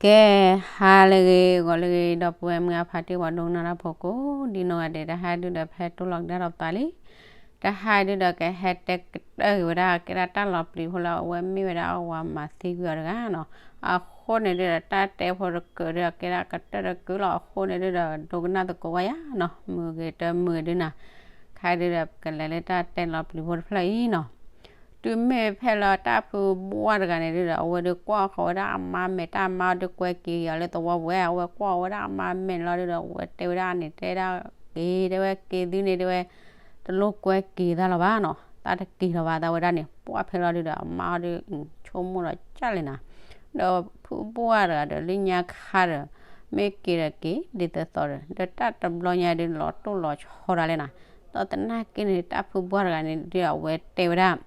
ကဲ, ဟါလၢအဂ့ၤ ဂီၤလၢအဂ့ၤ ဒီပုၢ်ဝဲၢ်မုၢ်အဖါတံၢ် ပှၤဒိကနၣ်တၢ်ဖိကိးဒံနီၢ်ဂၤဒဲး, တဟါဒုဒီးဖဲတိၢ်လီၤကဒါထီၣ်သးလံ. တဟါဒုဒီး ကဟဲတဲကတၢၢ်က့ၤဝဲဒၣ် ကဲဒၣ်တၢ်လီၤပျံၤဖိလၢအဝဲမ့ၢ်ဝဲဒၣ်အဝၤမၤသံကွံာ်အီၤတဂၤနီၤ. အဃိန့ၣ်ဒုဒီး တၢ်တဲဖိတကၢၢ်ဒီး ကဲဒၣ်ကတၢၢ်တကၢၢ်လီၤ. အဃိန့ၣ်ဒုဒီး ဒိကနၣ်သကိးဝဲယါနီၤ, မုာ်ဂ့ၤတမုာ်ဂ့ၤဒုနီၤ. ခဲဒုဒီး ကလဲၤလၢတၢ်တဲလီၤပျံၤဖိတဖျၢၣ်အံၤနီၤ. တုၤမ့ၢ်ဖဲလၢတၢ်ဖုဘှၢ်တဂၤန့ၣ်ဒုဒီး အဝဲဒုးကွၢ်ဃီၤဝဲဒၣ်အမါမဲာ်, တၢ်အမါအီၤဒုးကွဲက့ၤအီၤလၢသဝီပူၤဝဲ, အဝဲကွၢ်ဃီၤဝဲဒၣ်အမါမဲာ်လီၤဒုဒီး အဝဲတဲဝဲဒၣ်န့ၣ် တဲဒၣ်က့ၤ တဲဝဲက့ၤသုန့ၣ် တဲဝဲ တလိၣ်ကွဲက့ၤသးလီၤဘၣ်နီၤ, တၢ်တက့ၤလီၤဘၣ် သးဝဲဒၣ်န့ၣ်. ပှၢ်ဖဲလီၤဒုဒီး အမါအီၤဒုး ဆိကမိၣ်ဒီးကၢ်လဲၣ်နၤ, ဒီးဖုဘှၢ်တဂၤဒီး လၢညါခါဒီး မ့ၢ်က့ၤဒီးက့ၤ ဒ်သိးသိးဒီး ဒီးတၢ်တဘျီညါဒုး လီၤတိၢ်လီၤဆီဒၣ်လဲၣ်နၤ. ဒီးသနာ်က့န့ၣ် တၢ်ဖုဘှၢ်တဂၤန့ၣ်ဒုး အဝဲတဲဝဲဒၣ်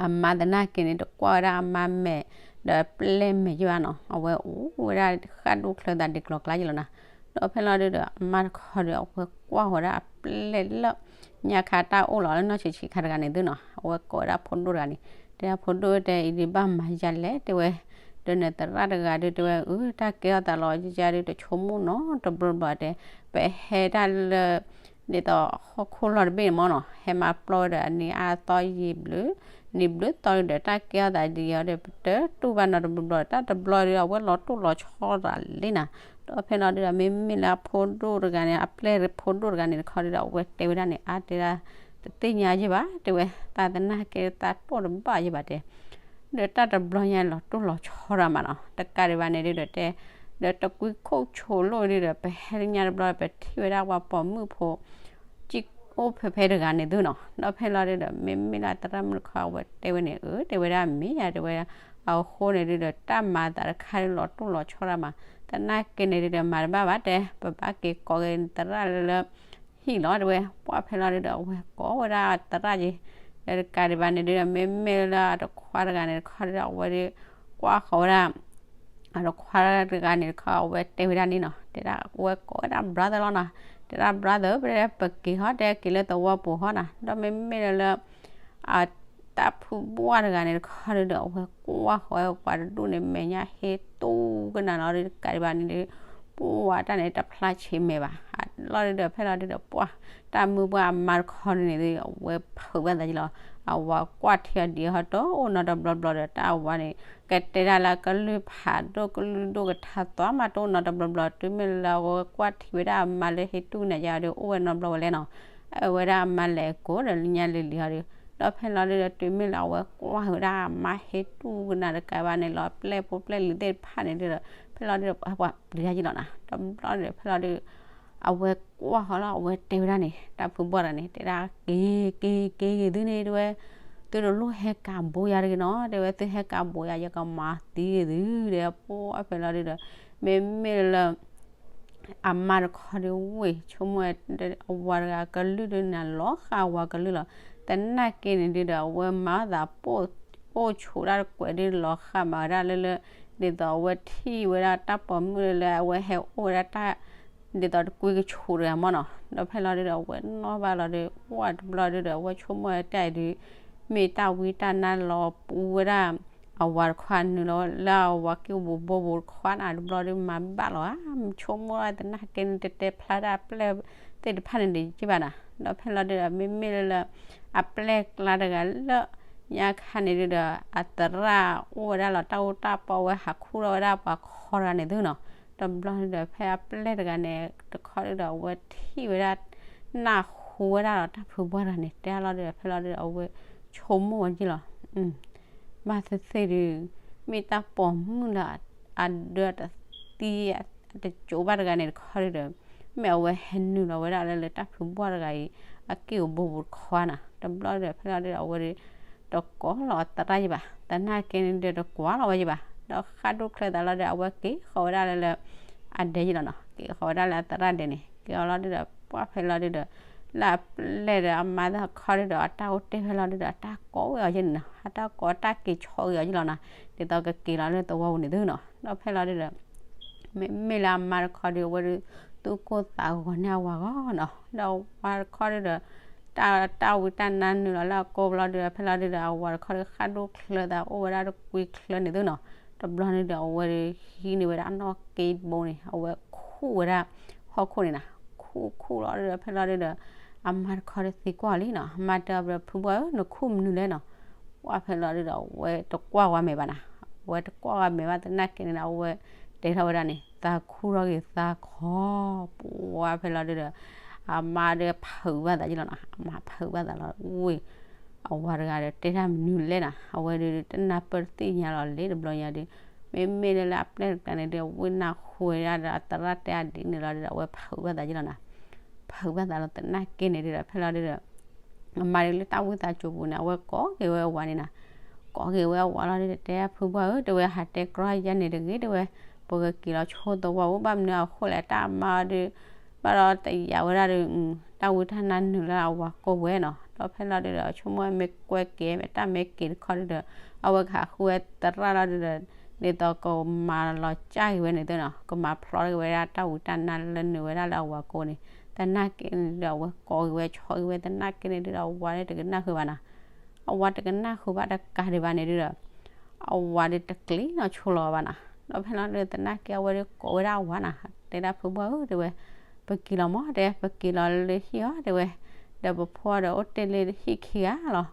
အမါသနာ်က့န့ၣ် တကွၢ်ဝဲဒၣ်အမါမဲာ် ဒီးပျဲၢ်မဲာ်ယဘၣ်နီၤ, အဝဲအိၣ်ဝဲဒၣ်ဃၣ်ဒိၣ်ချၢသးဒံးကျီၤကျါယလီၤနၤ. ဒီးဖဲလီၤဒုဒီး အမါတခီဒီး အဝဲကွၢ်ဃီၤဝဲဒၣ်အပျဲၢ်လၢ ညါခါတၢ်အိၣ်လီၤလၢနီၢ်ဆံးဆံးခါတဂၤန့ၣ်သုနီၤ, အဝဲကိးဝဲဒၣ်ဖိဒိၣ်တဂၤန့ၣ်, တဲဒၣ်ဖိဒိၣ်တဲ အံၤဒုးဘၣ်မၤယၤလဲၣ် တဲဝဲ, ဒီးနသရၣ်တဂၤဒုး တဲဝဲ အၢ တၢ်ကဲထီၣ်သးလီၤယၤဒုး တဆိကမိၣ်နီတဘျီဘျီတဲ, ပဟဲဒၣ်လၢ ဒ်သိးဟီၣ်ခိၣ်လီၢ်တဘ့ၣ်န့ၣ်မ့ၢ်နီၤ, ဟဲမၤပျီဝဲဒီးအနံၤအါသီယံာ်ဘျုး, နံၤဘျုးသီဒုဒီး တၢ်ကဲထီၣ်သးဒ်အံၤဒီး ပတတူၢ်ဘၣ်နီတဘျီဘျီ, တၢ်တဘျီဒုး အဝဲလီၤတိၢ်လီၤဆီသးလံနၤ. ဒီးဖဲလီၤဒုဒီး မ့မ့ၢ်လၢအဖိဒိၣ်တဂၤန့ၣ် အပျဲၢ်ဖိဒိၣ်တဂၤန့ၣ်တခီဒုဒီး အဝဲတဲဝဲဒၣ်န့ၣ် အါတဲဒၣ် တသ့ၣ်ညါယဘၣ် တဲဝဲ, သးသနာ်က့ သးတိၢ်တဘၣ်ယဘၣ်တဲ ဒီးတၢ်တဘျီညါလီၤတိၢ်လီၤဆီရၢ်မးနီၤ, တကးဒံးဘၣ်န့ၣ်ဒုဒီးတဲ, ဒီးတကွံခိၣ်ဆိးလိၣ်ဒုဒီး ပဟဲလၢညါတဘျီ ပထံၣ်ဝဲဒၣ်ပှၤပိာ်မုၣ်ဖိ ကံၣ်အိၣ်ဖဲဖဲတဂၤန့ၣ်သုနီၤ. ဒီးဖဲလီၤဒုဒီး မ့မ့ၢ်လၢသရၣ်မုၣ်တခီ အဝဲတဲဝဲန့ၣ် အၢ တဲဝဲဒၣ်မ့ၢ်ယါ တဲဝဲဒၣ်, အဃိန့ၣ်ဒုဒီး တၢ်မၤသးတခါဒုလီၤတိၢ်လီၤဆီရၢ်မး, သနာ်က့န့ၣ်ဒုဒီး မၤတဘၣ်ဘၣ်တဲ, ပဘၣ်က့ၤကိးက့ၤသရၣ်လၢ ဟံၣ်လီၤ တဲဝဲ, ပှၢ်ဖဲလီၤဒုဒီး အဝဲကိးဝဲဒၣ်သရၣ်က့ၤ, ဒီးတကးဒံးဘၣ်န့ၣ်ဒုဒီး မ့မ့ၢ်လၢအတခွါတဂၤန့ၣ်တခီဒုဒီး အဝဲဒုးကွၢ်ဃီၤဝဲဒၣ် အတခွါတဂၤန့ၣ်တခီ အဝဲတဲဝဲဒၣ်န့ၣ်နီၤ, တဲဒၣ်အဝဲကိးဝဲဒၣ် brother လီၤနီၤ, တဲဒၣ် brother ပတဲပက့ၤဟီ တဲက့ၤလၢသဝီပူၤဟီနီၤ, ဒီးမ့မ့ၢ်လၢ အတၢ်ဖုဘှၢ်တဂၤန့ၣ်တခီဒုဒီး အဝဲကွၢ်ဃီၤဝဲပှၤတဒူၣ်န့ၣ် မဲာ်ညါဟ့တူၢ်ကနၣ်လီၤဒုး တကးဒံးဘၣ်န့ၣ်ဒုး ပှၢ်တၢ်န့ၣ်တဖျါဆံးမဲာ်ဘၣ်, လီၤဒုဒီး ဖဲလီၤဒုဒီး ပှၢ်တၢ်မုၢ်ပှၢ်အမါတခီဒုန့ၣ်ဒုး အဝဲဖုးဘၣ်သးက့ၤလီၤ, အဝၤကွၢ်ထံအီၤဒံးဟီ တအိၣ်နီတဘျီဘျီဒီး တၢ်အဝၤန့ၣ် ကတဲဒၣ်လၢကလုၢ်ဖးဒိၣ်ကလုၢ်ဒိၣ်ကထါသွါမး တအိၣ်နီတဘျီဘျီ, တုၤမ့ၢ်လၢအဝဲကွၢ်ထံဝဲဒၣ်အမါလၢ ဟ့တူၢ်ကနၣ်ယါဒီး အိၣ်ဝဲနီတဘျီဝဲလဲၣ်နီၤ, အဝဲဒၣ်အမါလဲၤကိးဒီးလၢညါလံၤလံၤဟီဒီး, ဒီးဖဲလီၤဒုဒီး တုၤမ့ၢ်လၢအဝဲကွၢ်ဝဲဒၣ်အမါဟ့တူၢ်ကနၣ်တကးဘၣ်န့ၣ်လီၤ ပျဲၢ်ဖိပျဲၢ်လံၤသ့ၣ်တဖၣ်န့ၣ်ဒုဒီး ဖဲလီၤဒုဒီး ပှၤပျံၤယါက့ၤလီၤနီၤ, တဘျီဒီး ဖဲလီၤဒု အဝဲကွၢ်ဃီၤလီၤ အဝဲတဲဝဲဒၣ်န့ၣ် တၢ်ဖုဘှၢ်တဂၤန့ၣ် တဲဒၣ်က့ၤက့ၤက့ၤက့ၤသုန့ၣ် တဲဝဲ, သုတလိၣ်ဟဲကးဘိယါတဂ့ၤနီၤ, တဲဝဲ သုဟဲကးဘိယါ ယကမၤသံသုဒီး ပှၢ်ဖဲလီၤဒုဒီး မ့မ့ၢ်လၢ အမါတခီဒုဝ့ၢ် ဆိကမိၣ် အဝၤတဂၤကလုၢ်ဒုန့ၣ် လီၤဃာ်အဝၤကလုၢ်လီၤ, သနာ်က့န့ၣ်ဒုဒီး အဝဲမၤအီၣ်သး အိၣ်ဆိးဒၣ်တကွဲးဒုလီၤဃာ်မးဝဲဒၣ်လၢလၢ ဒ်သိးအဝဲထံၣ်ဝဲဒၣ်တၢ်ပိာ်မုၣ်လၢလၢအဝဲဟဲအိၣ်ဝဲဒၣ်တၢ် ဒ်သိးတကွံကဆိးတဂၤမ့ၢ်နီၤ, ဒီးဖဲလီၤဒုဒီး အဝဲနီၣ်ဘၣ်လီၤဒီး ပှၢ်တဘျီဒုဒီး အဝဲဆိကမိၣ်ဝဲတၢ်အံၤဒု မ့ၢ်တၢ်ဝံတၢ်နါလီၤပူၤဝဲဒၣ် အဝၤတခီအနုာ်လီၤ လၢအဝၤက့ၢ်ဘိဘိဘိတခီန့ၣ် တဘျီဒုမၤဘၣ်လီၤဧါ, ဆိကမိၣ်သနာ်က့န့ၣ် တတဲဖျါဒၣ်အပျဲၢ်သ့ၣ်တဖၣ်န့ၣ်ဒံးက့ဘၣ်နီၤ, ဒီးဖဲလီၤဒုဒီး မ့မ့ၢ်လၢလၢ အပျဲၢ်ကျါတဂၤလၢ ညါခါန့ၣ်ဒုဒီး အသရၣ်အိၣ်ဝဲဒၣ်လီၤ တၢ်အိၣ်တၢ်ပီၢ်ဝဲ ဟးခူၣ်ထီၣ်ဝဲဒၣ်ပှၤခီတဂၤန့ၣ်သုနီၤ, တဘျီဒုဒီး ဖဲအပျဲၢ်တဂၤန့ၣ် တခီဒုဒီး အဝဲထံၣ်ဝဲဒၣ် နၢ်ဟူဝဲဒၣ်လီၤ တၢ်ဖုဘှၢ်တဂၤန့ၣ် တဲလီၤဒုဒီး ဖဲလီၤဒုဒီး အဝဲဆိကမိၣ်ဝဲက့လီၤ ဘၣ်သ့ၣ်သ့ၣ်ဒု မ့ၢ်တၢ်ပိာ်မုၣ်လၢ အဒၢတသံ အတစိၤဘၣ်တဂၤန့ၣ်တခီဒုဒီး မ့ၢ်အဝဲဟဲနုာ်လီၤဝဲဒၣ်လၢလၢတၢ်ဖုဘှၢ်တဂၤအံၤ အက့ၢ်အဘိပူၤတခီနီၤ, တဘျီဒီး ဖဲလီၤဒုဒီး အဝဲဒု တကိးလီၤအသရၣ်ယဘၣ်, သနာ်က့န့ၣ်ဒုဒီး တကွၢ်လီၤဝဲယဘၣ်, ဒီးဃၣ်ဒိၣ်ချၢသးလီၤဒီး အဝဲက့ၤဃီၤဝဲဒၣ်လၢလၢ အဒဲယလီၤနီၤ, က့ၤဃီၤဝဲဒၣ်လၢအသရၣ်ဒဲန့ၣ် က့ၤအီၤလီၤဒုဒီး ပှၢ်ဖဲလီၤဒုဒီး လၢအပျဲၢ်ဒီးအမါတခီဒုဒီး အတၢ်အိၣ်တ့ၢ်ဖဲလီၤဒုဒီး အတၢ်ကိးဝဲအီၤယဲန့ၣ်နီၤ, အတၢ်ကိးတၢ်က့ၤဆီဂ့ၤအီၤယလီၤနီၤ, ဒ်သိးကက့ၤလီၤလၢသဝီပူၤန့ၣ်သုနီၤ, ဒီးဖဲလီၤဒုဒီး မ့မ့ၢ်လၢအမါတခီဒု အဝဲဒု သူၣ်ကိၢ်သးဂီၤန့ၢ်အဝၤဂီၢ်နီၤ, ဒီးအဝၤတခီဒုဒီး တၢ်တၢ်ဝံတၢ်နါနုာ်လီၤလၢအကိာ်ဘျီဒုဒီး ဖဲလီၤဒုဒီး အဝၤတခီဒု ဃၣ်ဒိၣ်ချၢသးအိၣ်ဝဲဒၣ်တကွံချၢန့ၣ်သုနီၤ, တဘျီန့ၣ်ဒီး အဝဲဒီးဟံးန့ၢ်ဝဲဒၣ်အနီၣ်က့ဘိန့ၣ် အဝဲခူၣ်ဝဲဒၣ်ဟီၣ်ခိၣ်န့ၣ်နီၤ. ခူၣ်ခူၣ်လီၤဒီး ဖဲလီၤဒုဒီး အမါတခီဒီးသံကွၢ်လံနီၤ. အမါတဲအီၤဒီး ဖုဘှၢ်ဧၢ နခူၣ်မနုၤလဲၣ်နီၤ. ပှၢ်ဖဲလီၤဒုဒီး အဝဲတကွၢ်ဝဲမဲာ်ဘၣ်နီၤ. အဝဲတကွၢ်ဝဲမဲာ်ဘၣ်သနာ်က့န့ၣ်ဒီး အဝဲတဲထီၣ်ဝဲဒၣ်န့ၣ် သးခူၣ်ထီၣ်က့ၤသးခီ. ပှၢ်ဖဲလီၤဒုဒီး အမါဒီးဖုးဘၣ်သးက့လီၤနီၤ. အမါဖုးဘၣ်သးလီၤဝဲ အဝၤတဂၤဒီးတဲတၢ်မနုၤလဲၣ်နီၤ. အဝဲဒုးတနၢ်ပၢၢ်တသ့ၣ်ညါလီၤလၢ တဘျီညါဒီး မ့မ့ၢ်လၢလၢအပျဲၢ်တကျါန့ၣ်ဒီး ဝ့ၢ်နၢ်ဟူဝဲဒၣ်ဒီးအသရၣ်တဲအဒ်န့ၣ်လီၤဒီး အဝဲဖုးဘၣ်သးက့လီၤနီၤ. ဖုးဘၣ်သးလီၤသနာ်က့န့ၣ်ဒုဒီး ဖဲလီၤဒုဒီး အမါဒုးလၢတၢ်ဝံသးစူၤပူၤန့ၣ် အဝဲကိးက့ၤဝဲအဝၤန့ၣ်နီၤ. ကိးက့ၤဝဲအဝၤလီၤဒုဒီး တဲဖုဘှၢ်ဧၢ တဲဝဲ ဟးတဲကြီယါန့ၣ်တဂ့ၤ တဲဝဲ ပကက့ၤလီၤဆိသဝီပူၤ ဘၣ်မနုၤအဃိလဲၣ် တၢ်အမါအီၤဒုး ဘၣ်ဒီးတယာ်ဝဲဒၣ်ဒီး တၢ်ဝံတၢ်နါနုာ်လၢအဝၤကိာ်ပူၤနီၤ. ဒီးဖဲလီၤဒုဒီး ဆိကမိၣ်မ့ၢ်ကွဲက့ၤ မ့ၢ်တၢ်မ့ၢ်က့ၤတခီဒုဒီး အဝဲကဟးဃုဝဲသရၣ်လီၤဒုဒီး ဒ်သိးကမၤလီၤစၢ်က့ၤဝဲန့ၣ်သ့နီၤ, ကမၤဖျီက့ၤဝဲဒၣ်တၢ်ဝံတၢ်နါလၢနုာ်ဝဲဒၣ်လၢအဝၤကိာ်န့ၣ်, သနာ်က့န့ၣ်ဒီး အဝဲကိးက့ၤဝဲ ဆိက့ၤဝဲ သနာ်က့န့ၣ်ဒုဒီး အဝၤန့ၣ်တကနၣ်ဃုာ်ဘၣ်နီၤ, အဝၤတကနၣ်ဃုာ်ဘၣ်တကးဒံးဘၣ်န့ၣ်ဒုဒီး အဝၤဒုးတကျံၤနီၤဆိလီၤဘၣ်နီၤ. ဒီးဖဲလီၤဒုးသနာ်က့ အဝဲဒုးကိးဝဲဒၣ်အဝၤနီၤ, တဲဒၣ်ဖုဘှၢ်ဧၢ တဲဝဲ, ပက့ၤလီၤမး တဲ ပက့ၤလီၤလၢဟံၣ်အီၤ တဲဝဲ, ဒီးပဖိဒီးအိၣ်တ့ၢ်လၢဟံၣ်ခံဂၤလီၤ.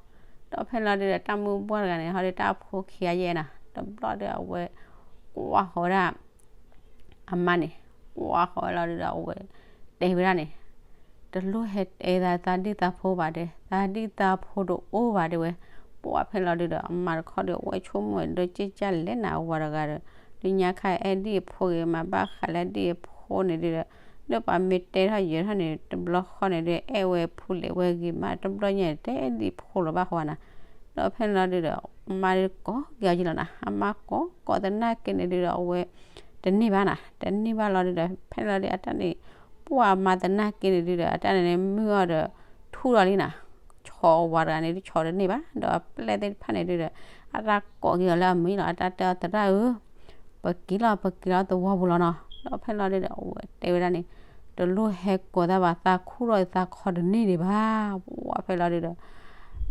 ဒီးဖဲလီၤဒုဒီး တၢ်မုၢ်ပှၢ်တဂၤန့ၣ် ဟီဒုးတၢ်ဖိခံဂၤယဲၢ်နီၤ, တဘျီဒုးအဝဲ ကွၢ်ဃီၤဝဲဒၣ် အမါန့ၣ် ကွၢ်ဃီၤဝဲလီၤဒုဒီး အဝဲတဲဝဲဒၣ်န့ၣ်, တလိၣ်ဟဲတဲသး သးဒံၣ်သးဖိဘၣ်တဲ, သးဒံၣ်သးဖိတအိၣ်ဘၣ်တဲဝဲ. ပှၢ်ဖဲလီၤဒုဒီး အမါတခီဒီး အဝဲဆိကမိၣ်ဒိးက့ၣ်ကၢ်လဲၣ်နၤ အဝၤတဂၤဒီး ဒုးညါခါအဲၣ်ဒိးဖိဂ့ၤ မၤဘၣ်ဃးလၢအဲၣ်ဒိးဖိန့ၣ်ဒုဒီး လၢပှၤမ့ၢ်တဲထီၣ်ယဲၤထီၣ်န့ၣ် တဘျီဃီန့ၣ်ဒုး အဲၣ်ဝဲဖူလဲၤဝဲဂ့ၤမး တဘျီညါန့ၣ် တဲအဲၣ်ဒိးဖိလီၤဘၣ်ဃီဘၣ်နၤ. ဒီးဖဲလီၤဒုဒီး အမါဒုးကိးက့ၤအီၤက့လီၤနၤ, အမါကိးကိးသနာ်က့န့ၣ်ဒုဒီး အဝဲ တန့ၢ်ဘၣ်နၤ, တန့ၢ်ဘၣ်လီၤဒုဒီး ဖဲလီၤဒုးအတၢ်န့ၣ် ပှၢ်အမါသနာ်က့န့ၣ်ဒုဒီး အတၢ်န့ၣ်န့ၣ် မုၢ်အီၤဒီး ထူၣ်လီၤလံနၤ, ဆီအဝၤတဂၤန့ၣ်ဒုး ဆီတန့ၢ်ဘၣ်, ဒီးအပျဲၢ်သ့ၣ်တဖၣ်န့ၣ်ဒုဒီး အတၢ်ကိးက့ၤအီၤလၢအမံၤလီၤ, အတၢ်တဲအီၤသရၣ်ဧၢ ပက့ၤလီၤ ပက့ၤလီၤသဝီပူၤလီၤနီၤ. ဒီးဖဲလီၤဒုဒီး အဝဲတဲဝဲဒၣ်န့ၣ် တလိၣ်ဟဲကိးသးဘၣ် သးခူၣ်ထီၣ်သးခီတန့ၢ်ဒံးဘၣ်. ပှၢ်ဖဲလီၤဒုဒီး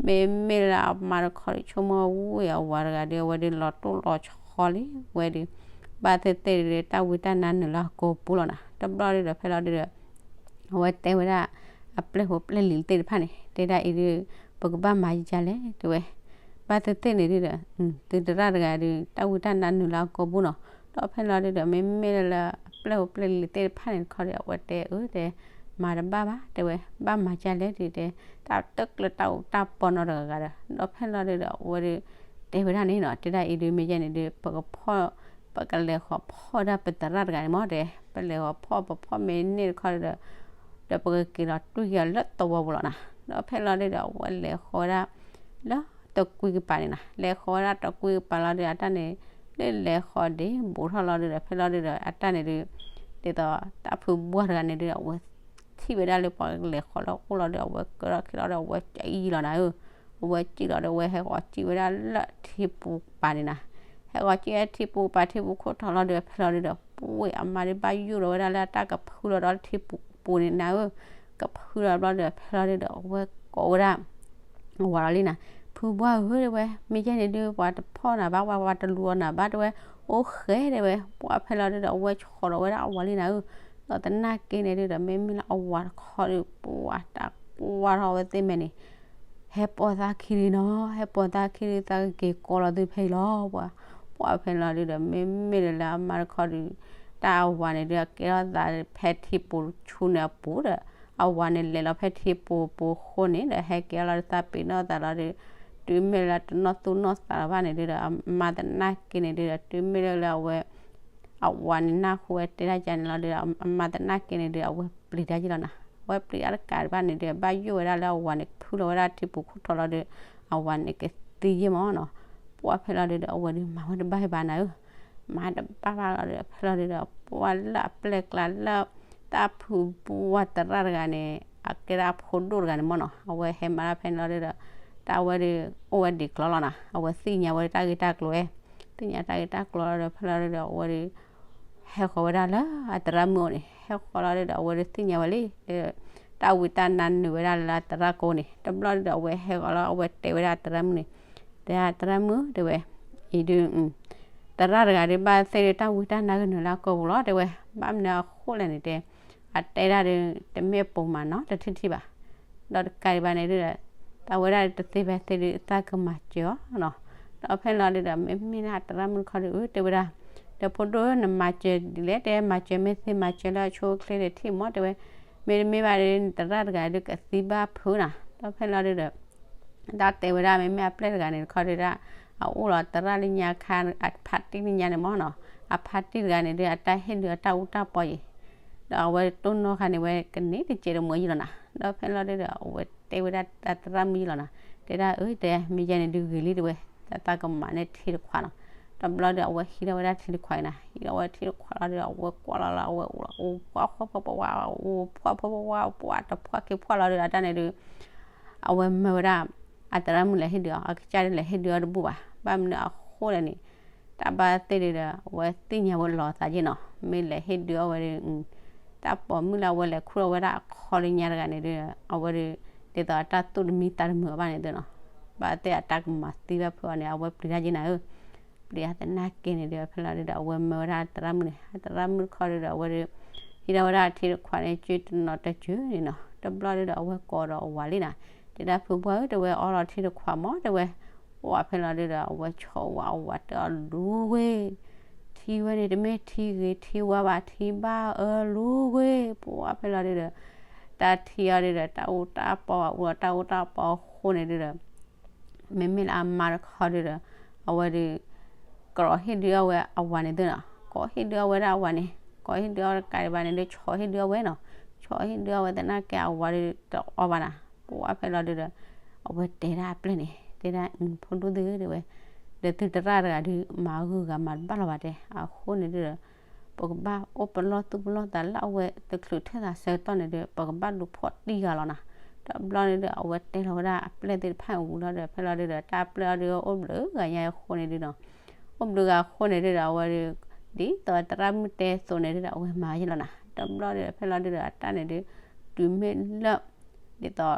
မ့မ့ၢ်လၢအမါတခီဒီး ဆိကမိၣ်ဝဲအဝၤတဂၤဒီး အဝဲဒုးလီၤတိၢ်လီၤဆီလံဝဲဒုး ဘၣ်သ့ၣ်သ့ၣ်ဒုး တၢ်ဝံတၢ်နါနုာ်လၢအကိာ်ပူၤလီၤနၤ. တဘျီဒုဒီး ဖဲလီၤဒုဒီး အဝဲတဲဝဲဒၣ် အပျဲၢ်ဖိပျဲၢ်လံၤသ့ၣ်တဖၣ်န့ၣ် တဲဒၣ်အံၤဒုး ပကဘၣ်မၤယကလဲၣ် တဲဝဲ, ဘၣ်သ့ၣ်သ့ၣ်န့ၣ်ဒုဒီး သုသရၣ်တဂၤဒုး တၢ်ဝံတၢ်နါနုာ်လၢအကိာ်ပူၤနီၤ. ဒီးဖဲလီၤဒုဒီး မ့မ့ၢ်လၢ အပျဲၢ်ဖိပျဲၢ်လံၤသ့ၣ်တဖၣ်န့ၣ်တခီဒီး အဝဲတဲအၢ တဲ မၤတဘၣ်ဘၣ် တဲဝဲ, ဘၣ်မၤယကလဲၣ်ဒုး တဲ တၢ်တကျၢၤတၢ်အူတၢ်ပီနီတဂၤဂၤဒီး ဒီးဖဲလီၤဒုဒီး အဝဲဒုး တဲဝဲဒၣ်န့ၣ်နီၤ, တဲဒၣ်အံၤဒုး မ့ၢ်ယဲန့ၣ်ဒုး ပကဖီၣ် ပကလဲၤဃီၤဖီၣ်ဒၣ်ပသရၣ်တဂၤန့ၣ်မး တဲ, ပလဲၤဃီၤဖီၣ် ပဖီၣ်မ့ၢ်န့ၢ်တခီဒီး ဒီးပကက့ၤလီၤတွံၢ်က့ၤအီၤလၢသဝီပူၤလီၤနၤ. ဒီးဖဲလီၤဒုဒီး အဝဲလဲၤဃီၤဝဲဒၣ် လၢတကွံကပၤန့ၣ်နၤ, လဲၤဃီၤဝဲဒၣ်တကွံကပၤလီၤဒုး အတၢ်န့ၣ် လၢလဲၤဃီၤဒံးဘူးထီၣ်လီၤဒုဒီး ဖဲလီၤဒုဒီး အတၢ်န့ၣ်ဒုး ဒ်သိးတၢ်ဖုဘှၢ်တဂၤန့ၣ်ဒုး အဝဲထံၣ်ဝဲဒၣ်လၢပှၤလဲၤဃီၤလၢအအိၣ်လီၤဒီး အဝဲကဒီၣ်ခံလီၤဒီး အဝဲကအံလီၤနၤဧၢ, အဝဲကံၣ်လီၤဒီး အဝဲဟဲဃီၤကံၣ်ဝဲဒၣ်လၢထံပူၤကပၤန့ၣ်နၤ, ဟဲဃီၤကံၣ်ဝဲထံပူၤကပၤ ထံပူၤခိၣ်ထီလီၤဒီး ဖဲလီၤဒုဒီး ပှ့ၤအမါဒုးဘၣ်ယိၣ်လီၤဝဲဒၣ်လၢအတၢ်ကဖုလီၤဒီးထံပူၤပူၤန့ၣ်နၤဧၢ, ကဖုလီၤဘျီဒီး ဖဲလီၤဒုဒီး အဝဲကိးဝဲဒၣ် အဝၤလီၤလံနၤ, ဖုဘှၢ်ဧၢ တဲဝဲ, မ့ၢ်ယဲန့ၣ်ဒုး ပှၤတဖီၣ်နၤဘၣ် ပှၤ ပှၤတလူၤအီၤနၤဘၣ် တဲဝဲ, အိၣ်ဃဲ တဲဝဲ, ပှၢ်ဖဲလီၤဒုဒီး အဝဲဆီၣ်လီၤဝဲဒၣ်အဝၤလံနၤဧၢ, ဒီးသနာ်က့န့ၣ်ဒုဒီး မ့မ့ၢ်လၢအဝၤတခီဒုး ပှၢ်တၢ်ကွၢ်ထီၣ်ဝဲသ့ၣ်မဲာ်န့ၣ် ဟဲပိာ်သးခံလံနီၤ, ဟဲပိာ်သးခံလံ သးကက့ၤကိးလီၤသုဖဲအံၤလီၤ, ပှၢ်, ပှၢ်ဖဲလီၤဒုဒီး မ့မ့ၢ်လၢအမါတခီဒုး တၢ်အဝၤန့ၣ်ဒုး အကဲထီၣ်သးဖဲထံပူၤဆူန့ၣ်အပူၤဒီး အဝၤန့ၣ်လဲၤလီၤဖဲထံပူၤပူၤဃိန့ၣ်ဒီး ဟဲက့ၤအီၤလီၤဒီးသးပ့ၤနီၣ်သးလီၤဒီး တုၤမ့ၢ်လၢတနီၣ်သူၣ်နီၣ်သးလၢၤဘၣ်န့ၣ်ဒုဒီး အမါသနာ်က့န့ၣ်ဒုဒီး တုၤမ့ၢ်လၢလၢအဝဲ အဝၤန့ၣ်နၢ်ဟူဝဲတဲဒၣ်ကန့ၣ်လီၤဒီး အမါသနာ်က့န့ၣ်ဒုး အဝဲပျံၤတၢ်ယ့ၢ်လီၤနၤ, အဝဲပျံၤတၢ်တကးဘၣ်န့ၣ်ဒုး ဘၣ်ယိၣ်ဝဲဒၣ်လၢအဝၤန့ၣ် ကဖုလီၤဝဲဒၣ်ထံပူၤခိၣ်ထီလီၤဒီး အဝၤန့ၣ်ကသံယ့ၢ်မးနီၤ, ပှၢ်ဖဲလီၤဒုဒီး အဝဲဒုးမၤဝဲတဘၣ်ဘၣ်နၤဧၢ, မၤတဘၣ်ဘၣ်လီၤဒီး ဖဲလီၤဒုဒီး ပှၢ်လၢအပျဲၢ်ကျါလၢ တၢ်ဖုဘှၢ်သရၣ်တဂၤန့ၣ် အကဲဒၣ်အဖိဒိၣ်တဂၤန့ၣ်မးနီၤ, အဝဲဟဲမၤတၢ်ဖဲန့ၣ်လီၤဒုဒီး တၢ်ဝဲဒုး အိၣ်ဝဲဒံးကျီလီၤနၤ, အဝဲသ့ၣ်ညါဝဲတၢ်ဂ့ၢ်တၢ်ကျိၤဝဲ, သ့ၣ်ညါတၢ်ဂ့ၢ်တၢ်ကျိၤလီၤဒီး ဖဲလီၤဒုဒီး အဝဲဒုး ဟဲဃီၤဝဲဒၣ်လၢအသရၣ်မုၣ်အိၣ်န့ၣ်, ဟဲဃီၤလီၤဒုဒီး အဝဲဒုးသ့ၣ်ညါဝဲလံ, တၢ်ဝံတၢ်နါနုာ်ဝဲဒၣ်လၢအသရၣ်ကိာ်န့ၣ်, တဘျီဒုဒီး အဝဲဟဲဃီၤလီၤ အဝဲတဲဝဲဒၣ်အသရၣ်မုၣ်န့ၣ်, တဲအသရၣ်မုၣ် တဲဝဲ, အံၤဒုး သရၣ်တဂၤဒုးဘၣ်သ့ၣ်ဒုး တၢ်ဝံတၢ်နါကနုာ်လၢအကိာ်ပူၤလီၤ တဲဝဲ. ဘၣ်မနုၤအဃိလဲၣ်န့ၣ်တဲ, အတဲဒၣ်ဒုး တမ့ၢ်ပိာ်မၤနီတထံၣ်ထံၣ်ဘၣ်. ဒီးတကးဒံးဘၣ်န့ၣ်ဒုးဒီး တၢ်ဝဲဒၣ်တသ့ဖဲသ့ဒုး သးကမၤစၢၤအီၤနီၤ. ဒီးဖဲလီၤဒုးဒီး မ့မ့ၢ်ဒၣ်သရၣ်မုၣ်တခီဒုး အၢ တဲဝဲဒၣ်, ဒီးဖိဒိၣ်ဧၢ နမၤစၢၤဒ်လဲၣ် တဲ မၤစၢၤမ့ၢ်သ့မၤစၢၤလၢအဆိအချ့ဒီးထံၣ်မး တဲဝဲ. မ့တမ့ၢ်ဘၣ်ဒုး သရၣ်တဂၤဒုးကသံဘၣ်ဖုးနီၤ. ဒီးဖဲလီၤဒုးဒီး တၢ်တဲဝဲဒၣ် မ့မ့ၢ်အပျဲၢ်တဂၤန့ၣ်တခီဒုးဒၣ် အအိၣ်လီၤသရၣ်လၢညါခါ အဖါတံၢ်လၢညါန့ၣ်မးနီၤ. အဖါတံၢ်တဂၤန့ၣ်ဒုး အတၢ်ဟ့ၣ်ဒုးအတၢ်အူတၢ်ပီယံၤ, ဒီးအဝဲတိၢ်နီၣ်ခါန့ၣ်ဝဲကန့ၢ်တစဲးတမှဲၤယံၤလီၤနီၤ. ဒီးဖဲလီၤဒုးဒီး အဝဲတဲဝဲဒၣ်အသရၣ်မုၣ်ယံၤလီၤနီၤ. တဲဒၣ်အၢ တဲ မ့ၢ်ယဲန့ၣ်ဒုးဂ့ၤလံ တဲဝဲ, တၢ်သးကမၤန့ၢ်ထံတခွးနီၤ. ဒီးဘျီဒုး အဝဲဟံးထီၣ်ဝဲဒၣ်ထံတခွးအံၤနီၤ. ဟံးထီၣ်ဝဲထံတခွးလီၤဒုး အဝဲကွၢ်လီၤလၢအဝဲအိၣ်လီၤ အိၣ်ဖှီၣ်ဖှီၣ်ဖှီၣ်ဝါ အိၣ်ဖှီၣ်ဖှီၣ်ဖှီၣ်ဝါ ပှၤတဖှီၣ်က့ၤဖှီၣ်လီၤဒုး အတၢ်န့ၣ်ဒုး အဝဲမၢဝဲဒၣ် အသရၣ်မုၣ်လဲၤဟ့ၣ်ဒုးအီၤ အကစၢ်ဒုးလဲၤဟ့ၣ်ဒုးအီၤတဘူၣ်ဘၣ်. ဘၣ်မနုၤအဃိလဲၣ်န့ၣ် တၢ်ဘၣ်သ့ၣ်ဒုးဒီး အဝဲသ့ၣ်ညါဝဲလီၤသးက့နီၤ. မ့ၢ်လဲၤဟ့ၣ်ဒုးအီၤဝဲဒုး တၢ်ပိာ်မုၣ်လၢအဝဲလဲၤခူၣ်ထီၣ်ဝဲဒၣ်အခီလၢညါတဂၤန့ၣ်ဒုး အဝဲဒုး ဒ်သိးအတၢ်သူၣ်တမံသးတမုာ်အီၤဘၣ်န့ၣ်ဒုးနီၤ. ဘၣ်သ့ၣ်အတၢ်ကမၤသံဘၣ်ဖုးအီၤန့ၣ် အဝဲပျံၤတၢ်က့နၤဧၢ ပျံၤအသနာ်က့န့ၣ်ဒုး ဖဲလီၤဒုးဒီး အဝဲမၢဝဲဒၣ်သရၣ်မုၣ်န့ၣ် အသရၣ်မုၣ်တခီဒုးဒီး အဝဲဒုး ဟံးထီၣ်ဝဲဒၣ်ထံတခွးန့ၣ် စုတနီၤတစုန့ၣ်နီၤ. တဘျီဒုးဒီး အဝဲကိးဒီးအဝၤလံနီၤ. တဲဒၣ်ဖုဘှါဧၢ တဲဝဲ အီလီၤထံတခွးမး တဲဝဲ. ပှၤဖဲလီၤဒုးဒီး အဝဲဆိဝဲအဝၤတဲအီၤ လူၤဂ့ၤ ထံဝဲန့ၣ် တမ့ၢ်ထံဂ့ၤထံဝါဘၣ် ထံဘၣ်အၢလူၤဂ့ၤ. ပှၤဖဲလီၤဒုးဒီး တၢ်ထံၣ်အီၤဒုးဒီး တၢ်အူတၢ်ပီ အူလီၤတၢ်အူတၢ်ပီအဃိန့ၣ်ဒုးဒီး မ့မ့ၢ်လၢအမါတခီဒုးဒီး အဝဲဒုး ကြၢးဟ့ၣ်ဒုးအီၣ်ဝဲအဝၤန့ၣ်သုနီၤ. ကိးဟ့ၣ်ဒုးအီၣ်ဝဲဒၣ်အဝၤန့ၣ် ကိးဟ့ၣ်ဒုးအီၣ်တကးဒံးဘၣ်န့ၣ်ဒုး ဆီၣ်ဟ့ၣ်ဒုးအီၣ်ဝဲနီၤ. ဆီၣ်ဟ့ၣ်ဒုးအီၣ်ဝဲသနာ်က့ အဝၤဒုးတအီဘၣ်နီၤ. ပှၤဖဲလီၤဒုးဒီး အဝဲတဲဒၣ်အပျဲၢ်န့ၣ် တဲဒၣ် ဖိဒိၣ်သ့ၣ်ဧၢ တဲဝဲ, ဒီးသုသရၣ်တဂၤဒုး မၤဂုာ်ဂၤမၤတဘၣ်လီၤဘၣ်တဲ. အဃိန့ၣ်ဒုးဒီး ပကဘၣ်အိၣ်ပလီၢ်သူၣ်ပလီၢ်သးလၢအဝဲတချုးထၢၣ်သးဆၢကတီၢ်န့ၣ်ဒုး ပကဘၣ်လူၤဖီၣ်တံၢ်ဂၤလီၤနီၤ. တဘျီန့ၣ်ဒုး အဝဲတဲလီၤဝဲဒၣ်အပျဲၢ်သ့ၣ်တဖၣ်အဝံၤလီၤဒီး ဖဲလီၤဒုးဒီး တၢ်ပျဲၢ်အီၤဒုးအိၣ်ဘျုးဂၤညါအဃိန့ၣ်ဒုးနီၤ. အိၣ်ဘျုးဂၤအဃိန့ၣ်ဒုးဒီး အဝဲဒုး ဒ်သိးသရၣ်မုၣ်တဲသိးန့ၣ်ဒုးဒီး အဝဲမၤယ့ၢ်လီၤနီၤ. တဘျီဒုးဒီး ဖဲလီၤဒုးဒီး အတၢ်န့ၣ်ဒုး တုၤမ့ၢ်လၢ ဒ်သိး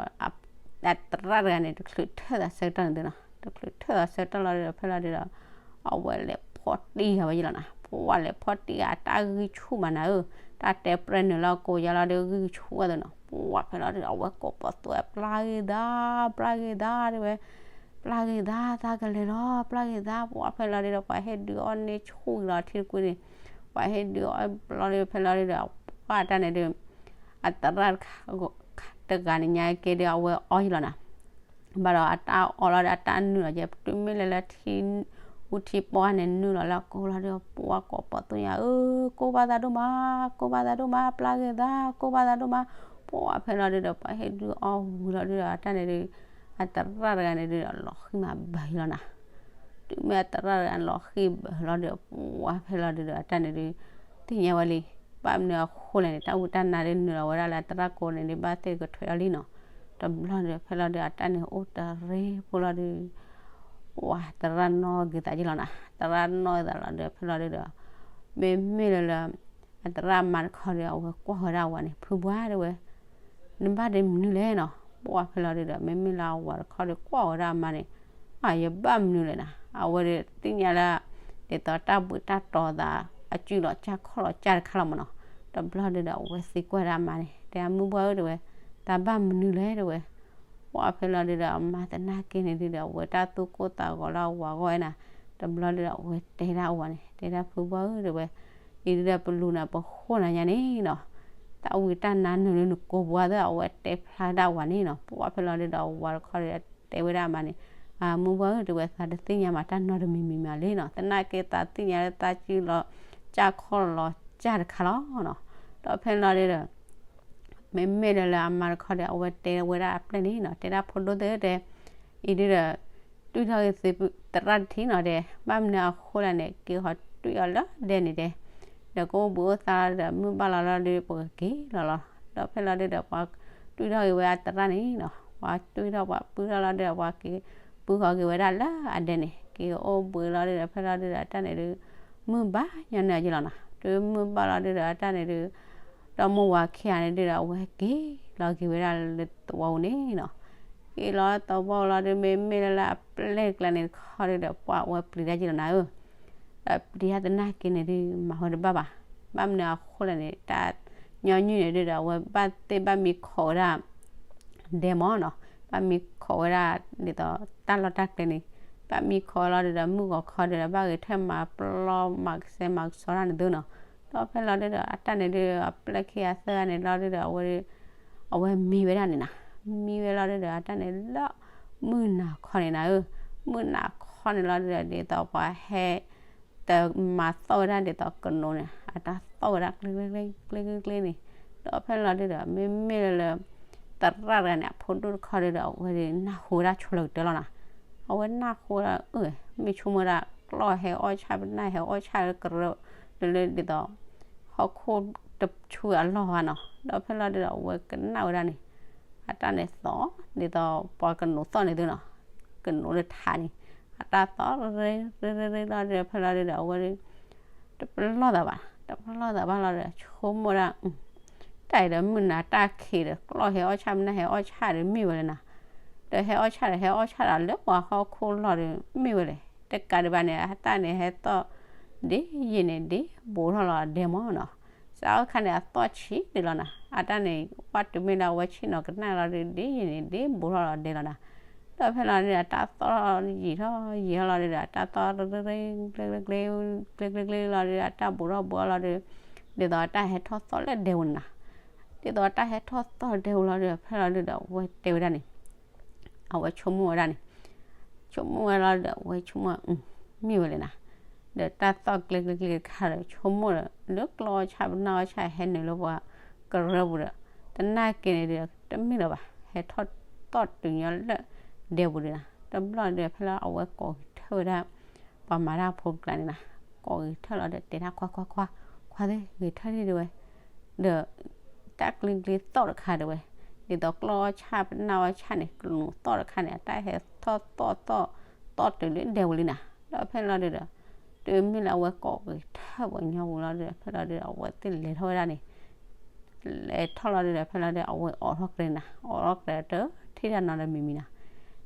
အသရၣ်တဂၤန့ၣ် တချုးထၢၣ်သးဆၢကတီၢ်န့ၣ်သုနီၤ. တချုးထၢၣ်သးဆၢကတီၢ်လီၤဒီး ဖဲလီၤဒုးဒီး အဝဲလဲၤဖီၣ်တံၢ်ဂၤဝဲယ့ၢ်လီၤနီၤ. ပှၤလဲၤဖီၣ်တံၢ်ဂၤ အတၢ်ဂံၢ်ဆူၣ်မးနၤဧၢ, တၢ်တဲပြဲနုာ်လၢကိးယါလီၤဒီး ဂံၢ်ဆူၣ်ဝဲသုနီၤ. ပှၤဖဲလီၤဒုးဒီး အဝဲကိးပသူဝဲ ပျၢ်ဂ့ၤသး ပျၢ်ဂ့ၤသး တဲဝဲ, ပျၢ်ဂ့ၤသး သးကလဲၤလီၤ ပျၢ်ဂ့ၤသး. ပှၤဖဲလီၤဒုးဒီး ပှၤဟ့ၣ်ဒုးအီၣ်န့ၢ်ဆူၣ်လီၤထံတကွံန့ၣ်, ပှၤဟ့ၣ်ဒုးအီၣ်ဘျီဒုး ဖဲလီၤဒုးဒီး ပှၤတၢ်န့ၣ်ဒုး အသရၣ်တဂၤန့ၣ်ညါက့ဒုး အဝဲအီၣ်ယ့ၢ်လီၤနီၤ. ဘၣ်ဒီးအတၢ်အီၣ်လီၤဒီး အတၢ်နုာ်လီၤကဲ တုၤမ့ၢ်လၢလၢထံ အူထံပီၢ်န့ၣ်နုာ်လီၤလၢအကိာ်လီၤဒီး ပှၤကိးပသူညါဧၢ, ကိးဘၣ်သးဒိၣ်မး ကိးဘၣ်သးဒိၣ်မး ပျၢ်ဂ့ၤသး ကိးဘၣ်သးဒိၣ်မး. ပှၤဖဲလီၤဒုးဒီး ပှၤဟ့ၣ်ဒုးအီၣ်ဝံၤလီၤဒုးဒီး အတၢ်န့ၣ်ဒုး အသရၣ်တဂၤန့ၣ်ဒုးဒီး လီၤဃံၤမးဘၢယ့ၢ်လီၤနီၤ. တုၤမ့ၢ်အသရၣ်တဂၤန့ၣ်လီၤဃံၤဘၢလီၤဒီး ပှၤဖဲလီၤဒုးဒီး အတၢ်န့ၣ်ဒုး သ့ၣ်ညါဝဲလံ. ဘၣ်မနုၤအဃိလဲၣ်န့ၣ် တၢ်ဝံတၢ်နါဒုးနုာ်လီၤဝဲဒၣ်လၢအသရၣ်ကိးန့ၣ်ဒုး ဘၣ်သ့ၣ်ကထွဲးအီၤလံနီၤ. တဘျီန့ၣ် ဖဲလီၤဒုး အတၢ်န့ၣ်အိၣ်တရံးဖိလီၤဒုး ပှၤသရၣ်နီၣ်ဂ့ၤသးယ့ၢ်လီၤနီၤ. သရၣ်နီၣ်ဂ့ၤသးလီၤဒီး ဖဲလီၤဒုးဒီး မ့မ့ၢ်လၢလၢ အသရၣ်မါတခီဒီး အဝဲကွၢ်ဝဲဒၣ်အဝၤန့ၣ် ဖုဘှါတဲဝဲ နဘၣ်ဒ့မနုၤလဲၣ်နီၤ. ပှၤဖဲလီၤဒုးဒီး မ့မ့ၢ်လၢအဝၤတခီဒီး ကွၢ်ဝဲဒၣ်အမါန့ၣ် အၢ ယဘၣ်မနုၤလဲၣ်နီၤ. အဝဲဒုးသ့ၣ်ညါလၢ ဒ်သိးတၢ်ဘှံးတၢ်တီၤသး အစုလီၤကၢ်ခီၣ်လီၤကၢ်တခါလီၤမးနီၤ. တဘျီဒုးဒီး အဝဲသံကွၢ်ဒၣ်အမါန့ၣ် တဲ မုၢ်ဘှါဧၢ တဲဝဲ, တၢ်ဘၣ်မနုၤလဲၣ် တဲဝဲ. ပှၤဖဲလီၤဒုးဒီး အမါသနာ်က့န့ၣ်ဒုးဒီး အဝဲတၢ်သူၣ်ကိၢ်သးဂီၤလၢအဝၤဂီၢ်ဝဲနီၤ. တဘျီဒုးဒီး အဝဲတဲဒၣ်အဝၤန့ၣ် တဲဒၣ် ဖုဘှါဧၢ တဲဝဲ, အံၤဒုးဒီး ပလူၤနၤ ပဃိနၤညါန့ၣ်နီၤ. တၢ်ဝံတၢ်နါနုာ်လၢနကိာ်ပူၤသ့ၣ် အဝဲတဲဖျါဒၣ်အဝၤန့ၣ်နီၤ. ပှၤဖဲလီၤဒုးဒီး အဝၤတခီဒီး တဲဝဲဒၣ်အမါန့ၣ် အၢ မုၢ်ဘှါဧၢ တဲဝဲ, သးတသ့ၣ်ညါမးတၢ်နီတမံၤမံၤမးလံနီၤ. သနာ်က့သးသ့ၣ်ညါလၢတၢ်စုလီၤကၢ်ခီၣ်လီၤကၢ်တခါလီၤနီၤ. ဒီးဖဲလီၤဒုးဒီး မ့မ့ၢ်ဒီးလၢအမါတခီဒီး အဝဲတဲဝဲဒၣ်အပျဲၢ်န့ၣ်နီၤ, တဲဒၣ် ဖိဒိၣ်သ့ၣ်ဧၢ တဲ, အံၤဒုးဒီး တွံၢ်ထီၣ်က့ၤသုသရၣ်တထံၣ်နီၤ တဲ, ဘၣ်မနုၤအဃိလဲၣ်န့ၣ် က့ၤဃီၤတွံၢ်အီၤလၢဒဲန့ၣ်တဲ, ဒီးကအိၣ်ဘှံးအိၣ်သါလီၤဒီး မုၢ်ဘၣ်လီၤလီၤဒီး ပကက့ၤလီၤလီၤ. ဒီးဖဲလီၤဒုးဒီး ပှၤတွံၢ်ထီၣ်က့ၤဝဲအသရၣ်န့ၣ်နီၤ, ပှၤတွံၢ်ထီၣ်ပှၤပုၢ်ထီၣ်လီၤဒီး ပှၤက့ၤပုၢ်ဃီၤက့ၤဝဲဒၣ်လၢအဒဲန့ၣ်, က့ၤအိၣ်ဘှံးလီၤဒုးဒီး ဖဲလီၤဒုးဒီး အတၢ်န့ၣ်ဒုး မုၢ်ဘၣ်ညီနုၢ်က့လီၤနီၤ. တုၤမုၢ်ဘၣ်လီၤဒုးဒီး အတၢ်န့ၣ်ဒုး ဒီးမိၢ်ဝၤခံဂၤန့ၣ်ဒုးဒီး အဝဲက့ၤလီၤက့ၤဝဲဒၣ်လၢသဝီပူၤန့ၣ်နီၤ. က့ၤလီၤသဝီပူၤလီၤဒုး မ့မ့ၢ်လၢလၢအပျဲၢ်ကျါန့ၣ်တခီဒုးဒီး ပှၤအဝဲပျံၤတၢ်က့လီၤနၤဧၢ. တ ပပျံၤတၢ်သနာ်က့န့ၣ်ဒုး မၤဝဲတဘၣ်ဘၣ်. ဘၣ်မနုၤအဃိလဲၣ်န့ၣ် တၢ်ညီနုၢ်န့ၣ်ဒုးဒီး အဝဲဘၣ်သ့ၣ်ဘၣ်မံခိးဝဲဒၣ် ဒဲမၢ်နီၤ, ဘၣ်မံခိးဝဲဒၣ် ဒ်သိးတၢ်လီၢ်တၢ်ကျဲန့ၣ်, ဘၣ်မံခိးလီၤဒုးဒီး မုၢ်ဂီၤခီဒုးဒီး ဘၣ်ဂဲၤထၢၣ်မၤပျီမၤကစဲမၤကစီတၢ်န့ၣ်သုနီၤ. ဒီးဖဲလီၤဒုးဒီး အတၢ်န့ၣ်ဒုး အပျဲၢ်ခံဂၤသၢဂၤန့ၣ်လီၤဒုးဒီး အဝဲ အဝဲမံဝဲဒၣ်န့ၣ်နီၤ. မံဝဲလီၤဒုးဒီး အတၢ်န့ၣ်လၢ မုၢ်နၤခီန့ၣ်နၤဧၢ, မုၢ်နၤခီန့ၣ်လီၤဒုးဒီး ဒ်သိးပှၤဟဲ တမၤသီၣ်ဝဲဒၣ်ဒ်သိးကနိးန့ၣ် အတၢ်သီၣ်ဝဲဒၣ်ကျ့ကျ့ကျ့ကျ့န့ၣ်, ဒီးဖဲလီၤဒုးဒီး မ့မ့ၢ်လၢ သရၣ်တဂၤန့ၣ် အဖိဒိၣ်တခီဒုးဒီး အဝဲဒၣ်နၢ်ဟူဝဲဒၣ်ဆိလၢကတၢၢ်လီၤနီၤ. အဝဲနၢ်ဟူဝဲဒၣ် အၢ မ့ၢ်ဆိကမိၣ်ဝဲဒၣ် ကျီၢ်ဟဲအီၣ်ဆၣ် ပနၢ်ဟဲအီၣ်ဆၣ်လၢကရၢ လၢလၢဒ်သိး ဟီၣ်ခိၣ်တဆူအလီၢ်ဘၣ်နီၤ. ဒီးဖဲလီၤဒုးဒီး အဝဲကနၣ်ဝဲဒၣ်န့ၣ် အတၢ်န့ၣ်သီၣ် ဒ်သိးပှၤကနိးသီၣ်န့ၣ်သုနီၤ, ကနိးလၢထးန့ၣ် အတၢ်သီၣ်ရ့ရ့ရ့လီၤဒုးဒီး ဖဲလီၤဒုးဒီး အဝဲ တပလီၢ်သးဘၣ်, တပလီၢ်သးဘၣ်လီၤဒီး ဆိကမိၣ်ဒၣ် တၢ်အံၤဒီးမုၢ်နၤတၢ်ခံးဒီး ကျီၢ်ဟဲအီၣ်ဆၣ် ပနၢ်ဟဲအီၣ်ဆၣ်ဒီးမ့ၢ်ဝဲလဲၣ်နီၤ. ဒီးဟဲအီၣ်ဆၣ်ဒီး ဟဲအီၣ်ဆၣ်ဒီးလၢပှၤဟီၣ်ခိၣ်လီၢ်ဒီးမ့ၢ်ဝဲလဲၣ်. တကးဒံးဘၣ်န့ၣ် အတၢ်န့ၣ်ဟဲသီၣ် ဒ်ယံာ်န့ၣ် ဒ်ဘူးထီၣ်လီၤဒဲမၢ်နီၤ. စးအီၣ်ခါန့ၣ် အသီၣ်ဆံးဒံးလီၤနီၤ. အတၢ်န့ၣ် ပှၢ်တုၤမ့ၢ်လၢအဝဲဆ့ၣ်နီၤကနၣ်လီၤဒီး ဒ်ယံာ်န့ၣ် ဒ်ဘူးထီၣ်လီၤဒဲလီၤနီၤ. ဒီးဖဲလီၤန့ၣ် အတၢ်သီၣ်ယံာ်ထီၣ်ယံာ်ထီၣ်လီၤဒုးဒီး အတၢ်သီၣ်ရ့ရ့ကျ့ကျ့ကျ့လီၤဒုးဒီး အတၢ်ဘူးထီၣ်ဘူးထီၣ်လီၤဒီး ဒ်သိးအတၢ်ဟဲထီၣ်သီၣ်လၢဒဲပူၤန့ၣ်နီၤ. ဒ်သိးအတၢ်ဟဲထီၣ်သီၣ်ဒဲပူၤလီၤဒီး ဖဲလီၤဒုးဒီး အဝဲတဲဝဲဒၣ်န့ၣ် အဝဲဆိကမိၣ်ဝဲဒၣ်န့ၣ် ဆိကမိၣ်ဝဲလီၤဒီး အဝဲဆိကမိၣ် မ့ၢ်ဝဲလဲၣ်နီၤ. ဒီးတၢ်သီၣ်ကျ့ကျ့ကျ့တခါဒီး ဆိကမိၣ်ဒီး လၢကျီၢ်အီၣ်ဆၣ် ပနၢ်အီၣ်ဆၣ် ဟဲနုာ်လၢပှၤကရၢပူၤဒီး သနာ်က့န့ၣ်ဒီး တမ့ၢ်လၢၤဘၣ် ဟဲထီၣ်သီၣ်တုၤညီလၢဒဲပူၤဒံးနီၤ. တဘျီဒုးဒီး ဖဲလီၤအဝဲကိးက့ၤထၢၣ်ဝဲဒၣ် ပှၤမၤတၢ်ဖိကျါန့ၣ်နီၤ. ကိးက့ၤထၢၣ်လီၤဒီး တဲဒၣ် ခွါခွါခွါ ခွါသ့ၣ် ဂဲၤထၢၣ်ဒံးတဲဝဲ ဒီး တၢ်ကျ့ကျ့သီၣ်တခါတဲဝဲ, ဒ်သိးကျီၢ်အီၣ်ဆၣ် ပနၢ်အီၣ်ဆၣ်န့ၣ် ကနူးသီၣ်တခါန့ၣ် အတၢ်ဟဲထီၣ်သီၣ်သီၣ် သီၣ်တုၤလၢဒဲပူၤလံနီၤ. ဒီးဖဲလီၤဒုးဒီး တုၤမ့ၢ်လၢအဝဲကိးက့ၤထၢၣ်ပှၤကညီပူၤလီၤဒီး ဖဲလီၤဒုးဒီး အဝဲသ့ၣ်လဲၤထီၣ်ဝဲဒၣ်န့ၣ် လဲၤထီၣ်လီၤဒုးဒီး ဖဲလီၤဒုး အဝဲအိးထီၣ်ကျဲန့ၣ်နီၤ. အိးထီၣ်ကျဲတထံၣ်တၢ်နီတမံၤမံၤနီၤ.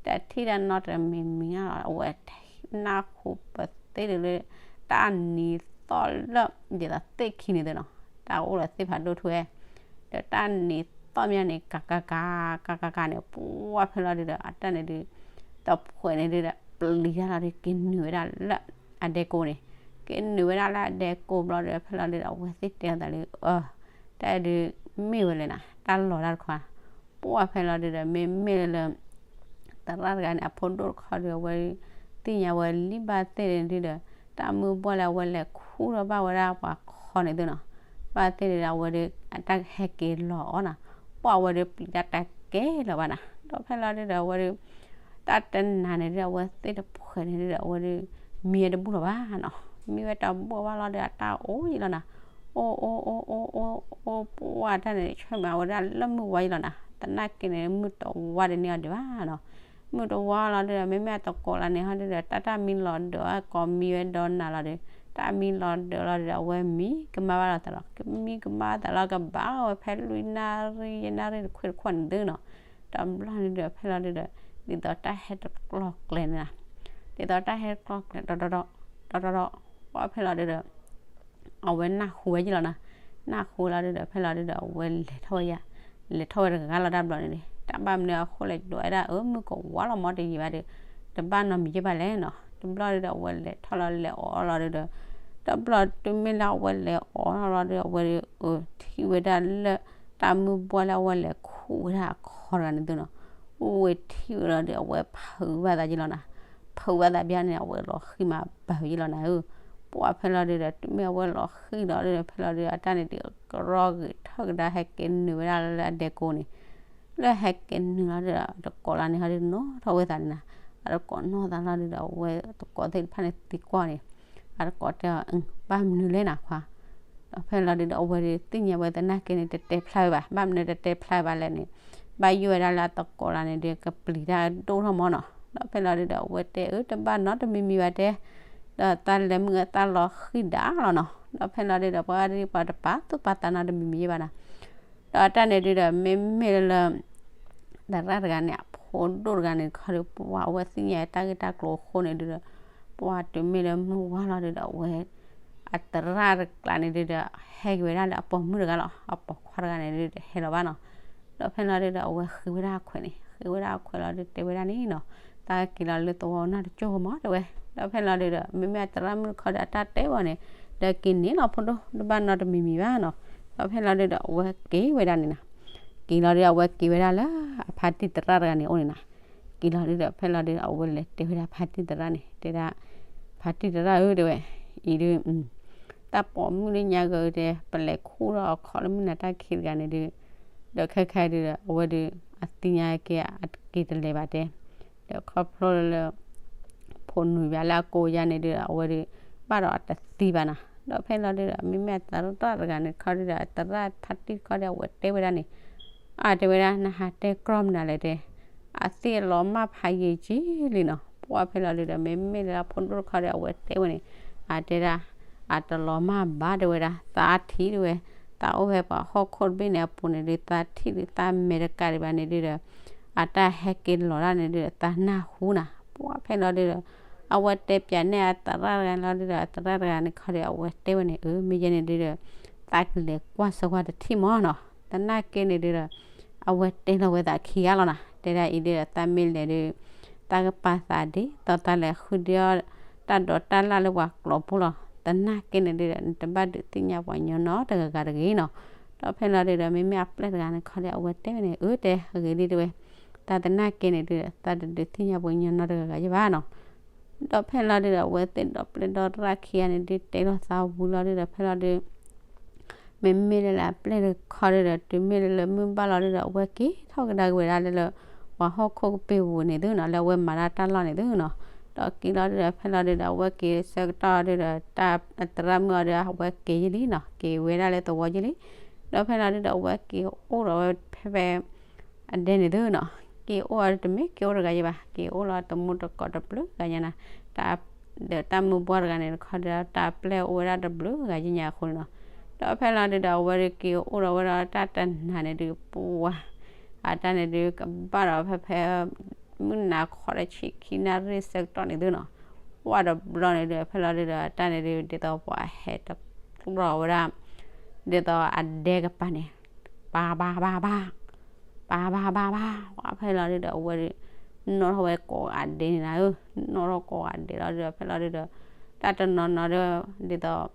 တထံၣ်တၢ်နီတမံၤမံၤနီၤ အဝဲနၢ်ဟူပသ့ၣ်ဒုးလၢ တၢ်နံၤသီၣ်လၢ ဒ်သိးသ့ၣ်ခံန့ၣ်သ့ၣ်နီၤ. တၢ်အိၣ်လၢသ့ၣ်ဖးဒိၣ်ထူဝဲ ဒီးတၢ်နံၤသီၣ်မ့ၢ်န့ၣ် ကကက ကကကန့ၣ် ပှၢ်ဖဲလီၤဒုးဒီး အတၢ်န့ၣ်ဒုး တဖှဲးန့ၣ်ဒုးဒီး ပျံၤတၢ်လီၤဒီး က့ၤနုာ်ဝဲဒၣ်လၢအဒဲကိန့ၣ်, က့ၤနုာ်ဝဲဒၣ်လၢအဒဲကိဘျီဒီး ဖဲလီၤဒုးဒီး အဝဲသ့ၣ်တဲအသးလၢ အၢ တၢ်ဒုးမ့ၢ်ဝဲလဲၣ်နီၤ တၢ်လီၤတၢ်တခါ, ပှၢ်ဖဲလီၤဒုးဒီး မ့မ့ၢ်လၢ သရၣ်တဂၤန့ၣ် အဖိဒိၣ်တခီဒီး အဝဲသ့ၣ်ညါဝဲလံဘၣ်သ့ၣ်န့ၣ်ဒုးဒီး တၢ်မုၢ်ဘှီၣ်လၢအဝဲလဲၤခူၣ်ထီၣ်ဘၣ်ဝဲဒၣ်ပှၤခီန့ၣ်သုနီၤ, ဘၣ်သ့ၣ်ဒုးဒီး အဝဲဒုး အတၢ်ဟဲက့ၤလီၤအီၤနီၤ, ပှၢ်အဝဲဒုးပျံၤတၢ်တကဲလၢၤဘၣ်နီၤ, ဒီးဖဲလီၤဒုးဒီး အဝဲဒုး တၢ်တနၤန့ၣ်ဒုး အဝဲသ့ၣ်တဖှဲးန့ၣ်ဒုးဒီး အဝဲဒုး မံဝဲတဘူၣ်လၢၤဘၣ်နီၤ, မံဝဲတဘူၣ်ဘၣ်လီၤဒီး အတၢ်အိၣ်ယံၤလီၤနီၤ, အိၣ်အိၣ်အိၣ်အိၣ်အိၣ်အိၣ် ပှၢ်တၢ်န့ၣ် ဆၢမၤဝဲဒၣ်လၢမုၢ်ဝါယံၤလီၤနီၤ, သနာ်က့န့ၣ် မုၢ်တဝါဒ်န့ၣ်အီၤဒံးဘၣ်နီၤ, မုၢ်တဝါလီၤဒုးဒီး မ့မ့ၢ်အတကိးလၢန့ၣ်ဟီဒုးဒီး တၢ်တၢ်မံလီၤဒုး အကိးမံဝဲဒီးနၤလီၤဒီး တၢ်မံလီၤဒုးလီၤဒုးဒီး အဝဲမံကမၣ်ဘၣ်လီၤသးလီၤ, ကမံကမၣ်သးလီၤကဘၣ်ဝဲဖဲလွံၢ်နၣ်ရံၣ်ယဲၢ်နၣ်ရံၣ်တခွ့တခွ့န့ၣ်သုနီၤ, တဘျီန့ၣ်ဒုးဒီး ဖဲလီၤဒုးဒီး ဒ်သိးတၢ်ဟဲတကျီကျဲန့ၣ်နီၤ, ဒ်သိးတၢ်ဟဲတကျီကျဲ ဒီး ဒီး ဒီး ပှၢ်ဖဲလီၤဒုးဒီး အဝဲနၢ်ဟူဝဲယံၤလီၤနီၤ, နၢ်ဟူလီၤဒုးဒီး ဖဲလီၤဒုးဒီး အဝဲလဲၤထီၣ်ဝဲယါ, လဲၤထီၣ်ဝဲတဂၤလီၤတၢ်ဘျီန့ၣ်န့ၣ် တၢ်ဘၣ်မနုၤအဃိလဲၣ် ဒွးဝဲဒၣ်အၢ မုၢ်ကဝါလီၤမၢ်တယံာ်ဘၣ်ဒီး တဘၣ်နီတမံၤယဲၢ်ဘၣ်လဲၣ်နီၤ, တဘျီဒုးဒီး အဝဲလဲၤထီၣ်လီၤလဲၤအိးလီၤဒုးဒီး တဘျီတုၤမ့ၢ်လၢအဝဲလဲၤအိးထီၣ်လီၤဒုး အဝဲဒုး အၢ ထံၣ်ဝဲဒၣ်လၢ တၢ်မုၢ်ဘှီၣ်လၢအဝဲလဲၤခူၣ်ဝဲဒၣ်အခီတဂၤန့ၣ်သုနီၤ, အိၣ်ဝဲထံၣ်ဝဲလီၤဒုး အဝဲဖုးဘၣ်သးယံၤလီၤနီၤ, ဖုးဘၣ်သးဘၣ်န့ၣ် အဝဲလီၤဃံၤမးဘၣ်ယံၤလီၤနီၤဧၢ, ပှၢ်ဖဲလီၤဒုးဒီး တုၤမ့ၢ်အဝဲလီၤဃံၤလီၤဒုးဒီး ဖဲလီၤဒုးဒီး အတၢ်န့ၣ်ဒုး ကရီဂ့ၤထၢၣ်ကဒါ ဟဲက့ၤနုာ်ဝဲဒၣ်လၢအဒဲကိန့ၣ် လၢဟဲက့ၤနုာ်လီၤဒုးဒီး တကိးလၢန့ၣ်ဟီဒုး နီၣ်ထီၣ်ဝဲသးန့ၣ်နီၤ, အတကိးနီၣ်သးလီၤဒုးဒီး အဝဲတကိးသ့ၣ်တဖၣ်န့ၣ်သံကွၢ်န့ၣ်, အတကိးတဲအီၤ ဘၣ်မနုၤလဲၣ်နၤခွါ, ဒီးဖဲလီၤဒုးဒီး အဝဲဒုးသ့ၣ်ညါဝဲသနာ်က့န့ၣ် တတဲဖျါဝဲဘၣ်, ဘၣ်မနုၤတတဲဖျါဝဲဘၣ်လဲၣ်န့ၣ်, ဘၣ်ယိၣ်ဝဲဒၣ်လၢအတကိးလၢန့ၣ်ဒုး ကပျံၤတၢ်ဒိၣ်ထီၣ်မၢ်နီၤ, ဒီးဖဲလီၤဒုးဒီး အဝဲတဲအၢ တဘၣ်နီတမံၤမံၤဘၣ်တဲ, ဒီးတၢ်လဲၤမုၢ်အတၢ်လီၤဃံၤဒၣ်လီၤနီၤ, ဒီးဖဲလီၤဒုးဒီး ပှၤဒုးပှၤတပာ်သူၣ်ပာ်သးနီတမံၤမံၤယဲၢ်ဘၣ်နီၤ, ဒီးအတၢ်န့ၣ်ဒုးဒီး မ့မ့ၢ်လၢ သရၣ်တဂၤန့ၣ် အဖိဒိၣ်တဂၤန့ၣ် ခီဒုး ပှၤအဝဲသ့ၣ်ညါတၢ်ဂ့ၢ်တၢ်ကျိၤအဃိန့ၣ်ဒုးဒီး ပှၢ်တုၤမ့ၢ်လၢမုၢ်ဝါလီၤဒုဒီး အဝဲ အသရၣ်တကျါန့ၣ်ဒုဒီး ဟဲက့ၤဝဲဒၣ်လၢအပိာ်မုၣ်တဂၤလီၤ. အပိာ်ခွါတဂၤန့ၣ်ဒုဒီး ဟဲလီၤဘၣ်နီၤ. ဒီးဖဲလီၤဒုဒီး အဝဲဃ့ဝဲဒၣ်အခွဲးန့ၣ်, ဃ့ဝဲဒၣ်အခွဲးလီၤဒု တဲဝဲဒၣ်န့ၣ်နီၤ, တၢ်က့ၤလီၤလၢသဝီနၢ်တကၠိၢ်ကမီၤ တဲဝဲ. ဒီးဖဲလီၤဒုဒီး မ့မ့ၢ်အသရၣ်မုၣ်တခီဒီး အတၢ်တဲဝဲန့ၣ်, ဒီးက့ၤန့ၣ်လီၤဖိဒိၣ် တဘၣ်နီတမံၤမံၤဘၣ်နီၤ. ဒီးဖဲလီၤဒုဒီး အဝဲက့ၤဝဲဒၣ်န့ၣ်နီၤ. က့ၤလီၤဒု အဝဲက့ၤဝဲဒၣ်လၢအဖါတံၢ်သရၣ်တဂၤန့ၣ်အိၣ်န့ၣ်နီၤ. က့ၤလီၤဒုဒီး ဖဲလီၤဒုဒီး အဝဲလဲၤတဲဝဲဒၣ်ဖါတံၢ်သရၣ်န့ၣ်, တဲဒၣ်, ဖါတံၢ်သရၣ်ဧၢ တဲဝဲ, အံၤဒု တၢ်ပိာ်မုၣ်လၢညါဂၤတဲ ပလဲၤခူၣ်ထီၣ်အခီၣ်လၢမုၢ်နၤတၢ်ခံးတဂၤန့ၣ်ဒု, ဒီးခဲခါဒုဒီး အဝဲဒု အသ့ၣ်ညါက့ၤအက့ၤတလဲၤဘၣ်တဲ, ဒီးခီဖျိလၢ ဖိနူဘၣ်လၢအကိးယါန့ၣ်ဒုဒီး အဝဲဒု ဘၣ်ဒီးအတသံဘၣ်နီၤ. ဒီးဖဲလီၤဒုဒီး မ့မ့ၢ်အသရၣ်တဂၤန့ၣ်တခီဒုဒီး အသရၣ်ဖါတံၢ်တခီဒီး အဝဲတဲဝဲဒၣ်န့ၣ်, အတဲဝဲဒၣ် နဟးတဲကြီမနုၤလဲၣ်တဲ, အသ့ၣ်အလီၤမၢ်ဖးယံာ်ကံလံနီၤ. ပှၢ်ဖဲလီၤဒုဒီး မ့မ့ၢ်လၢအဖိဒိၣ်တခီဒီး အဝဲတဲဝဲန့ၣ်, အတဲဒၣ်, အတလီၤမၢ်ဘၣ်တဲဝဲဒၣ် သးထံၣ်တဲဝဲ, သးအိၣ်ဖဲပှၤဟီၣ်ခိၣ်တဘ့ၣ်န့ၣ်အပူၤန့ၣ်ဒု သးထံၣ်ဒုးသးမဲာ်တကးဒံးဘၣ်န့ၣ်ဒုဒီး အတၢ်ဟဲက့ၤလီၤတၢ်န့ၣ်ဒုဒီး သးနၢ်ဟူနီၤ. ပှၢ်ဖဲလီၤဒုဒီး အဝဲတဲပၠးန့ၢ်အသရၣ်တဂၤန့ၣ်လီၤဒုဒီး အသရၣ်တဂၤန့ၣ်တခီဒီး အဝဲတဲဝဲန့ၣ် အၢ မ့ၢ်ယဲန့ၣ်ဒုဒီး သးကလဲၤကွၢ်ဆၢကွၢ်တထံၣ်မီၤနီၤ. သနာ်က့န့ၣ်ဒုဒီး အဝဲတဲလီၤဝဲသးခံဂၤလီၤနီၤ. တဲဒၣ်အံၤဒုဒီး သးမ့ၢ်လဲၤဒု သးကပာ်သးဒ်သိးသးလဲၤဃုဒုးအီၣ်တၢ်ဒိးတၢ်လၣ်လၢပှၤကျိာ်ဖိလီၤ. သနာ်က့န့ၣ်ဒုဒီး နတဘၣ်ဒုးသ့ၣ်ညါပှၤညီနီတဂၤဂၤတဂ့ၤနီၤ. ဒီးဖဲလီၤဒုဒီး မ့မ့ၢ်အပျဲၢ်တဂၤန့ၣ်တခီဒီး အဝဲတဲဝဲန့ၣ် အၢ တဲအဂ့ၤလံတဲဝဲ, သးသနာ်က့န့ၣ်ဒုဒီး သးတဒုးသ့ၣ်ညါပှၤညီနီတဂၤဂၤယဘၣ်နီၤ. ဒီးဖဲလီၤဒုဒီး အဝဲသ့ၣ်ဒီးပျဲၢ်ဒီးသရၣ်ခံဂၤန့ၣ်ဒု တဲလီၤသးဝံၤလီၤဒုဒီး ဖဲလီၤဒု မ့မ့ၢ်လၢအပျဲၢ်တခီဒုဒီး တုၤမ့ၢ်လၢလၢမုၢ်ဘၣ်လီၤဒုဒီး အဝဲက့ၤထီၣ်ကဒါက့ၤဝဲဒၣ်လၢ ပှၤဟီၣ်ခိၣ်ကပ့ၤပူၤန့ၣ်သုနီၤ, လၢအဝဲမၤတၢ်တၢ်လီၢ်န့ၣ်သုနီၤ. ဒီးက့ၤလီၤဒုဒီး ဖဲလီၤဒုဒီး အဝဲက့ၤဆၢကတီၢ်ဒုဒီး တၢ်သရၣ်မုၣ်အီၤဒီး အဝဲက့ၤယလံနီၤ, က့ၤဝဲဒၣ်လၢသဝီယလံ. ဒီးဖဲလီၤဒုဒီး အဝဲက့ၤအိၣ်ဒီးဝဲဖဲဖဲ အဒဲန့ၣ်သုနီၤ, က့ၤအိၣ်အီၤတမ့ၢ်က့ၤအိၣ်တဂၤယဘၣ်, က့ၤအိၣ်လီၤတမူတကိးတဘျုးဂၤညါနီၤ, တၢ် ဒီးတၢ်မုၢ်ဘှီတဂၤန့ၣ်တခီဒီး တၢ်ပျဲၢ်အိၣ်ဝဲဒၣ်တဘျုးဂၤယညါအဃိန့ၣ်နီၤ. ဒီးဖဲလီၤဒုဒီး အဝဲဒုးက့ၤအိၣ်ဒီးဝဲဒီးတၢ်တနၤန့ၣ်ဒုး ပှၢ် အတၢ်န့ၣ်ဒုးကဘၣ်ဒီးဖဲဖဲ မုၢ်နၤခီတဆံခံနၣ်ရံၣ်ဆၢကတီၢ်န့ၣ်သုနီၤ, ပှၢ်တဘျီန့ၣ်ဒုး ဖဲလီၤဒုဒီး အတၢ်န့ၣ်ဒုး ဒ်သိးပှၤဟဲတကျီဝဲဒၣ် ဒ်သိးအဒဲကပၤန့ၣ် ပၤဘၤဘၤဘၤ ပၤဘၤဘၤဘၤ ပှၢ်ဖဲလီၤဒုဒီး အဝဲဒုး နီၣ်ထီၣ်ဝဲကိးဂၤဒဲးန့ၣ်နၤဧၢ, နီၣ်ထီၣ်ကိးဂၤဒဲးလီၤဒုဒီး ဖဲလီၤဒုဒီး တၢ်တနီၤနီၤဒီး ဒ်သိး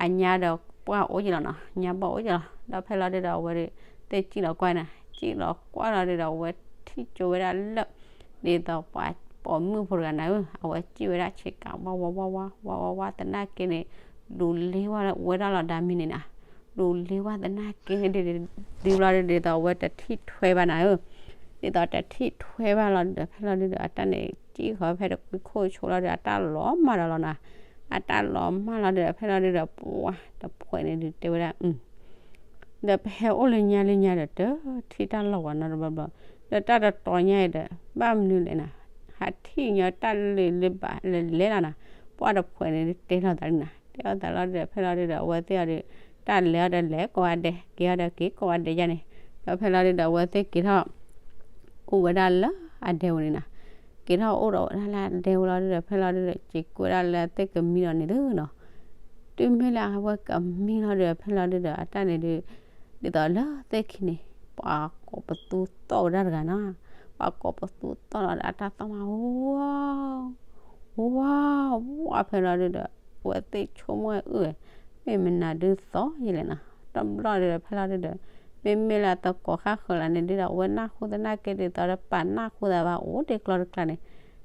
အညါဒီးပှၢ်အိၣ်က့ၤလီၤနီၤ, ညါဘီၣ်အိၣ်က့ၤလီၤ. ဒီးဖဲလီၤဒုဒီး အဝဲဒုး သ့ၣ်စံၣ်လီၤကွၢ်နၤ, စံၣ်လီၤကွၢ်လီၤဒုဒီး အဝဲထံၣ်ကၠိဝဲဒၣ်လၢ ဒ်သိးပှၤပိာ်မုၣ်ဖိတဂၤနၤဧၢ, အဝဲစံၣ်ဝဲဒၣ်ဆ့ကၤ ဝါဝါဝါဝါ ဝါဝါဝါ သနာ်က့န့ၣ် ဒူးလ့ဝဲဒၣ်လီၤဒါမံၤန့ၣ်နၤ, ဒူးလ့ဝဲသနာ်က့န့ၣ်ဒုး ဒုးဘျီဒုး ဒ်သိးအဝဲတထံၣ်ထွဲဘၣ်နၤဧၢ, ဒ်သိးတထံၣ်ထွဲဘၣ်လီၤဒုဒီး ဖဲလီၤဒုဒီး အတၢ်န့ၣ် စံၣ်ဃီၤဖဲတကွံခိၣ်ဆိလီၤဒုဒီး အတၢ်လီၤမၢ်ဒီးလီၤနၤ, အတၢ်လီၤမၢ်လီၤဒုဒီး ဖဲလီၤဒုဒီး ပှၢ်တဖှဲးန့ၣ်ဒုးတဲဝဲဒၣ် ဒီးပဟဲအိၣ်လၢညါလၢညါဒီး တထံၣ်တၢ်လီၢ်ဝဲနီတဘျီဘျီ, ဒီးတၢ်တတီၤညါအံၤဒီး ဘၣ်မနုၤလဲၣ်နၤ, ဟးထံၣ်ညီတၢ်လၢလၢဘၣ်လဲၤလဲၤလီၤနၤ, ပှၢ်တဖှဲးန့ၣ်ဒုးတဲလီၤသးလံနၤ, တဲလီၤသးလီၤဒုဒီး ဖဲလီၤဒုဒီး အဝဲသ့ၣ်အီၤဒုး တၢ်လဲၤအီၤဒီးလဲၤကိးဂၤဒဲး က့ၤအီၤဒီးက့ၤကိးဂၤဒဲးယါန့ၣ်, ဒီးဖဲလီၤဒုဒီး အဝဲသ့ၣ်က့ၤထီၣ် အိၣ်ဝဲဒၣ်လၢအဒဲဝဲန့ၣ်နၤ, က့ၤထီၣ်အိၣ်ဒီးဝဲဒၣ်လၢအဒဲဝဲလီၤဒုဒီး ဖဲလီၤဒုဒီး စံးကွဲးဒၣ်လၢသ့ၣ်ကမံလီၤန့ၣ်သုနီၤ, တုၤမ့ၢ်လၢအဝဲကမံလီၤဒုဒီး ဖဲလီၤဒုဒီး အတၢ်န့ၣ်ဒုး ဒ်သိးလၢသ့ၣ်ခံန့ၣ် ပှၤကိးပသူသီၣ်ဝဲဒၣ်တဂၤနီၤ, ပှၤကိးပသူသီၣ်လီၤဒီး အတၢ်သီၣ်မး ဝါ ဝါ ဝါ ဖဲလီၤဒုဒီး အဝဲသ့ၣ်ဆိကမိၣ်အုၣ်ဝဲ မ့ၢ်မနုၤဒုးသီၣ်ယလဲၣ်နီၤ, တဘျီဒုဒီး ဖဲလီၤဒုဒီး မ့မ့ၢ်လၢအသကိးဃၣ်ဃၢၤလၢန့ၣ်ဒုဒီး အဝဲနၢ်ဟူသနာ်က့ဒ်သိးလၢပာ်နၢ်ဟူသးဘၣ်အိၣ်တ့ၢ်ကျီတကျါန့ၣ်,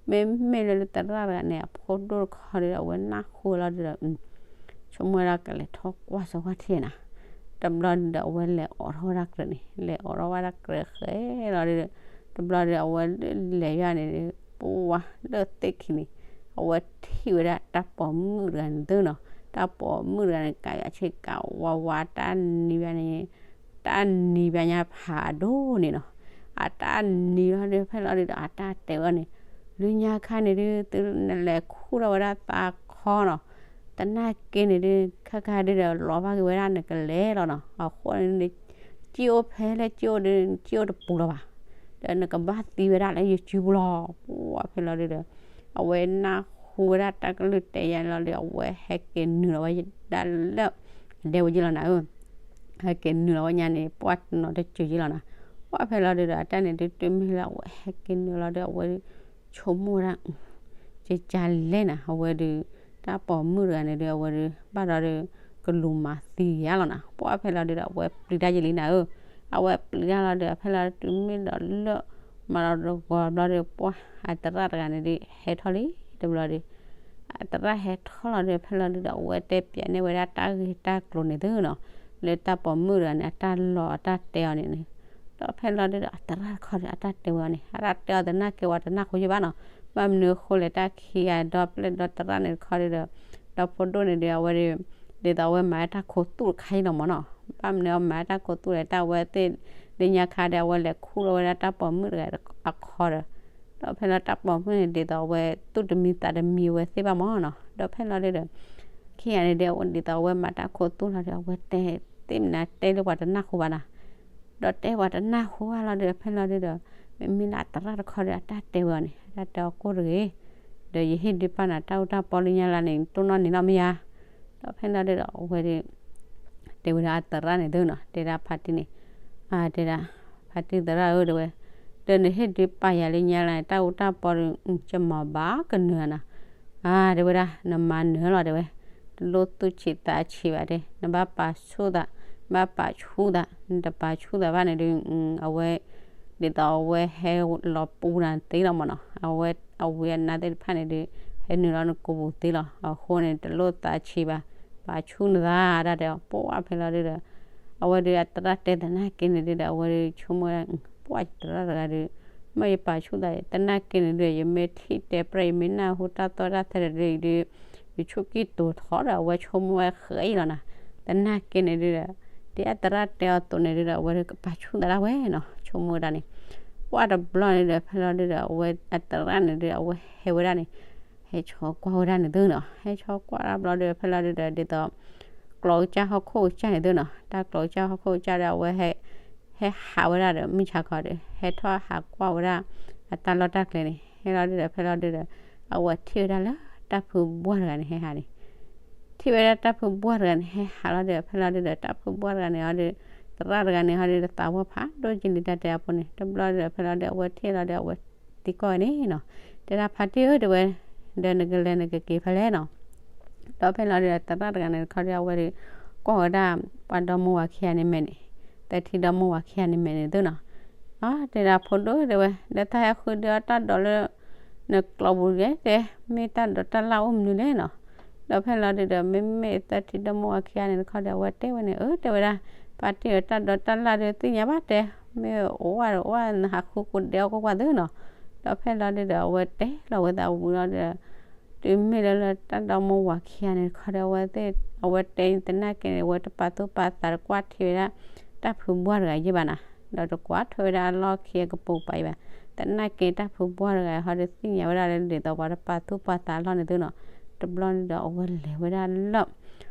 မ့မ့ၢ်လၢသရၣ်တဂၤန့ၣ် အဖိဒိၣ်တခီဒုဒီး အဝဲနၢ်ဟူလီၤဒုဒီး ဆိကမိၣ်ဝဲဒၣ်ကလဲၤထီၣ်ကွၢ်စၢၤဝဲထံၣ်နၤ, တဘျီဒုဒီး အဝဲလဲၤအိးထီၣ်ဝဲဒၣ်ကြၢးန့ၣ် လဲၤအိးထီၣ်ဝဲဒၣ်ကြၢးဃဲလီၤဒုဒီး တဘျီဒုဒီး အဝဲလဲၤယါန့ၣ် ပှၤလၢသ့ၣ်ခံန့ၣ် အဝဲထံၣ်ဝဲဒၣ်တၢ်ပိာ်မုၣ်တဂၤန့ၣ်သုနီၤ, တၢ်ပိာ်မုၣ်တဂၤန့ၣ် ကးယၤဆ့ကၤဝါဝါ တၢ်နံၤဘၣ်န့ၣ် တၢ်နံၤဘၣ်ညါဖးဒိၣ်န့ၣ်နီၤ, အတၢ်နံၤလီၤဒု ဖဲလီၤဒုဒီး အတၢ်တဲဝဲန့ၣ် လၢညါခါန့ၣ်ဒု သုနလဲၤခူၣ်ထီၣ်ဝဲဒၣ်သးခီနီၤ, သနာ်က့န့ၣ်ဒု ခါခါဒုဒီး လီၤဘၣ်က့ၤဝဲဒၣ်နကလဲၤလီၤနီၤ, အဃိန့ၣ် စံၣ်အိၣ်ဖဲလဲၣ်စံၣ်အိၣ်ဒု စံၣ်အိၣ်တပူၤလီၤဘၣ်, ဒီးနကဘၣ်သံဝဲဒၣ်လၢယစုပူၤလီၤ, ပှၢ်ဖဲလီၤဒုဒီး အဝဲနၢ် ပူဝဲဒၣ်တၢ်ကလုၢ်တဲယါလီၤဒီး အဝဲဟဲက့ၤနုာ်လီၤဝဲဒၣ်လၢ အဒဲဝဲယ့ၢ်လီၤနၤဧၢ, ဟဲက့ၤနုာ်လီၤဝဲညါန့ၣ် ပှၢ်တနီၤတစၢၤယ့ၢ်လီၤနၤ, ပှၢ်ဖဲလီၤဒုဒီး အတၢ်န့ၣ်ဒု တုၤမ့ၢ်လၢအဝဲဟဲက့ၤနုာ်လီၤဒီး အဝဲဒု ဆိကမိၣ်ဝဲဒၣ် ကကလဲၣ်နၤ, အဝဲဒု တၢ်ပိာ်မုၣ်တဂၤန့ၣ်ဒု အဝဲဒု ဘၣ်ဒီးဒု ကလူၤမၤသံယါလီၤနၤ, ပှၢ်ဖဲလီၤဒုဒီး အဝဲပျံၤတၢ်ယံာ်လံနၤဧၢ, အဝဲပျံၤတၢ်လီၤဒီး ဖဲလီၤဒု တုၤမ့ၢ်ဒီးလၢ မၤဒီးတဂီၤဘျီဒီး ပှၢ်အသရၣ်တဂၤန့ၣ်ဒု ဟဲထီၣ်လံ, တဘျီဒီး အသရၣ်ဟဲထီၣ်လီၤဒီး ဖဲလီၤဒုဒီး အဝဲတဲပၠးန့ၢ်ဝဲဒၣ်တၢ်ဂ့ၢ်တၢ်ကျိၤန့ၣ်သုနီၤ, လၢတၢ်ပိာ်မုၣ်တဂၤန့ၣ် အတၢ်လီၢ်အတၢ်တဲအီၤန့ၣ်န့ၣ်, ဒီးဖဲလီၤဒုဒီး အသရၣ်တခီဒီး အတၢ်တဲဝဲအီၤန့ၣ် အတၢ်တဲအီၤတနၢ်က့ၤဝဲတနၢ်ဟူယ့ၢ်ဘၣ်နီၤ, ဘၣ်မနုၤအဃိလဲၣ် တၢ်ခံဂၤဒီပျဲၢ်ဒီသရၣ်န့ၣ်တခီဒုဒီး ဒီဖိဒိၣ်န့ၣ်ဒု အဝဲဒု ဒ်သိးအဝဲမၤတၢ်ခိသူၣ်တခါအံၤလီၤမၢ်နီၤ, ဘၣ်မနုၤအမၤတၢ်ခိသူၣ်လဲၣ် တၢ်အဝဲသ့ၣ် လၢညါခါဒီး အဝဲလဲၤခူၣ်လီၤဝဲဒၣ်တၢ်ပိာ်မုၣ်တဂၤအခီဒီး ဒီးဖဲလီၤတၢ်ပိာ်မုၣ်န့ၣ် ဒ်သိးအဝဲသူၣ်တမံသးတမံဝဲသ့ၣ်ဘၣ်မၢ်နီၤ, ဒီးဖဲလီၤဒုဒီး ခံဂၤန့ၣ်ဒီး ဒ်သိးအဝဲမၤတၢ်ခိသူၣ်လီၤဒီး အဝဲတဲသ့ၣ်မနုၤတဲလၢပှၤတနၢ်ဟူဘၣ်နၤ, ဒီးတဲပှၤတနၢ်ဟူဘၣ်လီၤဒီး ဖဲလီၤဒုဒီး မ့မ့ၢ်လၢအသရၣ်တခီဒီး အတၢ်တဲဝဲအီၤန့ၣ် အတၢ်တဲအီၤကိၢ်တဂ့ၤ, ဒီးယဟ့ၣ်ဒုးပာ်နၤတၢ်အူတၢ်ပီလၢညါလၢ်န့ၣ် တိၢ်နီၣ်န့ၢ်လီၤမ့ၢ်ယါ, ဒီးဖဲလီၤဒုဒီး အဝဲဒု တဲဝဲဒၣ်အသရၣ်န့ၣ်သုနီၤ, တဲဒၣ်ဖါတံၢ်န့ၣ်, တဲဒၣ် ဖါတံၢ်သရၣ်ဧၢ တဲဝဲ, ဒီးနဟ့ၣ်ဒုးပာ်ယၤလၢညါလၢ်န့ၣ် တၢ်အူတၢ်ပီဒီး ကမၤဘၣ်ကနၢၤနၤ, တဲဝဲဒၣ် နမၤနၢၤလီၤ တဲဝဲ, တလိၣ်သူၣ်ဆံးသးဆံးဘၣ်တဲ, နဘၣ်ပာ်ဆူၣ်သး, ဘၣ်ပာ်ဆူၣ်သး, နတပာ်ဆူၣ်သးဘၣ်န့ၣ်ဒုး အဝဲ ဒ်သိးအဝဲဟဲလီၤပူၤနၤသ့လီၤမၢ်နီၤ, အဝဲအဝံအနါသ့ၣ်တဖၣ်န့ၣ်ဒုး ဟဲနုာ်လီၤနကိာ်ပူၤသ့လီၤ, အဃိန့ၣ် တလိၣ်သးဆံးဘၣ်, ပာ်ဆူၣ်နသးဒၣ်တဲအီၤ, ပှၢ်ဖဲလီၤဒုဒီး အဝဲဒုးအသရၣ်တဲသနာ်က့န့ၣ်ဒုဒီး အဝဲဒုးဆိကမိၣ်ဝဲဒၣ် ပှၢ်ယသရၣ်တဂၤဒုး မ့ၢ်ယပာ်ဆူၣ်သး သနာ်က့န့ၣ်ဒုး ယမ့ၢ်ထံၣ်တဲပြဲၢ် ယမ့ၢ်နၢ်ဟူတၢ်သီတၢ်သဲဒီးဒုး ယဆိကံၢ်တိၤထီဒီး အဝဲဆိကမိၣ်ဝဲဃဲအံၤလီၤနၤ, သနာ်က့န့ၣ်ဒုဒီး ဒ်အသရၣ်တဲအီၤအသိးန့ၣ်ဒုဒီး အဝဲဒုးကပာ်ဆူၣ်သးဒၣ်ဝဲနီၤ, ဆိကမိၣ်ဝဲဒၣ်န့ၣ်, ပှၢ်တဘျီန့ၣ်ဒီး ဖဲလီၤဒုဒီး အဝဲအသရၣ်န့ၣ်ဒုး အဝဲဟဲဝဲဒၣ်န့ၣ် ဟဲဆီကွၢ်ဝဲဒၣ်န့ၣ်သုနီၤ, ဟဲဆီကွၢ်တဘျီဒီး ဖဲလီၤဒုဒီး ဒ်သိး ကျိးကစၢ်ဟီၣ်ခိၣ်ကစၢ်န့ၣ်သုနီၤ, တၢ်ကျိးကစၢ်ဟီၣ်ခိၣ်ကစၢ်ဒီး အဝဲ ဟဲဟးဝဲဒၣ်ဒီး မုၢ်ဆါခီဒီး ဟဲထီၣ်ဟးကွၢ်ဝဲဒၣ် အတၢ်လီၢ်တၢ်ကျဲန့ၣ် ဟဲလီၤဒုဒီး ဖဲလီၤဒုဒီး အဝဲထံၣ်ဝဲဒၣ်လၢ တၢ်ဖုဘှၢ်တဂၤန့ၣ် ဟဲဟးန့ၣ် ထံၣ်ဝဲဒၣ်တၢ်ဖုဘှၢ်တဂၤန့ၣ် ဟဲဟးလီၤဒီး ဖဲလီၤဒုဒီး တၢ်ဖုဘှၢ်တဂၤန့ၣ်ဟီဒီး သရၣ်တဂၤန့ၣ်ဟီဒီး သးဝီဖးဒိၣ်က့ၤလံတၢ်တဲအဖိန့ၣ် တဘျီဒီး ဖဲလီၤဒု အဝဲထံၣ်လီၤဒီး အဝဲသံကွၢ်ဝဲန့ၣ်နီၤ, တဲဒၣ်ဖါတံၢ်ဧၢ တဲဝဲ, ဒီးနကလဲၤနကက့ၤဖဲလဲၣ်နီၤ, ဒီးဖဲလီၤဒုဒီး သရၣ်တဂၤန့ၣ်တခီဒီး အဝဲဒုး ကွၢ်ဝဲဒၣ် ပှၤဒီမါဝၤခံဂၤန့ၣ်မဲာ်န့ၣ်, သထံဒီမါဝၤခံဂၤန့ၣ်မဲာ်န့ၣ်သုနီၤ, တဲဒၣ်ဖိဒိၣ်တဲဝဲ ဒီးတၢ်ဟဲဃုဒုးအီၣ်တၢ်ဒိးလၢ နကျိးပူၤလဲၣ်တဲ, မ့ၢ်တၢ်ဒိးတၢ်လၢ်အိၣ်မနုၤလဲၣ်နီၤ, ဒီးဖဲလီၤဒုဒီး မ့မ့ၢ်သထံဒီမါဝၤခံဂၤန့ၣ်တခီဒီး အဝဲတဲဝဲန့ၣ် အၢ တဲဝဲဒၣ် ဖါတံၢ်ဧၢ တၢ်ဒိးတၢ်လၢ်ဒုးသ့ၣ်ညါဘၣ်တဲ, မ့ၢ်အိၣ်ဝဲဒီးအိၣ်နဟးဃုကိးဒဲးအီၣ်ကွၢ်ကွၢ်သုနီၤ, ဒီးဖဲလီၤဒုဒီး အဝဲတဲလီၤဝဲသးဝံၤလီၤဒီး တုၤမ့ၢ်လၢလၢတၢ်ဒီမါဝၤခံဂၤန့ၣ်တခီဒီး အဝဲသ့ၣ် အဝဲတဲသနာ်က့န့ၣ် အဝဲတပာ်သူၣ်ပာ်သးတကွၢ်ထံဝဲဒၣ် တၢ်ဖုဘှၢ်တဂၤယ့ၢ်ဘၣ်နၤ, ဒီးတကွၢ်ထွဲဝဲဒၣ်အလီၢ်ခံအကပိာ်ပာ်ယ့ၢ်ဘၣ်, သနာ်က့တၢ်ဖုဘှၢ်တဂၤဟီဒီးသ့ၣ်ညါဝဲဒၣ်လၢ ဒ်သိးပှၤတပာ်သူၣ်ပာ်သးအလီၢ်န့ၣ်သုနီၤ, တဘျီန့ၣ်ဒီးအဝဲလဲၤဝဲဒၣ်လၢ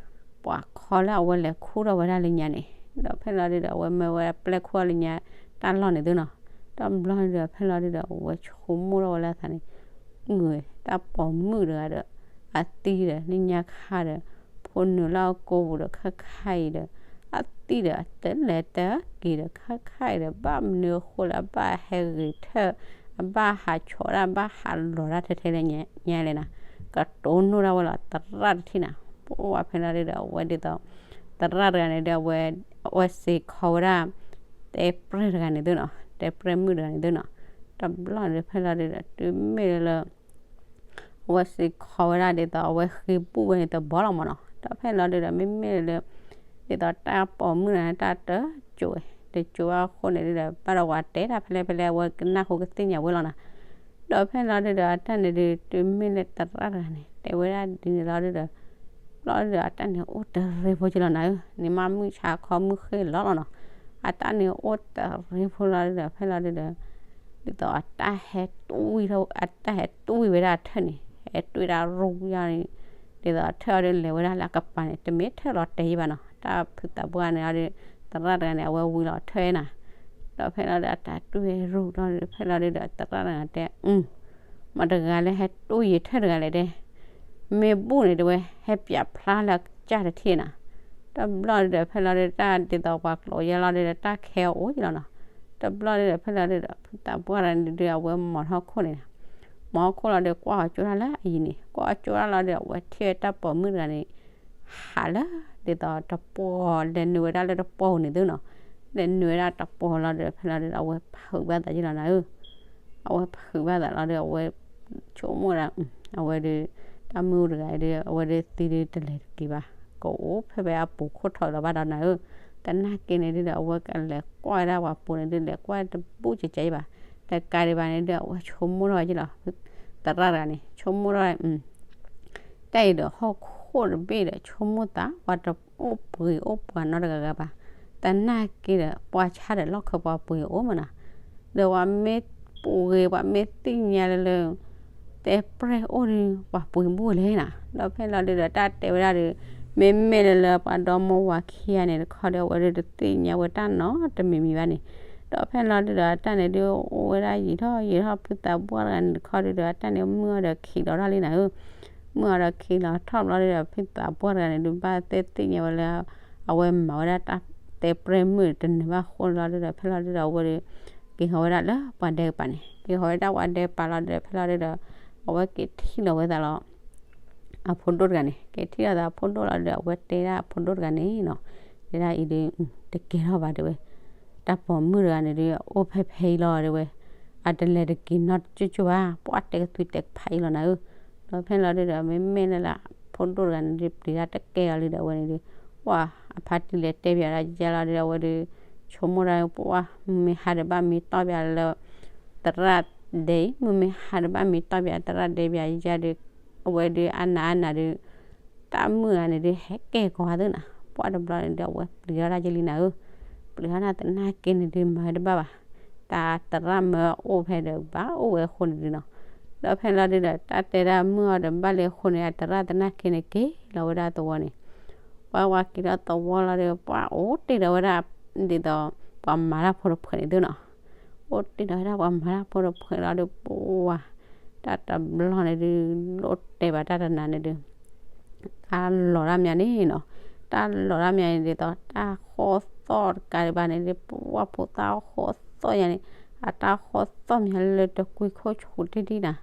ပှၤခီလၢအဝဲလဲၤခူၣ်ထီၣ်ဝဲဒၣ်လၢညါန့ၣ်, ဒီးဖဲလီၤဒုဒီး အဝဲမၢဝဲဒၣ်ပျဲၢ်ခူၣ်အီၤလၢညါတၢ်လီၢ်န့ၣ်သုနီၤ, တဘျီန့ၣ်ဒီး ဖဲလီၤဒုဒီး အဝဲဆိကမိၣ်ထီၣ်ဝဲလၢအသးန့ၣ် အၢ တၢ်ပိာ်မုၣ်တဂၤဒီး အသံဒီး လၢညါခါဒီး ဖိနုာ်လၢအကိာ်ပူၤဒီးခါခါအံၤဒီး အသံဒီး အတလဲၤတက့ၤဒီး ခါခါအံၤဒီး ဘၣ်မနုၤအဃိလၢအဘၣ်ဟဲဂ့ၤထၢၣ် အဘၣ်ဟးဆီးဒၣ် ဘၣ်ဟးလီၤဒၣ်ထဲထဲလၢညါလဲၣ်နၤ, ကတိၤနိၣ်ဒၣ်ဝဲလီၤ သရၣ်တထံၣ်နၤ, ပှၢ်ဖဲလီၤဒုဒီး အဝဲဒ်သိး သရၣ်တဂၤန့ၣ်ဒီး အဝဲ အဝဲစ့ၢ်ကီးဝဲဒၣ် တဲပြဲၢ်တဂၤန့ၣ်သုနီၤ, တဲပြဲၢ်မုၣ်တဂၤန့ၣ်သုနီၤ, တဘျီန့ၣ်ဖဲလီၤဒုဒီး တုၤမ့ၢ်လၢ အဝဲစ့ၢ်ကီးဝဲဒၣ်ဒ်သိးအဝဲဃ့ဘူၣ်ဝဲန့ၣ်တဘီလီၤမၢ်နီၤ, ဒီးဖဲလီၤဒုဒီး မ့မ့ၢ်လၢ ဒ်သိးတၢ်ပိာ်မုၣ်န့ၣ် တၢ်တစိၤဝဲ တစိၤဝဲအဃိန့ၣ်ဒုဒီး ဘၣ်ဒီးဝဲတဲတၢ်ဖဲလဲၣ်ဖဲလဲၣ် အဝဲကနၢ်ဟူကသ့ၣ်ညါဝဲလီၤနၤ, ဒီးဖဲလီၤဒုဒီး အတၢ်န့ၣ်ဒု တုၤမ့ၢ်လၢသရၣ်တဂၤန့ၣ် တဲဝဲဒၣ်ဒ်န့ၣ်လီၤဒုဒီး ဘျီဒုဒီး အတၢ်န့ၣ်အိၣ်တရံးဖိက့လီၤနၤဧၢ, န့ၣ်မ့ၢ်မုၢ်ဆါခီမုၢ်ဃ့ၢ်လီၤလီၤနီၤ, အတၢ်န့ၣ်အိၣ်တရံးဖိလီၤဒုဒီး ဖဲလီၤဒုဒီး ဒ်သိးအတၢ်ဟဲတွံၢ်ထီၣ် အတၢ်ဟဲတွံၢ်ဝဲဒၣ်အထၢၣ်န့ၣ် ဟဲတွံၢ်ဒၣ်ရူၢ်ယါန့ၣ်, ဒ်သိးအထၢၣ်အီၤဒုလဲၤဝဲဒၣ်လၢအကပၤန့ၣ် တမ့ၢ်ထၢၣ်လီၤတဲာ်ယံၤဘၣ်နီၤ, တၢ်ဖုသးပှၢ်န့ၣ်အီၤဒု သရၣ်တဂၤန့ၣ် အဝဲဝံလီၤထၢၣ်နၤ, ဒီးဖဲလီၤဒုဒီး အတၢ်တွံၢ်ဝဲရူၢ်ဒီး ဖဲလီၤဒုဒီး သရၣ်တဂၤတဲ အု မတၤတဂၤလၢဟဲတွံၢ်ယထၢၣ်တဂၤလဲၣ်တဲ မ့ၢ်ဘူၣ်န့ၣ်တဲဝဲ ဟဲပၠးဖျါလၢအကစၢ်တထံၣ်နၤ. တဘျီဒုဒီး ဖဲလီၤဒုဒီး တၢ်ဒ်သိးပှၤကျိးယဲလီၤဒုဒီး တၢ်ခဲအအိၣ်ယလီၤနီၤ. တဘျီဒုဒီး ဖဲလီၤဒုဒီး ဖုသးပှၢ်တဂၤန့ၣ်ဒု အဝဲမၤထီၣ်ခိၣ်န့ၣ်နၤ. မၤထီၣ်ခိၣ်လီၤဒု ကွၢ်အီၤကၠိတၢ်လၢအယံၤန့ၣ် ကွၢ်အီၤကၠိတၢ်လီၤဒု အဝဲထံၣ်ဝဲတၢ်ပိာ်မုၣ်တဂၤန့ၣ် ဟးလၢ ဒ်သိးတပီၢ် လဲၤနုာ်ဝဲဒၣ်လၢတပီၢ်န့ၣ်သုနီၤ. လဲၤနုာ်ဝဲဒၣ်တပီၢ်လီၤဒု ဖဲလီၤဒုဒီး အဝဲဖုးဘၣ်သးယလီၤနၤဧၢ. အဝဲဖုးဘၣ်သးလီၤဒီး အဝဲဆိကမိၣ်ဒၣ် အဝဲဒီး တၢ်မုၣ်တဂၤဒီး အဝဲဒီးသံဒီးတလဲၤတက့ၤဘၣ်, ကအိၣ်ဖဲဖဲအပူၤခိၣ်ထီၣ်လီၤဘၣ်ဒီးနၤဧၢ. သနာ်က့န့ၣ်ဒုဒီး အဝဲကလဲၤကွၢ်ဝဲဒၣ်ပှၤပူၤန့ၣ်ဒု လဲၤကွၢ်တဘူၣ်ကကဲဘၣ်, တကးဒံးဘၣ်န့ၣ်ဒု အဝဲဆိကမိၣ်ထီၣ်က့လီၤ, သရၣ်တဂၤန့ၣ် ဆိကမိၣ်ထီၣ် တၢ်အံၤဒီးဟီၣ်ခိၣ်တဘ့ၣ်ဒီး ဆိကမိၣ်သး ပှၤတအိၣ်ပှ့ၤအိၣ်ပှၤနီတဂၤဂၤဘၣ်. သနာ်က့ဒီး ပှၤဆါဒီးလီၢ်ခၢပှၤပှ့ၤအိၣ်မးနီၤ, ဒီးပှၤမ့ၢ်ပှ့ၤ ပှၤမ့ၢ်သ့ၣ်ညါလၢလၢ တဲပြဲၢ်အိၣ်ဒီး ပှၤပှ့ၤဘူၣ်လဲၣ်နီၤ. ဒီးဖဲလီၤဒုဒီး တၢ်တဲဝဲဒၣ်ဒီး မ့မ့ၢ်လၢလၢပှၤဒီမါဝၤခံဂၤန့ၣ်တခီဒီး အဝဲဒီးတသ့ၣ်ညါဝဲတၢ်နီတမံၤမံၤဘၣ်န့ၣ်, ဒီးဖဲလီၤဒုဒီး အတၢ်န့ၣ်ဒု အိၣ်ဝဲဒၣ်ယံာ်ထီၣ်ယံာ်ထီၣ် ဖုသးပှၢ်တဂၤန့ၣ်တခီဒုဒီး အတၢ်န့ၣ်မုၢ်အီၤဒီးခံးလီၤထီၣ်လံနၤဧၢ. မုၢ်အီၤဒီးခံးလီၤထီၣ်ဘျီဒုဒီး ဖုသးပှၢ်တဂၤန့ၣ်ဒု ဘၣ်သ့ၣ်သ့ၣ်ညါဝဲလၢ အဝဲမၤဝဲဒၣ်တၢ်တဲပြဲၢ်မုၣ်တနၢၤဘၣ်အဃိန့ၣ်လီၤဒုဒီး ဖဲလီၤဒုဒီး အဝဲဒီး က့ၤဟီဝဲဒၣ်လၢပှၤဒဲကပၤန့ၣ်, က့ၤဟီဝဲဒၣ်ပှၤဒဲကပၤလီၤဒုဒီး ဖဲလီၤဒုဒီး အဝဲက့ၤထံၣ်လီၤဝဲသးလီၤ အဖိဒိၣ်တဂၤန့ၣ်, က့ၤထံၣ်လီၤသးအဖိဒိၣ်လီၤဒီး အဝဲတဲဒၣ်အဖိဒိၣ်တဂၤန့ၣ်နီၤ, တဲဒၣ်အံၤဒု တကဲထီၣ်ဘၣ်တဲဝဲ, တၢ်ပိာ်မုၣ်တဂၤန့ၣ်ဒု အိၣ်ဖဲဖဲအံၤလီၤတဲဝဲ, အတလဲၤတက့ၤနီတကၠိၣ်ကၠိၣ်ဘၣ်, ပှၤတဲကသွံတဲကဖးအံၤလီၤနၤဧၢ. ဒီးဖဲလီၤဒုဒီး မ့မ့ၢ်လၢလၢ ဖိဒိၣ်တဂၤန့ၣ်ဒု ပျံၤတၢ်တကဲအီၤလံဒီး အဝဲန့ၣ်ဒု ပှၤအဖါတံၢ်လဲၤတဲပၠးဒၣ်ယဲလီၤဒုဒီး အဝဲဒု ဆိကမိၣ်ဒၣ် ပှၤမ့ၢ်ဟးဒီးဘၣ်မ့ၢ်တီၢ်ပၠးလၢ သရၣ်ဒဲအံၤ, မ့မ့ၢ်ဟးဒီးဘၣ်မ့ၢ်တီၢ်ပၠးသရၣ်ဒဲပၠးယဲဒု အဝဲဒု အနးအနးဒု တၢ်မုၣ်ဂၤန့ၣ်ဒု ဟဲကဲကိးဂၤသ့ၣ်နၤ, ပှၤတဘျီန့ၣ်ဒု အဝဲပျံၤထီၣ်ဒၣ်ယဲလံနၤဧၢ, ပျံၤထီၣ်ဒၣ်သနာ်က့န့ၣ်ဒု မၤဝဲတဘၣ်ဘၣ်, တၢ်သရၣ်မၢအိၣ်ဖဲဒီးဘၣ်အိၣ်ဝဲအဃိန့ၣ်ဒုနီၤ, ဒီးဖဲလီၤဒုဒီး တၢ်တဲဒၣ်မုၢ်အီၤဒီးဘၣ်လံအဃိန့ၣ် အသရၣ်သနာ်က့န့ၣ်က့ၤလီၤဝဲဒၣ်သဝီန့ၣ်, ပှၤဝဲက့ၤလီၤသဝီလီၤဒီး ပှၤအိၣ်တ့ၢ်ဒီးဝဲဒၣ် ဒ်သိး ပှၤမၤတၢ်ဖိတဖုန့ၣ်သ့ၣ်နီၤ, အိၣ်တ့ၢ်ဒီးဝဲဒၣ်ပှၤမၤတၢ်ဖိတဖုလီၤဒီး ပှၤ တၢ်တဘျီန့ၣ်ဒု လိၣ်တဲဘၣ်တၢ်တနၤန့ၣ်ဒု တၢ်လီၤတၢ်မးန့ၣ်နီၤ, တၢ်လီၤတၢ်မးန့ၣ်ဒ်သိး တၢ်ဃီသီၣ်တကးဒံးဘၣ်န့ၣ်ဒု ပှၤဖိသၣ်ဃီသီၣ်ညါန့ၣ်, အတၢ်ဃီသီၣ်မးလၢတကွံခိၣ်ဆူးတထံၣ်နၤ,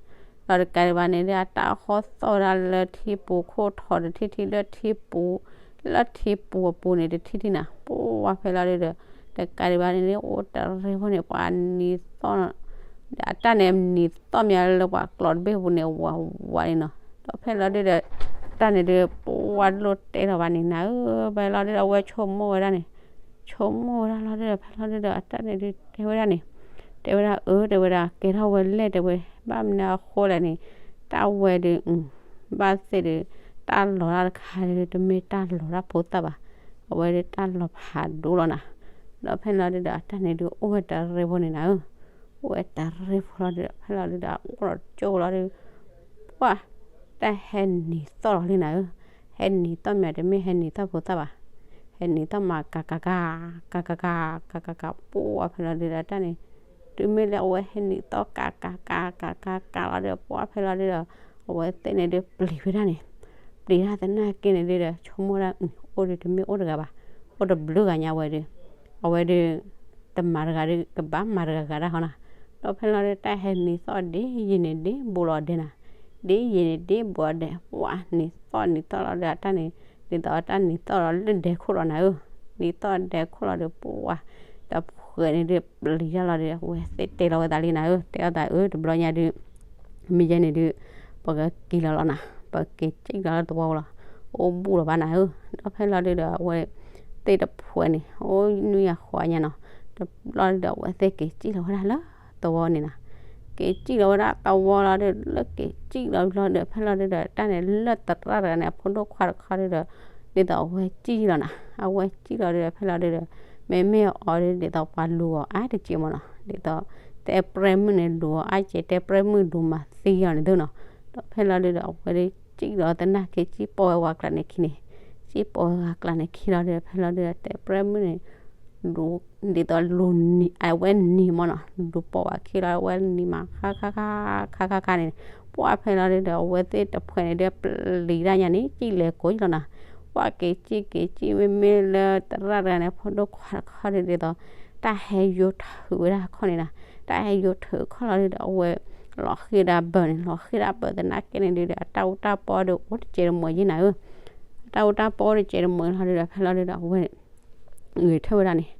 ဒီးတကးဒံးဘၣ်န့ၣ်ဒု အတၢ်ဃီသီၣ်ဝဲဒၣ်လၢထံပူၤခိၣ်ထီတထံၣ်ထံၣ် လၢထံပူၤ လၢထံပူၤအပူၤန့ၣ်တထံၣ်ထံၣ်နၤ, ပှၤဖဲလီၤဒုဒီး တကးဒံးဘၣ်န့ၣ်ဒု အိၣ်တရံးဖိန့ၣ် ပှၤနံၤသီၣ် ဒီးအတၢ်န့ၣ်နံၤသီၣ်မးလၢပှၤကျိးတဘ့ၣ်ပူၤန့ၣ် ဝးဝးန့ၣ်နီၤ, ဒီးဖဲလီၤဒုဒီး တၢ်န့ၣ်ဒု ပှၤလိၣ်တဲလီၤဘၣ်န့ၣ်နၤဧၢ, ဖဲလီၤဒုဒီး အဝဲဆိကမိၣ်ဝဲဒၣ်န့ၣ်, ဆိကမိၣ်ဝဲဒၣ်လီၤဒုဒီး ဖဲလီၤဒုဒီး အတၢ်န့ၣ်ဒု တဲဝဲဒၣ်န့ၣ်, တဲဝဲဒၣ်အၢ တဲဝဲဒၣ် ကဲထီၣ်ဝဲလဲၣ်တဲဝဲ, ဘၣ်မနုၤအဃိလဲၣ်န့ၣ်, တၢ်ဝဲဒု ဘၣ်သ့ၣ်ဒု တၢ်လီၤတၢ်တခါဒု တမ့ၢ်တၢ်လီၤတၢ်ဖိသၣ်ဘၣ်, အဝဲဒုတၢ်လီၤဖးဒိၣ်လီၤနၤ, ဒီးဖဲလီၤဒုဒီး အတၢ်န့ၣ်ဒု အိၣ်ဝဲတရံးဖိန့ၣ်နၤဧၢ, အိၣ်ဝဲတရံးဖိလီၤဒုဒီး ဖဲလီၤဒုဒီး အိၣ်ဒီးကၠိလီၤဒု ပှၤ တၢ်ဟဲနံၤသီၣ်လီၤလံနၤဧၢ, ဟဲနံၤသီၣ်မးတမ့ၢ်ဟဲနံၤသီၣ်ဖိသၣ်ဘၣ်, ဟဲနံၤသီၣ်မးကးကးကး ကးကးကး ကးကးကး ပှၤဖဲလီၤဒုဒီး တၢ်န့ၣ် တုၤမ့ၢ်လၢအဝဲဟဲနံၤသီၣ်ကးကးကး ကးကးကးလီၤဒုဒီး ပှၤဖဲလီၤဒုဒီး အဝဲသ့ၣ်န့ၣ်ဒု ပျံၤဝဲဒၣ်န့ၣ်, ပျံၤတၢ်သနာ်က့န့ၣ်ဒုဒီး ဆိကမိၣ်ဒၣ် အိၣ်ဒုတမ့ၢ်အိၣ်တဂၤဘၣ်, အိၣ်တဘျုးဂၤညါဝဲဒု အဝဲဒု တမၤတဂၤဒု ကဘၣ်မၤတဂၤဂၤဒၣ်ဟီနၤ, ဒီးဖဲလီၤဒု တၢ်ဟဲနံၤသီၣ်ဒ်ယံာ်န့ၣ်ဒ်ဘူးလီၤဒဲနၤ, ဒ်ယံာ်န့ၣ်ဒ်ဘူးလီၤဒဲ ပှၤနံၤသီၣ်နံၤသီၣ်လီၤဒု အတၢ်န့ၣ် ဒ်သိးအတၢ်နံၤသီၣ်လီၤလၢဒဲခိၣ်လီၤနၤဧၢ, နံၤသီၣ်ဒဲခိၣ်လီၤဒု ပှၤ တဖှဲးန့ၣ်ဒု ပျံၤတၢ်လီၤဒု အဝဲသ့ၣ်တဲလီၤဝဲသးလံနၤဧၢ, တဲအီၤသးအၢ တဘျီညါဒု မ့ၢ်ယဲန့ၣ်ဒု ပကက့ၤလီၤလီၤနၤ, ပက့ၤစံၣ်လီၤလၢသဝီလီၤ, အိၣ်ဘူးလီၤဘၣ်နၤဧၢ, ဒီးဖဲလီၤဒုဒီး အဝဲသ့ၣ်တဖှဲးန့ၣ် အိၣ်နွံဂၤဃိးဂၤညါနီၤ, တဘျီဒုဒီး အဝဲသ့ၣ်က့ၤစံၣ်လီၤဝဲဒၣ်လၢသဝီန့ၣ်နၤ, က့ၤစံၣ်လီၤဝဲဒၣ်သဝီလီၤဒု လၢက့ၤစံၣ်လီၤလီၤဒု ဖဲလီၤဒုဒီး တၢ်န့ၣ်လၢသရၣ်တဂၤန့ၣ် အဖိဒိၣ်ခွါတခီဒုဒီး ဒ်သိးအဝဲစံၣ်လီၤနၤ, အဝဲစံၣ်လီၤဒုဒီး ဖဲလီၤဒုဒီး မ့မ့ၢ်အီၤဒု ဒ်သိးပှၤလူၤအီၤအါတက့ၢ်မးနီၤ, ဒ်သိး တဲပြဲၢ်မုၣ်န့ၣ် လူၤအီၤအါက့ၢ် တဲပြဲၢ်မုၣ်လူၤမၤသံအီၤန့ၣ်သုနီၤ, ဒီးဖဲလီၤဒုဒီး အဝဲဒု စံၣ်လီၤသနာ်က့ စံၣ်ပိာ်ဝဲဝၤကျါန့ၣ်ခံန့ၣ်, စံၣ်ပိာ်ဝဲဝၤကျါန့ၣ်ခံလီၤဒု ဖဲလီၤဒုဒီး တဲပြဲၢ်မုၣ်န့ၣ် ဒ်သိးလူၤနံၤ အဝဲနံၤမးနီၤ, လူၤပိာ်ဝဲခံလီၤ အဝဲနံၤမး ခါခါခါ ခါခါခါန့ၣ် ပှၢ်ဖဲလီၤဒုဒီး အဝဲသ့ၣ်တဖုန့ၣ်ဒီး ပျံၤတၢ်ညါန့ၣ် စံၣ်လဲၤကိးယလီၤနၤ, ပှၢ်က့ၤစံၣ်က့ၤစံၣ် မ့မ့ၢ်လၢသရၣ်တဂၤန့ၣ် ဖိဒိၣ်ခွါတခီဒုဒ်သိး တၢ်ဟဲယိးထုးဝဲဒၣ်ခီၣ်န့ၣ်နၤ, တၢ်ဟဲယိးထုးခီၣ်လီၤဒုဒီး အဝဲလီၤဃ့ၢ်ဒၣ်ဘၢၣ်န့ၣ် လီၤဃ့ၢ်ဒၣ်ဘၢၣ်သနာ်က့န့ၣ်ဒုဒီး အတၢ်အူတၢ်ပီဒီး အိၣ်တစဲးတမှဲးယဲနၤဧၢ, အတၢ်အူတၢ်ပီအိၣ်တစဲးတမှဲးလီၤဒုဒီး ဖဲလီၤဒုဒီး အဝဲ ဂဲၤထၢၣ်ဝဲဒၣ်န့ၣ်,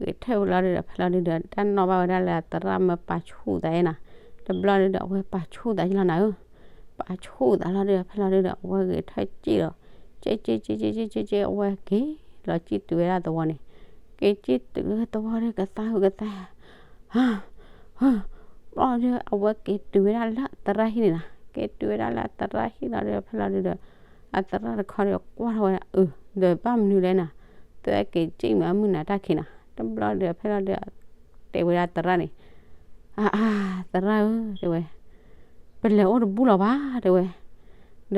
ဂဲၤထၢၣ်ဝဲလီၤဒုဒီး ဖဲလီၤဒုဒီး တၢ်နီၣ်ဘၣ်ဝဲဒၣ်လၢအသရၣ်မၢပာ်ဆူၣ်သးယဲနၤ, တဘျီဒုဒီး အဝဲပာ်ဆူၣ်သးယလီၤနၤဧၢ, ပာ်ဆူၣ်သးလီၤဒုဒီး ဖဲလီၤဒုဒီး အဝဲဂဲၤထၢၣ်စံၣ်ဒီး စံၣ်စံၣ်စံၣ်စံၣ်စံၣ်စံၣ် အဝဲက့ၤလီၤစံၣ်တုၤဝဲဒၣ်သဝီန့ၣ်, က့ၤစံၣ်တုၤလၢသဝီဒီး ကသါဃုာ်ကသါ ဘျီဒု အဝဲက့ၤတုၤဝဲဒၣ်လၢအသရၣ်ဟံၣ်န့ၣ်နၤ, က့ၤတုၤဝဲဒၣ်လၢအသရၣ်ဟံၣ်လီၤဒုဒီး ဖဲလီၤဒုဒီး အသရၣ်တခီဒီးကွၢ်ထီၣ်ဝဲဒၣ် အၢ ဒီးဘၣ်မနုၤလဲၣ်နၤ, သုက့ၤစံၣ်မၤမုၢ်နၤတၢ်ခံနၤ, တဘျီဒီး ဖဲလီၤဒု တဲဝဲဒၣ်သရၣ်န့ၣ်, အါအါ သရၣ်ဧၢ တဲဝဲ ပလဲၤအိၣ်တဘူၣ်လီၤဘၣ် တဲဝဲ, ဒီ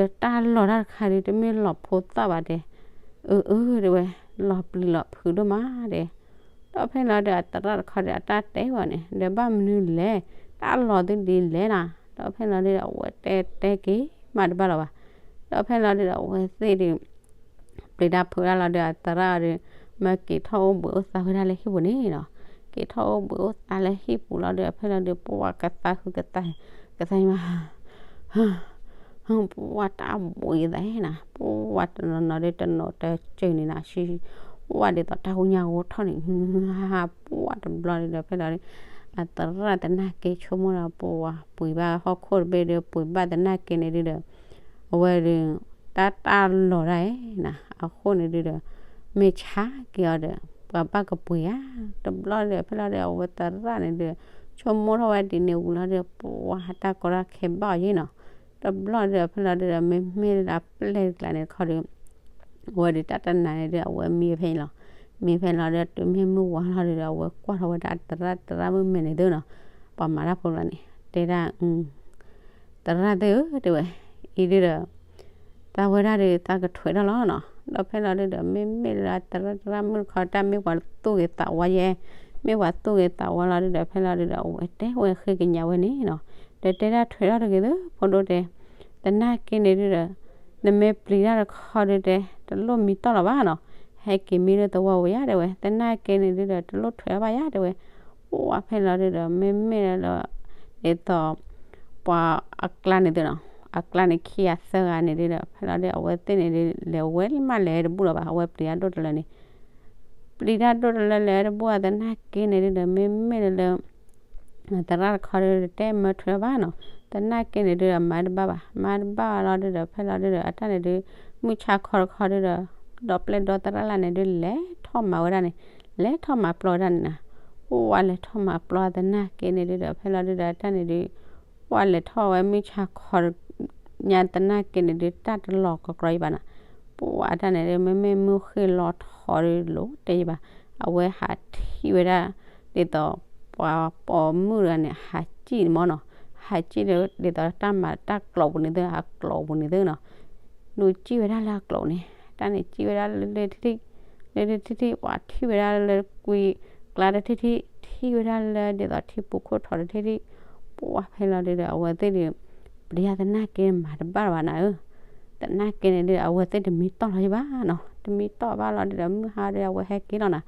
းတၢ်လီၢ်တၢ်တခါဒု တမ့ၢ်လီၢ်ဖိသၣ်ဘၣ်တဲ, အၢ အၢ တဲဝဲ, လီၢ်ပျံၤလီၢ်ဖုးဒိၣ်မးတဲ, ဒီးဖဲလီၤဒု အသရၣ်တခီဒီး အတၢ်တဲဝဲန့ၣ် ဒီးဘၣ်မနုၤလဲၣ်, တၢ်လီၢ်သုဒ်လဲၣ်နၤ, ဒီးဖဲလီၤဒုဒီး အဝဲတဲတဲက့ၤမးတဘၣ်လီၤဘၣ်, ဒီးဖဲလီၤဒုဒီး အဝဲသ့ၣ်ဒု ပျံၤတၢ်ဖုးဒၣ်လီၤဒီး အသရၣ်ဒီး မၢက့ၤထီၣ်အိၣ်ဘှံးအိၣ်သါဝဲဒၣ်လၢဟံၣ်ပူၤန့ၣ်နီၤ, က့ၤထီၣ်အိၣ်ဘှံးအိၣ်သါလၢဟံၣ်ပူၤလီၤဒီး ဖဲလီၤဒု ပှၢ်ကသါဃုာ်ကသါ, ကသါမး ပှၢ်တၢ်ဘှံးသးနၤ, ပှၢ်တနီၤနီၤဒီးတနီၤတစၢၢ်န့ၣ်နၤ, ပှၢ်ဒ်သိးတၢ်ဟူညါဂီၤထီၣ်န့ၣ်, ပှၢ်တဘျီဒုဒီး ဖဲလီၤဒု အသရၣ်သနာ်က့ဆိကမိၣ်ဒီး ပှၢ်ပှ့ၤဘၣ်ဟီၣ်ခိၣ်တဘ့ၣ်ဒီး ပှ့ၤဘၣ်သနာ်က့န့ၣ်ဒုဒီး အဝဲဒု တၢ်တၢ်လီၤဒၣ်နၤ, အဃိန့ၣ်ဒုဒီး မ့ၢ်ဆါက့ၤအီၤဒီး ပှၤဘၣ်ကပှ့ၤဧါ, တဘျီဒီး ဖဲလီၤဒု အဝဲသရၣ်န့ၣ်ဒု ဆိကမိၣ်ထီၣ်ဝဲဒ်န့ၣ်ဝံၤလီၤဒီး ပှၢ်တၢ်ကီတၢ်ခဲဘၣ်အီၤယဲနီၤ, တဘျီဒီး ဖဲလီၤဒုဒီး မ့မ့ၢ်လၢအပျဲၢ်တကျါန့ၣ်တခီဒီး အဝဲဒုးတၢ်တနၤန့ၣ်ဒုး အဝဲမံဖဲအံၤလီၤ. မံဖဲလီၤဒီး တုၤမ့ၢ်မုၢ်ဝါလီၤဒုးဒီး အဝဲကွၢ်ထီၣ်ဝဲဒၣ်သရၣ် သရၣ်မုၣ်မဲာ်န့ၣ်သုနီၤ, ပှၤမၤတၢ်ဖိတဂၤန့ၣ် တဲဒၣ်, သရၣ်သ့ၣ်ဧၢ တဲဝဲ, အံၤဒုးဒီး သးဝဲဒၣ်ဒီး သးကထွဲးထီၣ်လီၤနီၤ. ဒီးဖဲလီၤဒုးဒီး မ့မ့ၢ်လၢသရၣ် သရၣ်မုၣ်တခီ တၢ်မ့ၢ်ပှၤသူၣ်ဂ့ၤသးဝါယဲ, မ့ၢ်ပှၤသူၣ်ဂ့ၤသးဝါလီၤဒုးဒီး ဖဲလီၤဒုးဒီး အဝဲတဲဝဲဃ့ကညးဝဲန့ၣ်နီၤ, ဒီးတဲဒၣ်ထွဲးထီၣ်တဂ့ၤသု ဖိဒိၣ်တဲ သနာ်က့န့ၣ်ဒုးဒီး နမ့ၢ်ပျံၤတၢ်တခီဒုးတဲ တလိၣ်မံတီၢ်လီၤဘၣ်နီၤ, ဟဲက့ၤမံလၢသဝီဝဲယါတဲဝဲ, သနာ်က့န့ၣ်ဒုးဒီး တလိၣ်ထွဲးဘၣ်ယါတဲဝဲ, ပှၢ်ဖဲလီၤဒုးဒီး မ့မ့ၢ်လၢ ဒ်သိး ပှၤအကျါန့ၣ်သုနီၤ, အကျါန့ၣ်ခံဂၤသၢဂၤန့ၣ်ဒုးဒီး ဖဲလီၤဒုး အဝဲသ့ၣ်န့ၣ်ဒုး လဲၤဝဲမးလဲၤတဘူၣ်လီၤဘၣ်, အဝဲပျံၤတၢ်ဒိၣ်တလၢန့ၣ် ပျံၤတၢ်ဒိၣ်တလၢလဲၤတဘူၣ် သနာ်က့န့ၣ်ဒုးဒီး မ့မ့ၢ်လၢ သရၣ်တခီဒုး တတဲမၢထွဲးဘၣ်နီၤ, သနာ်က့န့ၣ်ဒုးဒီး မၤတဘၣ်ဘၣ်, မၤတဘၣ်ဘၣ်လီၤဒုးဒီး ဖဲလီၤဒုးဒီး အတၢ်န့ၣ်ဒုး မုၢ်ဆါခီတခီဒုးဒီး ဒီးပျဲၢ်ဒီသရၣ်လၢန့ၣ်ဒုး လဲၤထီၣ်မၤဝဲဒၣ်န့ၣ်, လဲၤထီၣ်မၤပျီဝဲဒၣ်န့ၣ်နီၤ, ပှၢ်လဲၤထီၣ်မၤပျီသနာ်က့န့ၣ်ဒုးဒီး ဖဲလီၤဒုးဒီး အတၢ်န့ၣ်ဒုး ပှၢ်လဲၤထီၣ်ဝဲမုၢ်ဆါခီ ညါသနာ်က့န့ၣ်ဒုး တၢ်တလီၤကီကီယံဘၣ်နီၤ, ပှၢ်အတၢ်န့ၣ်ဒုး မ့မ့ၢ်မုၢ်ဃ့ၢ်လီၤထီဒုး လိၤတဲယံဘၣ်, အဝဲဟးထံၣ်ဝဲဒၣ် ဒ်သိး ပှၤပိာ်မုၣ်တဂၤန့ၣ် ဟးစံၣ်န့ၣ်မၢ်နီၤ, ဟးစံၣ်ဒီး ဒ်သိးတၢ်မၤတၢ်ကျိးပူၤန့ၣ်သု အကျိးပူၤန့ၣ်သုနီၤ, ဒုးစံၣ်ဝဲဒၣ်လၢအကျိးန့ၣ် တၢ်န့ၣ်စံၣ်ဝဲဒၣ်လၢလၢထံထံၣ်, လၢလၢထံထံၣ် ပှၤထံၣ်ဝဲဒၣ်လၢကွံာ်ကျါတထံၣ်ထံၣ် ထံၣ်ဝဲဒၣ်လၢဒ်သိးထံပူၤခိၣ်ထီတထံၣ်ထံၣ်, ပှၢ်ဖဲလီၤဒုးဒီး အဝဲသ့ၣ်ဒုး ပျံၤတၢ်သနာ်က့မၤတဘၣ်ဘၣ်နၤဧၢ, သနာ်က့န့ၣ်ဒုး အဝဲသ့ၣ်တမံတီၢ်လီၤယံဘၣ်နီၤ, တမံတီၢ်ဘၣ်လီၤဒုးဒီး မုၢ်ဟါဒုး အဝဲဟဲက့ၤလီၤနၤ,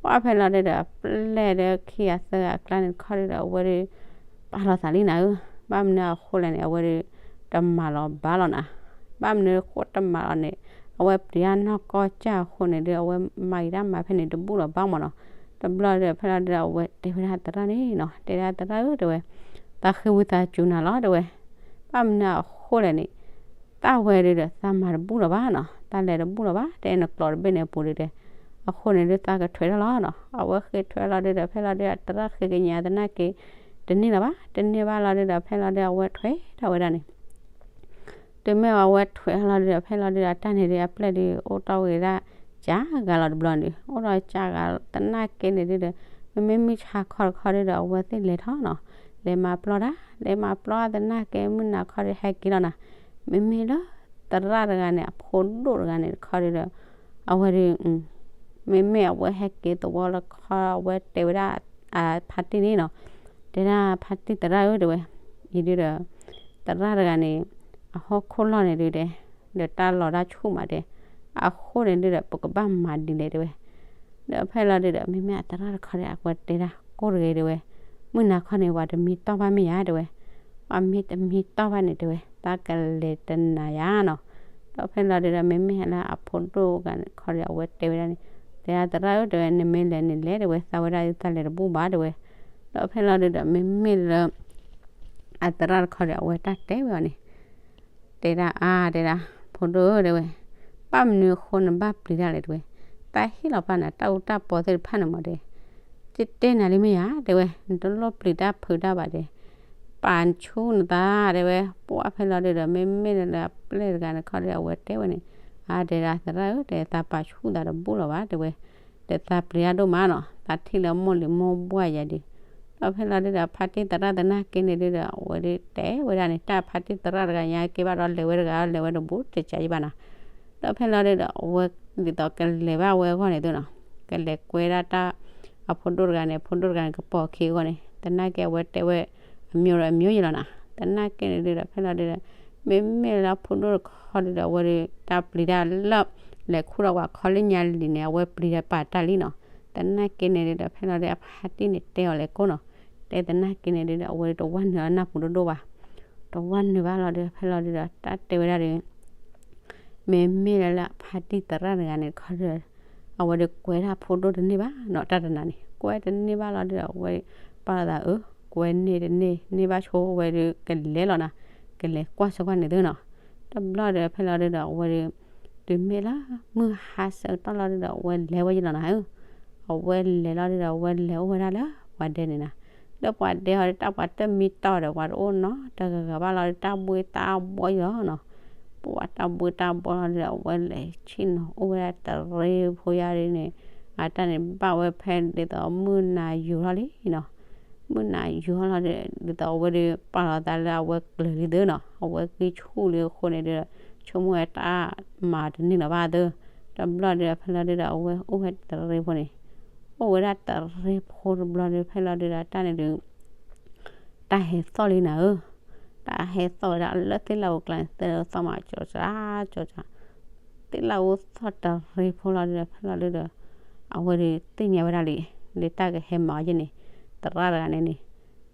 ပှၢ်ဖဲလီၤဒုးဒီး အပျဲၢ်ဒီးခံဂၤသၢဂၤအကျါန့ၣ်တခီဒုးဒီး အဝဲဒုး ပာ်လီၤသးလံနၤဧၢ, ဘၣ်မနုၤအဃိလဲၣ်န့ၣ် အဝဲဒုး တမၤလီၤဘၣ်လီၤနၤ, ဘၣ်မနုၤဃိတမၤလီၤန့ၣ် အဝဲပျံၤတၢ်နီၢ်ကီၢ်စၢ်အဃိန့ၣ်ဒုး အဝဲမၤဂ့ၤတၢ်မၤဖဲန့ၣ်တဘူၣ်လီၤဘၣ်မၢ်နီၤ, တဘျီဒုး ဖဲလီၤဒုးဒီး အဝဲတဲဝဲဒၣ်သရၣ်န့ၣ်နီၤ, တဲဒၣ်သရၣ်ဧၢ တဲဝဲ, သးဃ့ဝံသးစူၤနၤလီၤ တဲဝဲ, ဘၣ်မနုၤအဃိလဲၣ်န့ၣ် သးဝဲဒုးဒီး သးမၤတဘူၣ်လီၤဘၣ်နီၤ, သးလဲၤတဘူၣ်လီၤဘၣ် တဲနကျိးတဘ့ၣ်န့ၣ်အပူၤဒုးတဲ, အဃိန့ၣ်ဒုး သးကထွဲးထီၣ်လီၤနီၤ, အဝဲဃ့ထွဲးလီၤဒုးဒီး ဖဲလီၤဒုး အသရၣ်ဃ့ကညးသနာ်က့ တန့ၢ်လီၤဘၣ်, တန့ၢ်ဘၣ်လီၤဒုးဒီး ဖဲလီၤဒုးအဝဲထွဲးထီၣ်ဝဲဒၣ်န့ၣ် တုၤမ့ၢ်အဝဲထွဲးလီၤဒုးဒီး ဖဲလီၤဒုးဒီး အတၢ်န့ၣ်ဒုး အပျဲၢ်ဒုး အိၣ်တီၢ်ဝဲဒၣ် ကၢ်ဂၤလီၤတဘျီန့ၣ် အိၣ်ဒီးကၢ်ဂၤသနာ်က့န့ၣ်ဒုးဒီး မ့မ့ၢ်မုၢ်ဆါခီတခီဒုးဒီး အဝဲသ့ၣ်လဲၤထီၣ်နီၤ, လဲၤမၤပျီတၢ် လဲၤမၤပျီသနာ်က့ မုၢ်နၤခီဒုးဟဲက့ၤလီၤနၤ, မ့မ့ၢ်လၢ သရၣ်တဂၤန့ၣ် အဖိဒိၣ်တဂၤန့ၣ်တခီဒုးဒီး အဝဲဒုး မ့မ့ၢ်အဝဲဟဲက့ၤသဝီလၢခီ အဝဲတဲဝဲဒၣ် အဖါတံၢ်န့ၣ်နီၤ, တဲဒၣ်ဖါတံၢ်သရၣ်ဧၢ တဲဝဲ, အံၤဒုးဒီး သရၣ်တဂၤန့ၣ် အဟီၣ်ခိၣ်လီၢ်န့ၣ်ဒုးတဲ, ဒီးတၢ်လီၤတၢ်ဆူၣ်မးတဲ, အဃိန့ၣ်ဒုးဒီး ပကဘၣ်မၤဒ်လဲၣ်တဲဝဲ. ဒီးဖဲလီၤဒုးဒီး မ့မ့ၢ်အသရၣ်တခီဒီး အဝဲတဲဒၣ် ကိၢ်တဂ့ၤတဲဝဲ, မုၢ်နၤခီန့ၣ် ပှၤတမံတီၢ်ဘၣ်မ့ၢ်ယၤတဲဝဲ, ပှၤမ့ၢ်တမံတီၢ်ဘၣ်န့ၣ်တဲဝဲ သးကလဲၤတနၤယၤနီၤ. ဒီးဖဲလီၤဒုးဒီး မ့မ့ၢ်လၢအဖိဒိၣ်တဂၤန့ၣ်တခီဒီး အဝဲတဲဝဲဒၣ်န့ၣ်, တဲဒၣ်သရၣ်ဧၢတဲဝဲ, နမ့ၢ်လဲၤန့ၣ်လဲၤတဲဝဲ, သးဝဲဒၣ်သးလဲၤတဘူၣ်ဘၣ်တဲဝဲ. ဒီးဖဲလီၤဒုးဒီး မ့မ့ၢ်လၢ အသရၣ်တခီဒီး အဝဲတၢ်တဲဝဲအီၤန့ၣ်, တဲဒၣ်အါတဲဒၣ်, ဖိဒိၣ်ဧၢတဲဝဲ, ဘၣ်မနုၤအဃိနဘၣ်ပျံၤတၢ်လဲၣ်တဲဝဲ, တၢ်ဟ့ၣ်လီၤပာ်နၤတၢ်အူတၢ်ပီသ့ၣ်တဖၣ်န့ၣ်မးတဲ, ကတဲနၤလံမ့ၢ်ယၤတဲဝဲ, နတလိၣ်ပျံၤတၢ်ဖုးတၢ်ဘၣ်တဲ, ပာ်ဆူၣ်နသးတဲဝဲ. ပှၤဖဲလီၤဒုးဒီး မ့မ့ၢ်လၢအပျဲၢ်တဂၤန့ၣ်တခီဒီး အဝဲတဲဝဲန့ၣ်, အါတဲဒၣ်သရၣ်ဧၢတဲ သးပာ်ဆူၣ်သးတဘူၣ်လီၤဘၣ်တဲဝဲ, ဒီးသးပျံၤတၢ်ဒိၣ်မးနီၤ, သးထံၣ်လၢမိၢ်လံၤမိၢ်ပှၢ်ယၤဒံး. ဒီးဖဲလီၤဒုးဒီး ဖါတံၢ်သရၣ်သနာ်က့န့ၣ်ဒုးဒီး အဝဲဒုးတဲဝဲဒၣ်န့ၣ်, တၢ်ဖါတံၢ်သရၣ်တဂၤညါက့ဘၣ်ဒီး လဲၤဝဲတဂၤ လဲၤဝဲတဘူးတစဲးယဘၣ်နီၤ. ဒီးဖဲလီၤဒုးဒီး အဝဲဒ်သိးကလဲၤဘၣ်ဝဲအဂီၢ်န့ၣ်သုနီၤ, ကလဲၤကွဲဒၣ်တၢ် အဖိဒိၣ်တဂၤန့ၣ် အဖိဒိၣ်တဂၤန့ၣ် ကပိာ်ခံအဂီၢ်န့ၣ် သနာ်က့အဝဲတဲဝဲ အမျိုးဒီးအမျိုးယလီၤနီၤ. သနာ်က့န့ၣ်ဒုးဒီး ဖဲလီၤဒုးဒီး မ့မ့ၢ်လၢအဖိဒိၣ်တခီဒုးဒီး အဝဲဒုး တၢ်ပျံၤတၢ်လၢ လဲၤခူၣ်ဒီးပှၤခီလၢညါလံန့ၣ် အဝဲပျံၤဒီးပာ်တၢ်လံနီၤ. သနာ်က့န့ၣ်ဒုးဒီး ဖဲလီၤဒုး အဖါတံၢ်န့ၣ်တဲအီၤလဲၤကိးနီၤ, တဲသနာ်က့န့ၣ်ဒုးဒီး အဝဲဒုးတဝၢ်နုာ်အနၢ်ပူၤတဒိၣ်ဘၣ်, တဝၢ်နုာ်ဘၣ်လီၤဒုး ဖဲလီၤဒုးဒီး တၢ်တဲဝဲဒၣ်ဒုး မ့မ့ၢ်လၢလၢအဖါတံၢ်သရၣ်တဂၤန့ၣ်တခီဒီး အဝဲဒုးကွဲဒၣ်ဖိဒိၣ်တန့ၢ်ဘၣ်နီၤ, တၢ်တနၤန့ၣ် ကွဲတန့ၢ်ဘၣ်လီၤဒုးဒီး အဝဲပာ်လီၤသးအၢ ကွဲန့ၢ်တန့ၢ် န့ၢ်ဘၣ်ဆိ အဝဲဒုးကလဲၤလီၤနီၤ, ကလဲၤကွၢ်ဆၢကွၢ်န့ၣ်သုနီၤ. တဘျီဒီးဖဲလီၤဒုးဒီး အဝဲဒုး တုၤမ့ၢ်လၢမုၢ်ဟါဆၢကတီၢ်လီၤဒုးဒီး အဝဲလဲၤဝဲယလီၤနီၤဧၢ, အဝဲလဲၤလီၤဒုးဒီး အဝဲလဲၤအိၣ်ဝဲဒၣ်လၢပှၤဒဲန့ၣ်နီၤ. ဒီးပှၤဒဲအီၤဒုး တၢ်ပှၤတမံတီၢ်ဒီး ပှၤတအိၣ်နီတဂၤဘၣ်လီၤဒုး တၢ်ဘှ့တၢ်ဘှီယလီၤနီၤ. ပှၤတၢ်ဘှ့တၢ်ဘှီလီၤဒုးဒီး အဝဲလဲၤဆ့ၣ်နီၤအိၣ်ဝဲဒၣ်တရံးဖိယါဒ်န့ၣ် အတၢ်န့ၣ်ဘၣ်ဝဲဖဲဒ်သိးမုၢ်နၤယူၤလီၤလံနီၤ. မုၢ်နၤယူၤလီၤဒုး ဒ်သိးအဝဲဒုးပာ်လီၤသးလၢအဝဲကျၢၤလံသုနီၤ, အဝဲသံဆူၣ်လံအဃိန့ၣ်ဒုး ဆိကမိၣ်ဝဲတၢ်မၤတန့ၢ်လၢၤဘၣ်သု. တဘျီဒုးဖဲလီၤဒုးဒီး အဝဲအိၣ်ဝဲတရံးဖိန့ၣ် အိၣ်ဝဲဒၣ်တရံးဖိတဘျီဒုး ဖဲလီၤဒုးဒီး တၢ်န့ၣ်ဒုး တၢ်ဟဲသီၣ်လံနၤဧၢ, တၢ်ဟဲသီၣ်ဝဲဒၣ်လၢသ့ၣ်လၢ်အူကျါန့ၣ် သ့ၣ်လၢသီၣ်မး ကၠီၤကၠီၤ ကၠီၤကၠီၤ, သ့ၣ်လၢ်အူသီၣ်တရံးဖိလီၤဒုးဒီး ဖဲလီၤဒုးဒီး အဝဲဒုးသ့ၣ်ညါဝဲဒၣ်လံ လၢတၢ်ကဟဲမၤအီၤယဲန့ၣ် သရၣ်တဂၤန့ၣ်န့ၣ်.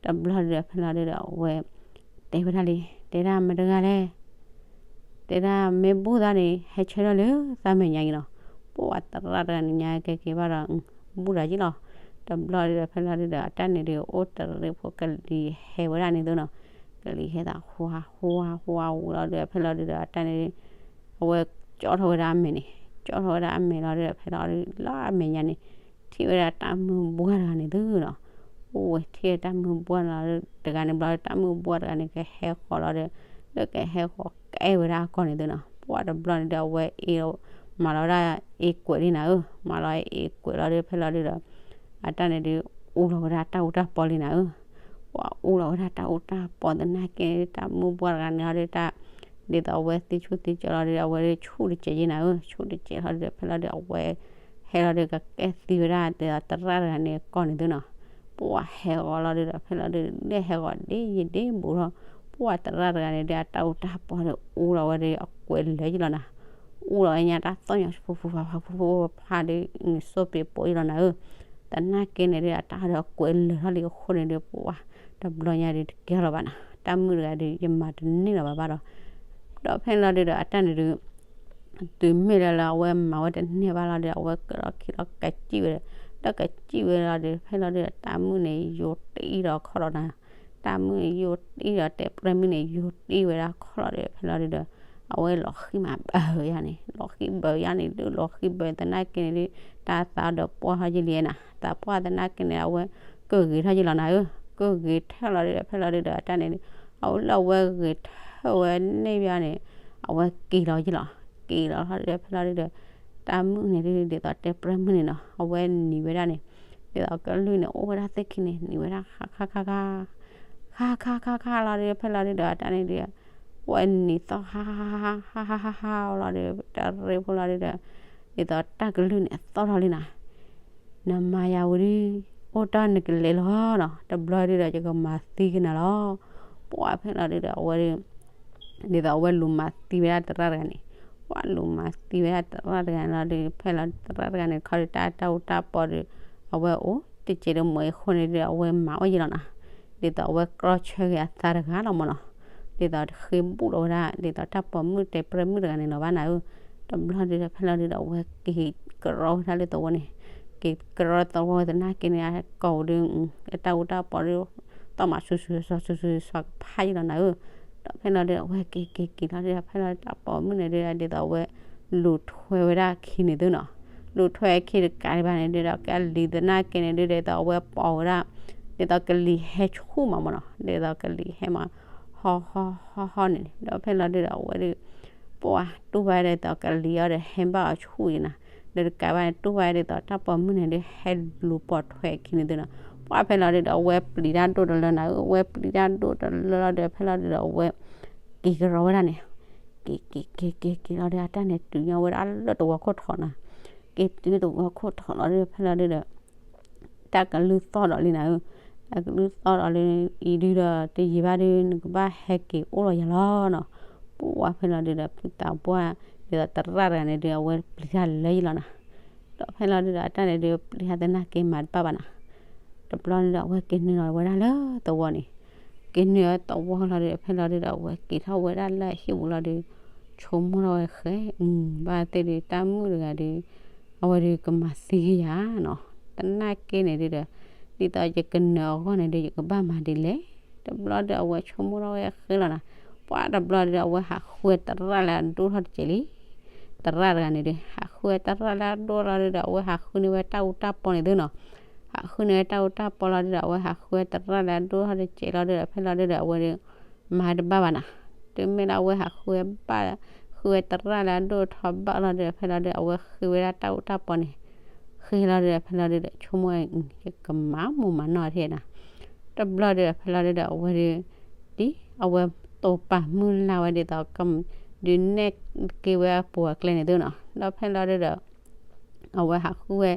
တဘျီဒုးဒီး ဖဲလီၤဒုးဒီး အဝဲတဲဝဲဒၣ်လံ တဲဒၣ်မတၤတဂၤလဲၣ် တဲဒၣ်မ့ၢ်ဘူၣ်သးန့ၣ် ဟဲဆၢထၢၣ်လၢသးမဲာ်ညါယလီၤ. ပှၤသရၣ်တဂၤန့ၣ်ညါကဲက့ၤဘၣ်ဒီး ဘူၣ်တၢ်ယလီၤ. တဘျီဒုးဒီး ဖဲလီၤဒုးဒီး အတၢ်န့ၣ်ဒုး အိၣ်တရံးဖိကလံၤဟဲဝဲဒၣ်န့ၣ်သုနီၤ, ကလံၤဟဲသး ဟူဟူဟူဝူလီၤဒုးဒီး ဖဲလီၤဒုးဒီး အတၢ်န့ၣ်ဒုး အဝဲကၠီထီၣ်ဝဲဒၣ်အမဲာ်န့ၣ်, ကၠီထီၣ်ဝဲဒၣ်အမဲာ်လီၤဒုးဒီး ဖဲလီၤဒုးလၢအမဲာ်ညါန့ၣ် ထံၣ်ဝဲဒၣ်တၢ်မုၢ်ဘှၢ်တဂၤန့ၣ်သုနီၤ. အိၣ်ဝဲထံၣ်တၢ်မုၢ်ဘှၢ်လီၤတဂၤန့ၣ်ဘျီ တၢ်မုၢ်ဘှၢ်တဂၤန့ၣ် ကဟဲဃီၤလီၤဒီး လၢကဟဲဃီၤကဲဝဲဒၣ်အကီၢ်န့ၣ်သုနီၤ. ပှၤတဘျီန့ၣ်ဒီး အဝဲအ့ၣ် မၤလီၤဝဲဒၣ်အ့ၣ်ကွဲးလံနၤဧၢ, မၤလီၤအ့ၣ်ကွဲးလီၤဒီး ဖဲလီၤဒုးဒီး အတၢ်န့ၣ်ဒုး အူလီၤဝဲဒၣ်တၢ်အူတၢ်ပီလံနၤဧၢ. ပှၤအူလီၤဝဲဒၣ်တၢ်အူတၢ်ပီသနာ်က့ တၢ်မုၢ်ဘှၢ်တဂၤန့ၣ်ဟီဒုးတၢ် ဒ်သိးအဝဲသံဆူၣ်သံကၠီလီၤဒုး အဝဲဒုးဆူၣ်တစဲးယဲနၤဧၢ, ဆူၣ်တစဲးလီၤဒုး ဖဲလီၤဒုး အဝဲ ဟဲလီၤဒုး ကကဲသံဝဲဒၣ် ဒ်သိးသရၣ်တဂၤန့ၣ်အကီၢ်န့ၣ်သုနီၤ. ပှၤဟဲဂီၤလီၤဒုးဒီး ဖဲလီၤဒုး လၢဟဲဂီၤဒ်ယံၤဒ်ဘူးလီၤ. ပှၤသရၣ်တဂၤန့ၣ်ဒုး အတၢ်အူတၢ်ပီဒီး အူလီၤဝဲဒုး အကွဲးလၢာ်ယလီၤနၤ. အူလီၤဝဲညါတၢ်သီၣ်ညီ ဖူဖူဖူဖူဖူဖူဖူဖူဒုး နစုပ့ၤပိာ်ယလီၤနၤဧၢ. သနာ်က့န့ၣ်ဒုး အတၢ်အူဒီးအကွဲးလၢာ်ထီၣ်လံအဃိန့ၣ်ဒုး ပှၤတဘျီညါဒုး တကဲလီၤဘၣ်နၤ. တၢ်မုၣ်တဂၤဒုး ယမၤတန့ၢ်လီၤဘၣ်ဘၣ်ဒီး ဒီးဖဲလီၤဒုးဒီး အတၢ်န့ၣ်ဒုး တုၤမ့ၢ်လၢလၢအဝဲမၤဝဲတန့ၢ်ဘၣ်လီၤဒီး အဝဲကဒီးခံလီၤကစံၣ်ဝဲဒီး ဒီးကစံၣ်ဝဲလီၤဒီး ဖဲလီၤဒုးဒီး တၢ်မုၣ်န့ၣ် ယိၤတံၢ်ဒီးခီၣ်လီၤနၤ. တၢ်မုၣ်န့ၣ် ယိၤတံၢ်ဒီး တဲပြဲမုၣ်န့ၣ် ယိၤတံၢ်ဝဲဒၣ်ခီၣ်လီၤဒီး ဖဲလီၤဒုးဒီး အဝဲလီၤဃံမးဘၢယါန့ၣ် လီၤဃံဘၢယါန့ၣ်ဒုး လီၤဃံဘၢသနာ်က့န့ၣ်ဒုး တၢ်သးဒီးပှၢ်ထီၣ်ယလံနၤ. သးပှၢ်သနာ်က့န့ၣ် အဝဲကဂ့ၤထီၣ်ယလီၤနၤဧၢ. ကဂ့ၤထီၣ်လီၤဒုးဒီး ဖဲလီၤဒုးဒီး အတၢ်န့ၣ်ဒုး အဝဲလၢအဝဲဂ့ၤထၢၣ်ဝဲန့ၢ်ဘၣ်န့ၣ် အဝဲက့ၤလီၤယလီၤ. က့ၤလီၤထီၣ်ဒုးဒီး ဖဲလီၤဒုးဒီး တၢ်မုၣ်န့ၣ်ဒုး ဒ်သိးတဲပြဲမုၣ်န့ၣ်နီၤ အဝဲနံၤဝဲဒၣ်န့ၣ် ဒ်သိးကလုၢ်န့ၣ် အိၣ်ဝဲဒၣ်သ့ၣ်ခံန့ၣ် နံၤဝဲဒၣ်ခါခါခါခါ ခါခါခါခါလီၤဒုး ဖဲလီၤဒုးဒီး အတၢ်န့ၣ်ဒုး ဝဲနံၤသီၣ်ဟါဟါဟါဟါဟါဟါဟါလီၤဒုး တရံးဖိလီၤဒုးဒီး ဒ်သိးတၢ်ကလုၢ်န့ၣ်အသီၣ်ထီၣ်လံနၤ. နမၤယၤဝံၤဒုး အိၣ်တၢ်နကလဲၤလီၤနီၤ တဘျီဒုးဒီး ယကမၤသံကနၤလီၤ. ပှၢ်ဖဲလီၤဒုဒီး အဝဲဒုး ဒ်သိးအဝဲလူၤမၤသံဝဲဒၣ်သရၣ်တဂၤန့ၣ်, ပှၢ်လူၤမၤသံဝဲဒၣ်သရၣ်တဂၤန့ၣ်လီၤဒုး ဖဲလီၤသရၣ်တဂၤန့ၣ်တခီဒုး တၢ်တၢ်အူတၢ်ပီဒုး အဝဲအိၣ်တစဲးတမှဲအဃိန့ၣ်ဒုး အဝဲမၤအီၣ်ယံၤလီၤနီၤ, ဒ်သိးအဝဲကြီဆၢက့ၤအသးတဂၤလီၤမၢ်နီၤ, ဒ်သိးတဃ့ဘူးဒီးဝဲဒၣ် ဒ်သိးတၢ်ပိာ်မုၣ်တဲပြဲမုၣ်တဂၤန့ၣ်လီၤဘၣ်နၤဧၢ, တဘျီဒုးဒီး ဖဲလီၤဒုဒီး အဝဲက့ၤကရီဝဲဒၣ်လၢသဝီန့ၣ်, က့ၤကရီသဝီသနာ်က့န့ၣ် အကိာ်ဒုး အတၢ်အူတၢ်ပီဒုး သီၣ်မးဆူၣ်ဆူၣ် စီၤဆူၣ်ဆူၣ်စီၤကဖးယံၤလီၤနၤဧၢ, ဒီးဖဲလီၤဒုဒီး အဝဲက့ၤက့ၤက့ၤလီၤဒုဒီး ဖဲလီၤဒုဒီး တၢ်ပိာ်မုၣ်န့ၣ်ဒုဒီး ဒ်သိးအဝဲ လူၤထွဲဝဲဒၣ်ခံန့ၣ်သုနီၤ, လူၤထွဲခံတကးဒံးဘၣ်န့ၣ်ဒုဒီး ကလံၤသနာ်က့န့ၣ်ဒုဒီး ဒ်သိးအဝဲပိာ်ဝဲဒၣ် ဒ်သိးကလံၤဟဲဆူၣ်မးမၢ်နီၤ, ဒ်သိးကလံၤဟဲမး ဟီဟီဟီဟီန့ၣ်, ဒီးဖဲလီၤဒုဒီး အဝဲဒုး ပှၢ်တူၢ်ဘၣ်ဒ်သိးကလံၤအီၤဒီး ဟဲဘၣ်အီၤဆူၣ်အံၤနၤ, ဒီးတကးဘၣ်န့ၣ် တူၢ်ဘၣ်ဒ်သိးတၢ်ပိာ်မုၣ်န့ၣ်ဒုး ဟဲလူၤပိာ်ထွဲခံန့ၣ်သုနီၤ, ပှၢ်ဖဲလီၤဒုဒီး အဝဲပျံၤတၢ်ဒိၣ်တလၢနၤဧၢ, အဝဲပျံၤတၢ်ဒိၣ်တလၢလီၤဒုဒီး ဖဲလီၤဒုဒီး အဝဲ က့ၤကရီဝဲဒၣ်န့ၣ်, က့ၤက့ၤက့ၤက့ၤက့ၤလီၤဒုဒီး အတၢ်န့ၣ်တုၤညီဝဲဒၣ်လၢသဝီခိၣ်ထိးနၤ, က့ၤတုၤသဝီခိၣ်ထိးလီၤဒုဒီး ဖဲလီၤဒုဒီး တၢ်ကလုၢ်သီၣ်ဒီးလံနၤဧၢ, တၢ်ကလုၢ်သီၣ်ဒီးလံအံၤဒုဒီး တယံာ်ဘၣ်ဒု နကဘၣ်ဟဲက့ၤအိၣ်လီၤယၤလီၤနီၤ, ပှၢ်ဖဲလီၤဒုဒီး ဖုသးပှၢ် ဒ်သိးသရၣ်တဂၤန့ၣ်ဒု အဝဲပျံၤတၢ်လၢယံၤလီၤနၤ, ဒီးဖဲလီၤဒုဒီး အတၢ်န့ၣ်ဒု ပျံၤတၢ်သနာ်က့မၤတဘၣ်ဘၣ်နၤ, တဘျီန့ၣ်ဒီး အဝဲက့ၤနုာ်လီၤဝဲဒၣ်လၢသဝီန့ၣ်, က့ၤနုာ်လီၤသဝီလီၤဒုဒီး ဖဲလီၤဒုဒီး အဝဲက့ၤထီၣ်ဝဲဒၣ်လၢအဟံၣ်ပူၤလီၤဒု, ဆိကမိၣ်ထီၣ်ဝဲဃဲ, ဘၣ်သ့ၣ်ဒု တၢ်မုၣ်တဂၤဒု အဝဲဒုကမၤသံယၤနီၤ, သနာ်က့န့ၣ်ဒုဒီး ဒ်သိးယကနၢၤအဂီၢ်န့ၣ်ဒု ယကဘၣ်မၤဒ်လဲၣ်, တဘျီဒု အဝဲဆိကမိၣ်ထီၣ်ဝဲဃဲလီၤနၤ, ပှၢ်တဘျီဒုဒီး အဝဲဟးဃုဝဲသရၣ်လၢအဒိၣ်ထီၣ်တစဲးလံ, သရၣ်တဂၤန့ၣ်ဒု ဟးဃုဝဲသရၣ်လၢအဒိၣ်လီၤဒုဒီး အဝဲဟးဃုန့ၢ်ဝဲတၢ်အူတၢ်ပီန့ၣ်သုနီၤ, ဟးဃုန့ၢ်ဝဲတၢ်အူတၢ်ပီလီၤဒုဒီး အဝဲဟးဃုဝဲသရၣ်လၢအဒိၣ်ထီၣ်တစဲးလီၤဒုဒီး ဖဲလီၤဒုဒီး အဝဲဒု မၤတဘၣ်ဘၣ်နၤ, တုၤမ့ၢ်လၢအဝဲဟးဃုဝဲဘၣ်, ဃုဝဲသရၣ်လၢအဒိၣ်ထီၣ်ဘၣ်လီၤဒုဒီး ဖဲလီၤဒု အဝဲဃ့ဝဲဒၣ်တၢ်အူတၢ်ပီန့ၣ်, ဃ့လီၤဒုဒီး ဖဲလီၤဒုဒီး ဆိကမိၣ်ဝဲ ယကမၤမူးမၤနီၢ်ထဲနၤ, တဘျီဒုဒီး ဖဲလီၤဒုဒီး အဝဲဒု ဒ်အဝဲတိာ်ပာ်မုၢ်လၢ်ဝဲဒ်သိး ဒုးနဲၣ်က့ၤဝဲအပူၤအကျဲန့ၣ်သုနီၤ, ဒီးဖဲလီၤဒုဒီး အဝဲဟးဃုဝဲ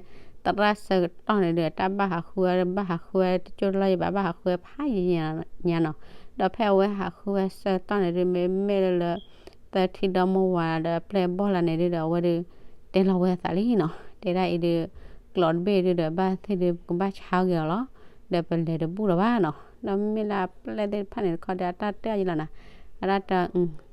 သရၣ်ဆၢကတီၢ်န့ၣ်ဒုး တၢ်ဘၣ်ဟးဃုဝဲ ဘၣ်ဟးဃုဝဲတကၠိၢ်လီၢ်ယဘၣ် ဘၣ်ဟးဃုဝဲဖးယံာ်ညါနီၤ, ဒီးဖဲအဝဲဟးဃုဝဲဆၢကတီၢ်န့ၣ်ဒုး မ့မ့ၢ်လၢလၢ သထံဒီမါဝၤဒီးအပျဲၢ်အဘီၣ်လၢန့ၣ်ဒုဒီး အဝဲဒုး တဲလီၤဝဲအသးလံနီၤ, တဲဒၣ်အံၤဒုး ကျိးတဘ့ၣ်ဒုဒီး ဘၣ်သ့ၣ်ဒုး ပကဘၣ်ဆါဂ့ၤအီၤလီၤ, ဒီးပလဲၤတဘူၣ်လီၤဘၣ်နီၤ, ဒီးမ့မ့ၢ်လၢအပျဲၢ်သ့ၣ်တဖၣ်န့ၣ်တခီဒီး အတၢ်တဲအီၤယံၤလီၤနၤ, အတၢ်တဲ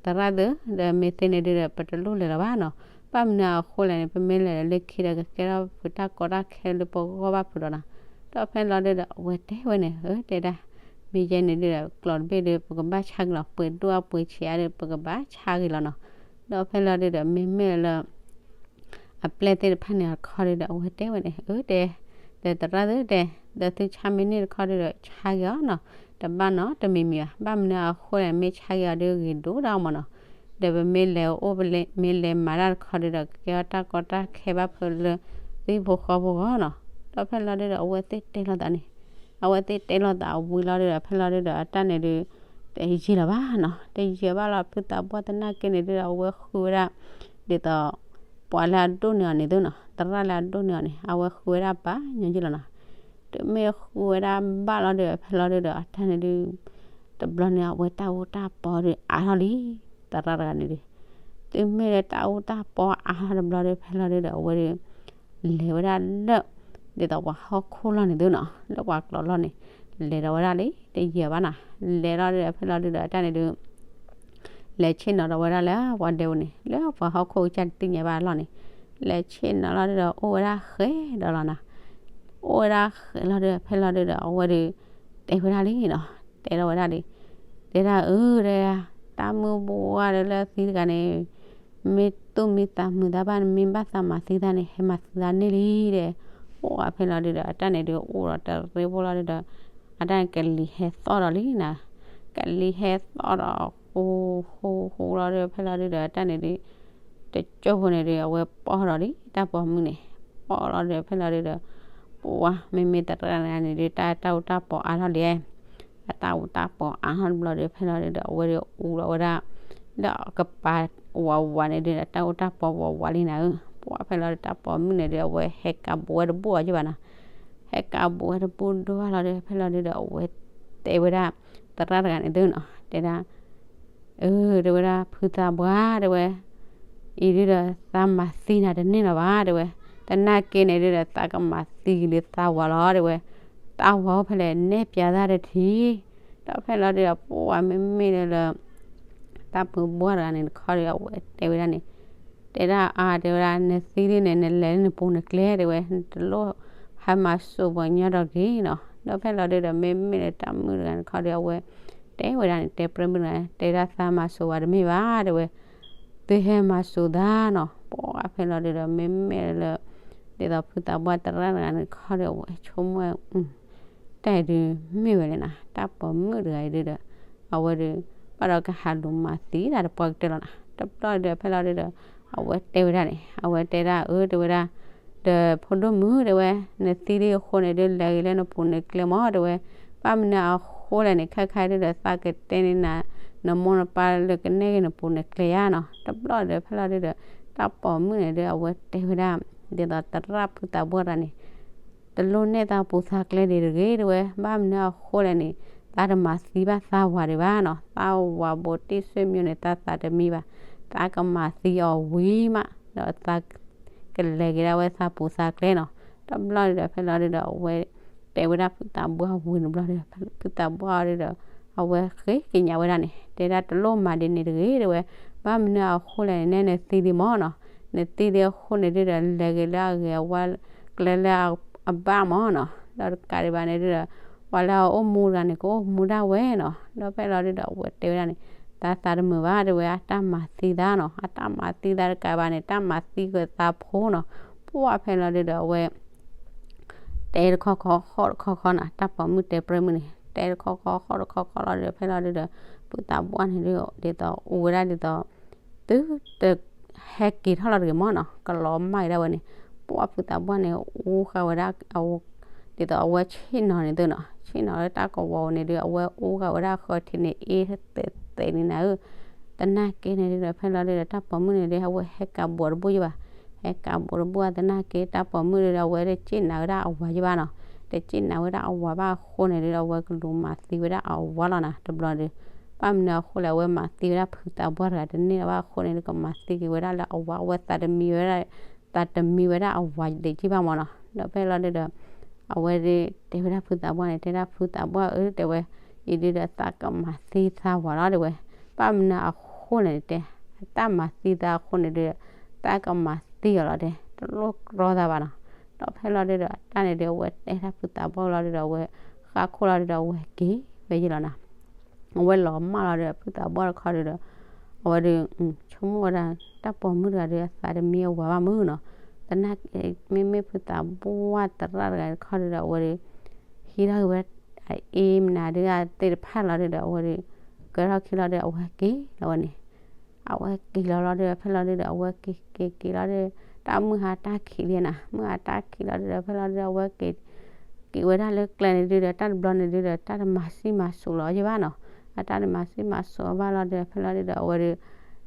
သရၣ်သု ဒီးမ့ၢ်သ့န့ၣ်ဒုဒီး ပတလိၣ်လဲၤလီၤဘၣ်နီၤ, ဘၣ်မနုၤအဃိလဲၣ်န့ၣ် ပမ့ၢ်လဲၤလၢခံဒီး ကကဲထီၣ်ပတၢ်ကီတၢ်ခဲလၢပဂီၢ်ဘၣ်ဖုးဒီးနီၤ, ဒီးဖဲလီၤဒုဒီး အဝဲတဲဝဲန့ၣ် အၢ တဲဒၣ် မ့ၢ်ယဲန့ၣ်ဒုဒီး ကျိးတဘ့ၣ်ဒု ပကဘၣ်ဆါဂ့ၤလီၤ, ပှ့ၤဒိၣ်အပှ့ၤဆံးအါဒု ပကဘၣ်ဆါဂ့ၤလီၤနီၤ, ဒီးဖဲလီၤဒုဒီး မ့မ့ၢ်လၢ အပျဲၢ်သ့ၣ်တဖၣ်န့ၣ်တခီဒုဒီး အဝဲတဲဝဲန့ၣ် အၢ တဲ ဒီးသရၣ်သုတဲ ဒီးသုဆါမ့ၢ်န့ၢ်တခီဒုဒီး ဆါဂ့ၤအီၤနီၤ, တဘၣ်နီတမံၤမံၤဘၣ်, ဘၣ်မနုၤအဃိလဲၣ် မ့ၢ်ဆါဂ့ၤအီၤဒုဂ့ၤဒိၣ်ဒၣ်အီၤမးနီၤ, ဒီးပမ့ၢ်လဲၤအိၣ် မ့ၢ်လဲၤမၤတၢ်တခီဒုဒီး ကကဲထီၣ်တၢ်ကီတၢ်ခဲဘၣ်ဖုးလၢ သုဖိဃီဖိဂီၢ်နီၤ, ဒီးဖဲလီၤဒုဒီး အဝဲသ့ၣ်တဲလိာ်သးန့ၣ်, အဝဲသ့ၣ်တဲလိာ်သးအဝံၤလီၤဒုဒီး ဖဲလီၤဒုဒီး အတၢ်န့ၣ်ဒု တယံာ်လီၤဘၣ်နီၤ, တယံာ်ဘၣ်လီၤ ဖုသးပှၢ်သနာ်က့န့ၣ်ဒုဒီး အဝဲဃုဝဲဒၣ် ဒ်သိး ပှၤလၢအဒိၣ်န့ၢ်အီၤန့ၣ်သုနီၤ, သရၣ်လၢအဒိၣ်န့ၢ်အီၤန့ၣ် အဝဲဃုဝဲဒၣ်ပာ်ညီယံၤလီၤနီၤ, တုၤမ့ၢ်ဃုဝဲဒၣ်ဘၣ်လီၤဒုဒီး ဖဲလီၤဒုဒီး အတၢ်န့ၣ်ဒု တဘျီန့ၣ် အဝဲတၢ်အူတၢ်ပီဒုအါထီၣ်လံ, သရၣ်တဂၤန့ၣ်ဒု တုၤမ့ၢ်လၢတၢ်အူတၢ်ပီအါထီၣ်တဘျီဒု ဖဲလီၤဒုဒီး အဝဲဒု လဲၤဝဲဒၣ်လၢ ဒ်သိးပှၤဟီၣ်ခိၣ်လီၢ်န့ၣ်သုနီၤ, လၢပှၤကျိးလီၢ်န့ၣ် လဲၤဒီးဝဲဒၣ်လံ, တယံာ်ဘၣ်နီၤ, လဲၤလီၤဒုဒီး ဖဲလီၤဒုဒီး အတၢ်န့ၣ်ဒု လဲၤဆ့ၣ်နီၤဒီးဝဲဒၣ်လၢပှၤဒဲပူၤန့ၣ် လၢပှၤဟီၣ်ခိၣ်ကစၢ်တသ့ၣ်ညါဘၣ်အလီၢ်န့ၣ်, လဲၤဆ့ၣ်နီၤလီၤဒုဒီး အိၣ်ဝဲဒၣ်ဃဲဒီးလီၤနီၤ, အိၣ်ဝဲဒၣ်ဃဲလီၤဒုဒီး ဖဲလီၤဒုဒီး အဝဲဒု တဲဝဲဒၣ်လံနီၤ, တဲထီၣ်ဝဲဒၣ်လံ, တဲဒၣ်အၢ တဲဒၣ် တၢ်မုၢ်ဘှါဒီးလၢအသံတဂၤန့ၣ် မ့ၢ်သူၣ်မံသးမုာ်သးဘၣ်န့ၣ် မ့ၢ်ဘၣ်သးမၤသံသးန့ၣ် ဟဲမၤသံသးန့ၢ်လံဒီး, အိၣ်ဝဲဖဲလီၤဒုဒီး အတၢ်န့ၣ်ဒုးအိၣ်ဒီးတရ့ဖိလီၤဒုဒီး အတၢ်န့ၣ်ကလံၤဟဲသီၣ်ဒီးလံနီၤ, ကလံၤဟဲသီၣ်ဒီး ဟူ ဟူ ဟူလီၤဒုဒီး ဖဲလီၤဒုဒီး အတၢ်န့ၣ်ဒုး တကၠိၢ်ဖိန့ၣ်ဒုး အဝဲပီၢ်ဒီးလံ တၢ်ပိာ်မုၣ်န့ၣ်, ပီၢ်လီၤဒုဒီး ဖဲလီၤဒုဒီး ပှၤ မ့မ့ၢ်သရၣ်န့ၣ်ဒုး တၢ် တၢ်အူတၢ်ပီအါထီၣ်လံ, အတၢ်အူတၢ်ပီအါထီၣ်တဘျီဒုး ဖဲလီၤဒုဒီး အဝဲဒုးအူလီၤဝဲဒၣ် လၢအကပၤ ဝးဝးန့ၣ်ဒုး တၢ်အူတၢ်ပီဝးဝးလံနၤဧၢ, ပှၤဖဲလီၤဒုး တၢ်ပိာ်မုၣ်န့ၣ်ဒုး အဝဲဟဲကးဘူးဝဲတဘူၣ်အီၤယဘၣ်နီၤ, ဟဲကးဘူးဝဲတဘူၣ်ဒိၣ်ဘၣ်လီၤဒုး ဖဲလီၤဒုဒီး အဝဲတဲဝဲဒၣ် သရၣ်တဂၤန့ၣ်သ့ၣ်နီၤ တဲဒၣ် အၢ တဲဝဲဒၣ် ဖုသးပှၢ် တဲဝဲ အံၤဒုဒီး သးမၤသံနၤတန့ၢ်လၢၤဘၣ် တဲဝဲ, သနာ်က့န့ၣ်ဒုဒီး သးကမၤသံက့ၤလၢသးဝၤလီၤ တဲဝဲ, သးဝၤအိၣ်ဖဲလဲၣ် နဲၣ်ပၠးသးတထံၣ်, ဒီးဖဲလီၤဒုဒီး ပှၤမ့မ့ၢ်လၢ တၢ်ပၢၤဘှီၣ်တဂၤန့ၣ်တခီဒီး အဝဲတဲဝဲဒၣ်န့ၣ် တဲဒၣ်အါ တဲဝဲဒၣ် နသံဒ်န့ၣ် နလဲၤလၢနပူၤနကျဲ တဲဝဲ နတလိၣ်ဟဲမၤစိာ်ပှၤကညီဒီးဂ့ၤနီၤ, ဒီးဖဲလီၤဒုဒီး မ့မ့ၢ်လၢတၢ်မုၣ်တဂၤန့ၣ်တခီဒီး အဝဲ တဲဝဲဒၣ်န့ၣ် တဲပြဲမုၣ်တဂၤ တဲဒၣ်သးမၤစိာ်ဝဲတမ့ၢ်ဘၣ် တဲဝဲ, သုဟဲမၤစိာ်သးနီၤ, ပှၤဖဲလီၤဒုဒီး မ့မ့ၢ်လၢ ဒ်သိးဖုသးပှၢ်သရၣ်တဂၤန့ၣ်တခီဒီး အဝဲဆိကမိၣ်ဝဲ တၢ်အံၤဒုးမ့ၢ်ဝဲလဲၣ်နီၤ, တၢ်ပိာ်မုၣ်တဂၤအံၤဒုဒီး အဝဲဒုး ဘၣ်ဒီးကဟးလူၤမၤသံတၢ်ဒီးပှၤကတၢၢ်လီၤနီၤ, တဘျီဒုဒီး ဖဲလီၤဒုဒီး အဝဲတဲဝဲဒၣ်န့ၣ် အဝဲတဲဒၣ်အၢ တဲဝဲဒၣ် ဒီးဖိဒိၣ်မုၣ် တဲဝဲ နသံဒ်အဃိန့ၣ်ဒုး လဲၤဂ့ၤလၢနပူၤနကျဲမး တဲဝဲ, ဘၣ်မနုၤအဃိလဲၣ်န့ၣ် ခဲခါဒုဒီး သးကတဲန့ၢ်နၤ နမိၢ်နပၢ်လၢကနဲၣ်ဂ့ၤနပူၤနကျဲဧါနီၤ, တဘျီဒုး ဖဲလီၤဒုဒီး တၢ်ပိာ်မုၣ်န့ၣ်ဒုး အဝဲတဲဝဲဒၣ် ဒ်သိးသရၣ်ဖုသးပှၢ်တဂၤန့ၣ် တလိၣ်နဲၣ်သးပူၤသးကျဲဒံးတဂ့ၤ တဲဝဲ, ဘၣ်မနုၤအဃိလဲၣ်န့ၣ် သးတမၤသံဘၣ်သးဝၤဒံးဘၣ်နီၤ, သးဝၤဘိးတံၢ်ဆွေမျိုးန့ၣ် သးသးတမံဘၣ်, သးကမၤသံအီၤဝံၤမး ဒီးသးကလဲၤက့ၤဒၣ်ဝဲသးပူၤသးကျဲနီၤ, တဘျီဒုဒီး ဖဲလီၤဒုဒီး အဝဲ တဲဝဲဒၣ်ဖုသးပှၢ်ဝံၤတဘျီဒီး ဖုသးပှၢ်ဒုဒီး အဝဲဃ့ကညးဝဲဒၣ်န့ၣ် တဲဒၣ်တလိၣ်မၤဒ်န့ၣ်တဂ့ၤ တဲဝဲ, ဘၣ်မနုၤအဃိလဲၣ်န့ၣ် နဲနသံဒံးမးနီၤ, နသံဒံးအဃိန့ၣ်ဒုဒီး လဲၤဂ့ၤလၢအဂ့ၤအဝါကျဲလၢအဘၣ်မးနီၤ, ဒီးတကးဒံးဘၣ်န့ၣ်ဒုဒီး ပှၤလၢအအိၣ်မူတဂၤန့ၣ် ကအိၣ်မူဒၣ်ဝဲနီၤ, ဒီးဖဲလီၤဒုဒီး အဝဲတဲဝဲဒၣ်န့ၣ် သးသးတမုာ်ဘၣ် တဲဝဲ အတၢ်မၤသံသးနီၤ, အတၢ်မၤသံသးတကးဘၣ်န့ၣ် တၢ်မၤသံက့ၤသးဖိနီၤ, ပှၤဖဲလီၤဒုဒီး အဝဲ တဲတခီခီဃီတခီခီနီၤ, တၢ်ပိာ်မုၣ်တဲပြဲမုၣ်န့ၣ် တဲတခီခီဃီတခီခီလီၤဒီး ဖဲလီၤဒုဒီး ဖုသးပှၢ်န့ၣ်ဒုဒီး ဒ်သိးအူဝဲဒၣ်ဒ်သိး သုတဟဲက့ၤထီၣ်လီၤတဂ့ၤမးနီၤ, ကလီၤမၢ်က့ၤဒၣ်ဝဲန့ၣ်, ပှၤဖုသးပှၢ်န့ၣ် အူဃာ်ဝဲဒၣ် ဒ်သိးအဝဲဆ့ၣ်နီၤန့ၣ်သ့ၣ်နီၤ, ဆ့ၣ်နီၤလၢတၢ်ကဝီၤန့ၣ်ဒု အဝဲအူဃာ်ဝဲဒၣ်ဃၢထံန့ၣ် အ့သဲးသဲးန့ၣ်နၤဧၢ, သနာ်က့န့ၣ်ဒုဒီး ဖဲလီၤဒုဒီး တၢ်ပိာ်မုၣ်န့ၣ်ဒု အဝဲဟဲကးဘူးတဘူၣ်ယဘၣ်, ဟဲကးဘူးတဘူၣ်သနာ်က့ တၢ်ပိာ်မုၣ်ဒုဒီး အဝဲတစ့ၣ်နၤဝဲဒၣ်အဝၤယဘၣ်နီၤ, တစ့ၣ်နၤဝဲဒၣ်အဝၤဘၣ်အဃိန့ၣ်ဒုဒီး အဝဲကလူၤမၤသံဝဲဒၣ်အဝၤလီၤနီၤ, တဘျီဒု ဘၣ်မနုၤအဃိလဲၣ် အဝဲမၤသံဝဲဒၣ်ဖုသးပှၢ်တဂၤတန့ၢ်လၢၤဘၣ်အဃိန့ၣ်ဒု ကမၤသံက့ၤဝဲဒၣ်လၢအဝၤ အဝဲသးတမံဝဲဒၣ် သးတမံဝဲဒၣ်အဝၤဒံးက့ဘၣ်မးနီၤ, ဒီးဖဲလီၤဒုဒီး အဝဲဒု တဲဝဲဒၣ်ဖုသးပှၢ်န့ၣ် တဲဒၣ်ဖုသးပှၢ်ဧၢ တဲဝဲ, အံၤဒုဒီးသးကမၤသံသးဝၤလီၤ တဲဝဲ, ဘၣ်မနုၤအဃိလဲၣ်န့ၣ်တဲ, အတၢ်မၤသံသးအဃိန့ၣ်ဒု သးကမၤသံအီၤလီၤတဲ, တလိၣ်ကြီသးဘၣ်နီၤ, ဒီးဖဲလီၤဒုဒီး အတၢ်န့ၣ်ဒု အဝဲတဲဒၣ်ဖုသးပှၢ်လီၤဒုဒီး အဝဲဃါခိၣ်လီၤဒုဒီး အဝဲက့ၤဝဲယလီၤနီၤ အဝဲလီၤမၢ်လီၤဒီး ဖုသးပှၢ်တခီဒုဒီး အဝဲဒု ဆိကမိၣ်ဝဲဒၣ် တၢ်ပိာ်မုၣ်တဂၤဒု အသးတမံအဝၤဘၣ်မုၢ်နီၤ, သနာ်က့ မ့မ့ၢ်ဖုသးပှၢ်သရၣ်တဂၤတခီဒုဒီး အဝဲဒု ဟံးထီၣ်က့ၤဝဲ အအ့မနုၤဒု အသ့ၣ်တဖၣ်လီၤဒုဒီး အဝဲဒု ကဲထီၣ်ခံလီၤဒု အဝဲက့ၤလီၤဝဲန့ၣ်, အဝဲက့ၤလီၤလီၤဒုဒီး ဖဲလီၤဒုဒီး အဝဲက့ၤက့ၤက့ၤလီၤဒု တၢ်မုၢ်ဟါတၢ်ခံးလံနီၤ, မုၢ်ဟါတၢ်ခံးလီၤဒုဒီး ဖဲလီၤဒုဒီး အဝဲက့ၤ က့ၤဝဲဒၣ်လၢကျဲန့ၣ်ဒုဒီး တၢ်တဘျီန့ၣ်ဒုဒီး တၢ်တမၤဆံးမၤစိးလီၤယဘၣ်နီၤ, အတၢ်တမၤဆံးမၤစိးဘၣ်လီၤဒုဒီး ဖဲလီၤဒုဒီး အဝဲဒု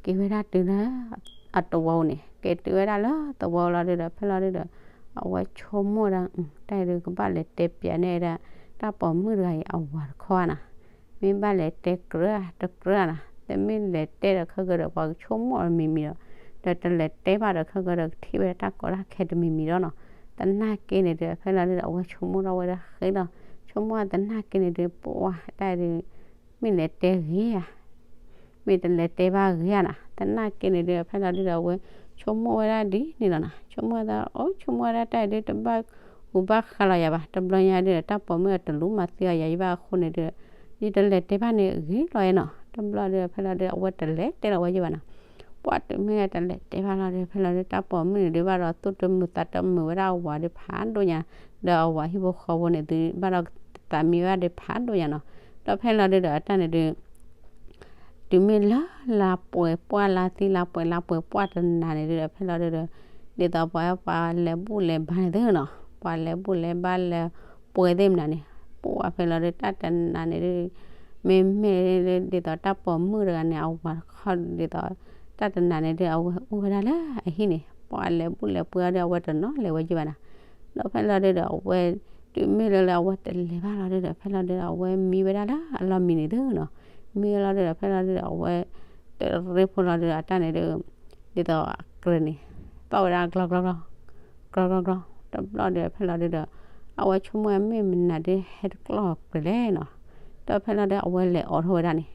က့ၤဝဲဒၣ်တုၤလၢ အသဝီန့ၣ် က့ၤတုၤဝဲဒၣ်လၢသဝီလီၤဒုဒီး ဖဲလီၤဒုဒီး အဝဲဆိကမိၣ်ဒၣ် တၢ်အံၤဒု ကဘၣ်လဲၤတဲပျးန့ၢ်ဒၣ် တၢ်ပိာ်မုၣ်တဂၤအံၤအဝၤတခီဧါနီၤ, မ့ၢ်ဘၣ်လဲၤတဲကြၢးတကြၢးနီၤ, တမ့ၢ်လဲၤတဲဒီးခဲကဒီး ပှၤကဆိကမိၣ်အီၤတမံၤမံၤဒီး ဒီးတလဲၤတဲဘၣ်ဒီးခဲကဒီး ကထံၣ်ဝဲဒၣ်တၢ်ကီတၢ်ခဲတမံၤမံၤဒီးနီၤ, သနာ်က့န့ၣ်ဒု ဖဲလီၤဒုဒီး အဝဲဆိကမိၣ်ထီၣ်ဝဲဒၣ်ဃ့လီၤ, ဆိကမိၣ်သနာ်က့န့ၣ်ဒု ပှၤတၢ်အံၤဒု မ့ၢ်လဲၤတဲဂ့ၤဧါ မ့ၢ်တလဲၤတဲဘၣ်ဂ့ၤဧါနီၤ, သနာ်က့န့ၣ်ဒု ဖဲလီၤဒုဒီး အဝဲဆိကမိၣ်ဝဲဒၣ်ဒ်န့ၣ်လီၤနီၤ, ဆိကမိၣ်ဝဲဒၣ် အိ ဆိကမိၣ်ဝဲဒၣ်တၢ်အံၤဒု တဘၣ်ဟူးဘၣ်ဃးလီၤယၤဘၣ်, တဘျီညါဒုဒီး တၢ်ပိာ်မုၣ်အတလူၤမၤသံအီၤယၤယဘၣ်အဃိန့ၣ်ဒု ယတလဲၤတဲဘၣ်န့ၣ်ဂ့ၤလီၤဧါနီၤ, တဘျီဒု ဖဲလီၤဒု အဝဲတလဲၤတဲလီၤဝဲယဘၣ်နီၤ, ပှၤတုၤမ့ၢ်တလဲၤတဲဘၣ်လီၤဒု ဖဲလီၤဒု တၢ်ပိာ်မုၣ်န့ၣ်ဒု ဘၣ်ဒီးသူၣ်တမုာ်သးတမုာ်ဝဲဒၣ်အဝၤဒုဖးဒိၣ်ညါ, ဒီးအဝၤဟံၣ်ဖိဃီဖိန့ၣ်ဒု ဘၣ်ဒီးသးမံဝဲဒၣ်ဒုဖးဒိၣ်ညါနီၤ, ဒီးဖဲလီၤဒုဒီး အတၢ်န့ၣ်ဒု တုၤမ့ၢ်လၢလါပှဲၤပှၢ်လါသံလါပှဲၤလါပှဲၤပှၢ်တနၤန့ၣ်ဒုဒီး ဖဲလီၤဒုဒီး ဒ်သိးပှၤ ပှၤလဲၤဘူၣ်လဲၤဘါန့ၣ်သ့ၣ်နီၤ, ပှၤလဲၤဘူၣ်လဲၤဘါလဲၤပှဲၤသ့ၣ်မနုၤန့ၣ်, ပှၤဖဲလီၤဒု တၢ်တနၤန့ၣ်ဒု မ့မ့ၢ်ဒ်သိးတၢ်ပိာ်မုၣ်တဂၤန့ၣ် အဝၤတခီဒ်သိး တၢ်တနၤန့ၣ်ဒု အဝဲအိၣ်ဝဲဒၣ်လၢအဟံၣ်န့ၣ် ပှၤလဲၤဘူၣ်လဲၤပှဲၤအီၤဒု အဝဲတနီၤလဲၤဝဲယံၤဘၣ်နီၤ, ဒီးဖဲလီၤဒုဒီး အဝဲ တုၤမ့ၢ်လၢလၢအဝဲတလဲၤဘၣ်လီၤဒုဒီး ဖဲလီၤဒုဒီး အဝဲမံဝဲဒၣ်လၢအလီၢ်မံန့ၣ်သုနီၤ, မံဝဲလီၤဒုဒီး ဖဲလီၤဒုဒီး အဝဲ တရ့ဖိလီၤဒုဒီး အတၢ်န့ၣ်ဒု ဒ်သိးအကြၢးန့ၣ် သီၣ်ဝဲဒၣ်ကျီကျီကျီ ကျီကျီကျီ တဘျီဒုဒီး ဖဲလီၤဒုဒီး အဝဲဆိကမိၣ်ဝဲမ့ၢ်မနုၤဒုဟဲတကျီၢ်ကြၢးလဲၣ်နီၤ, ဒီးဖဲလီၤဒု အဝဲလဲၤအိးထီၣ်ဝဲဒၣ်န့ၣ်,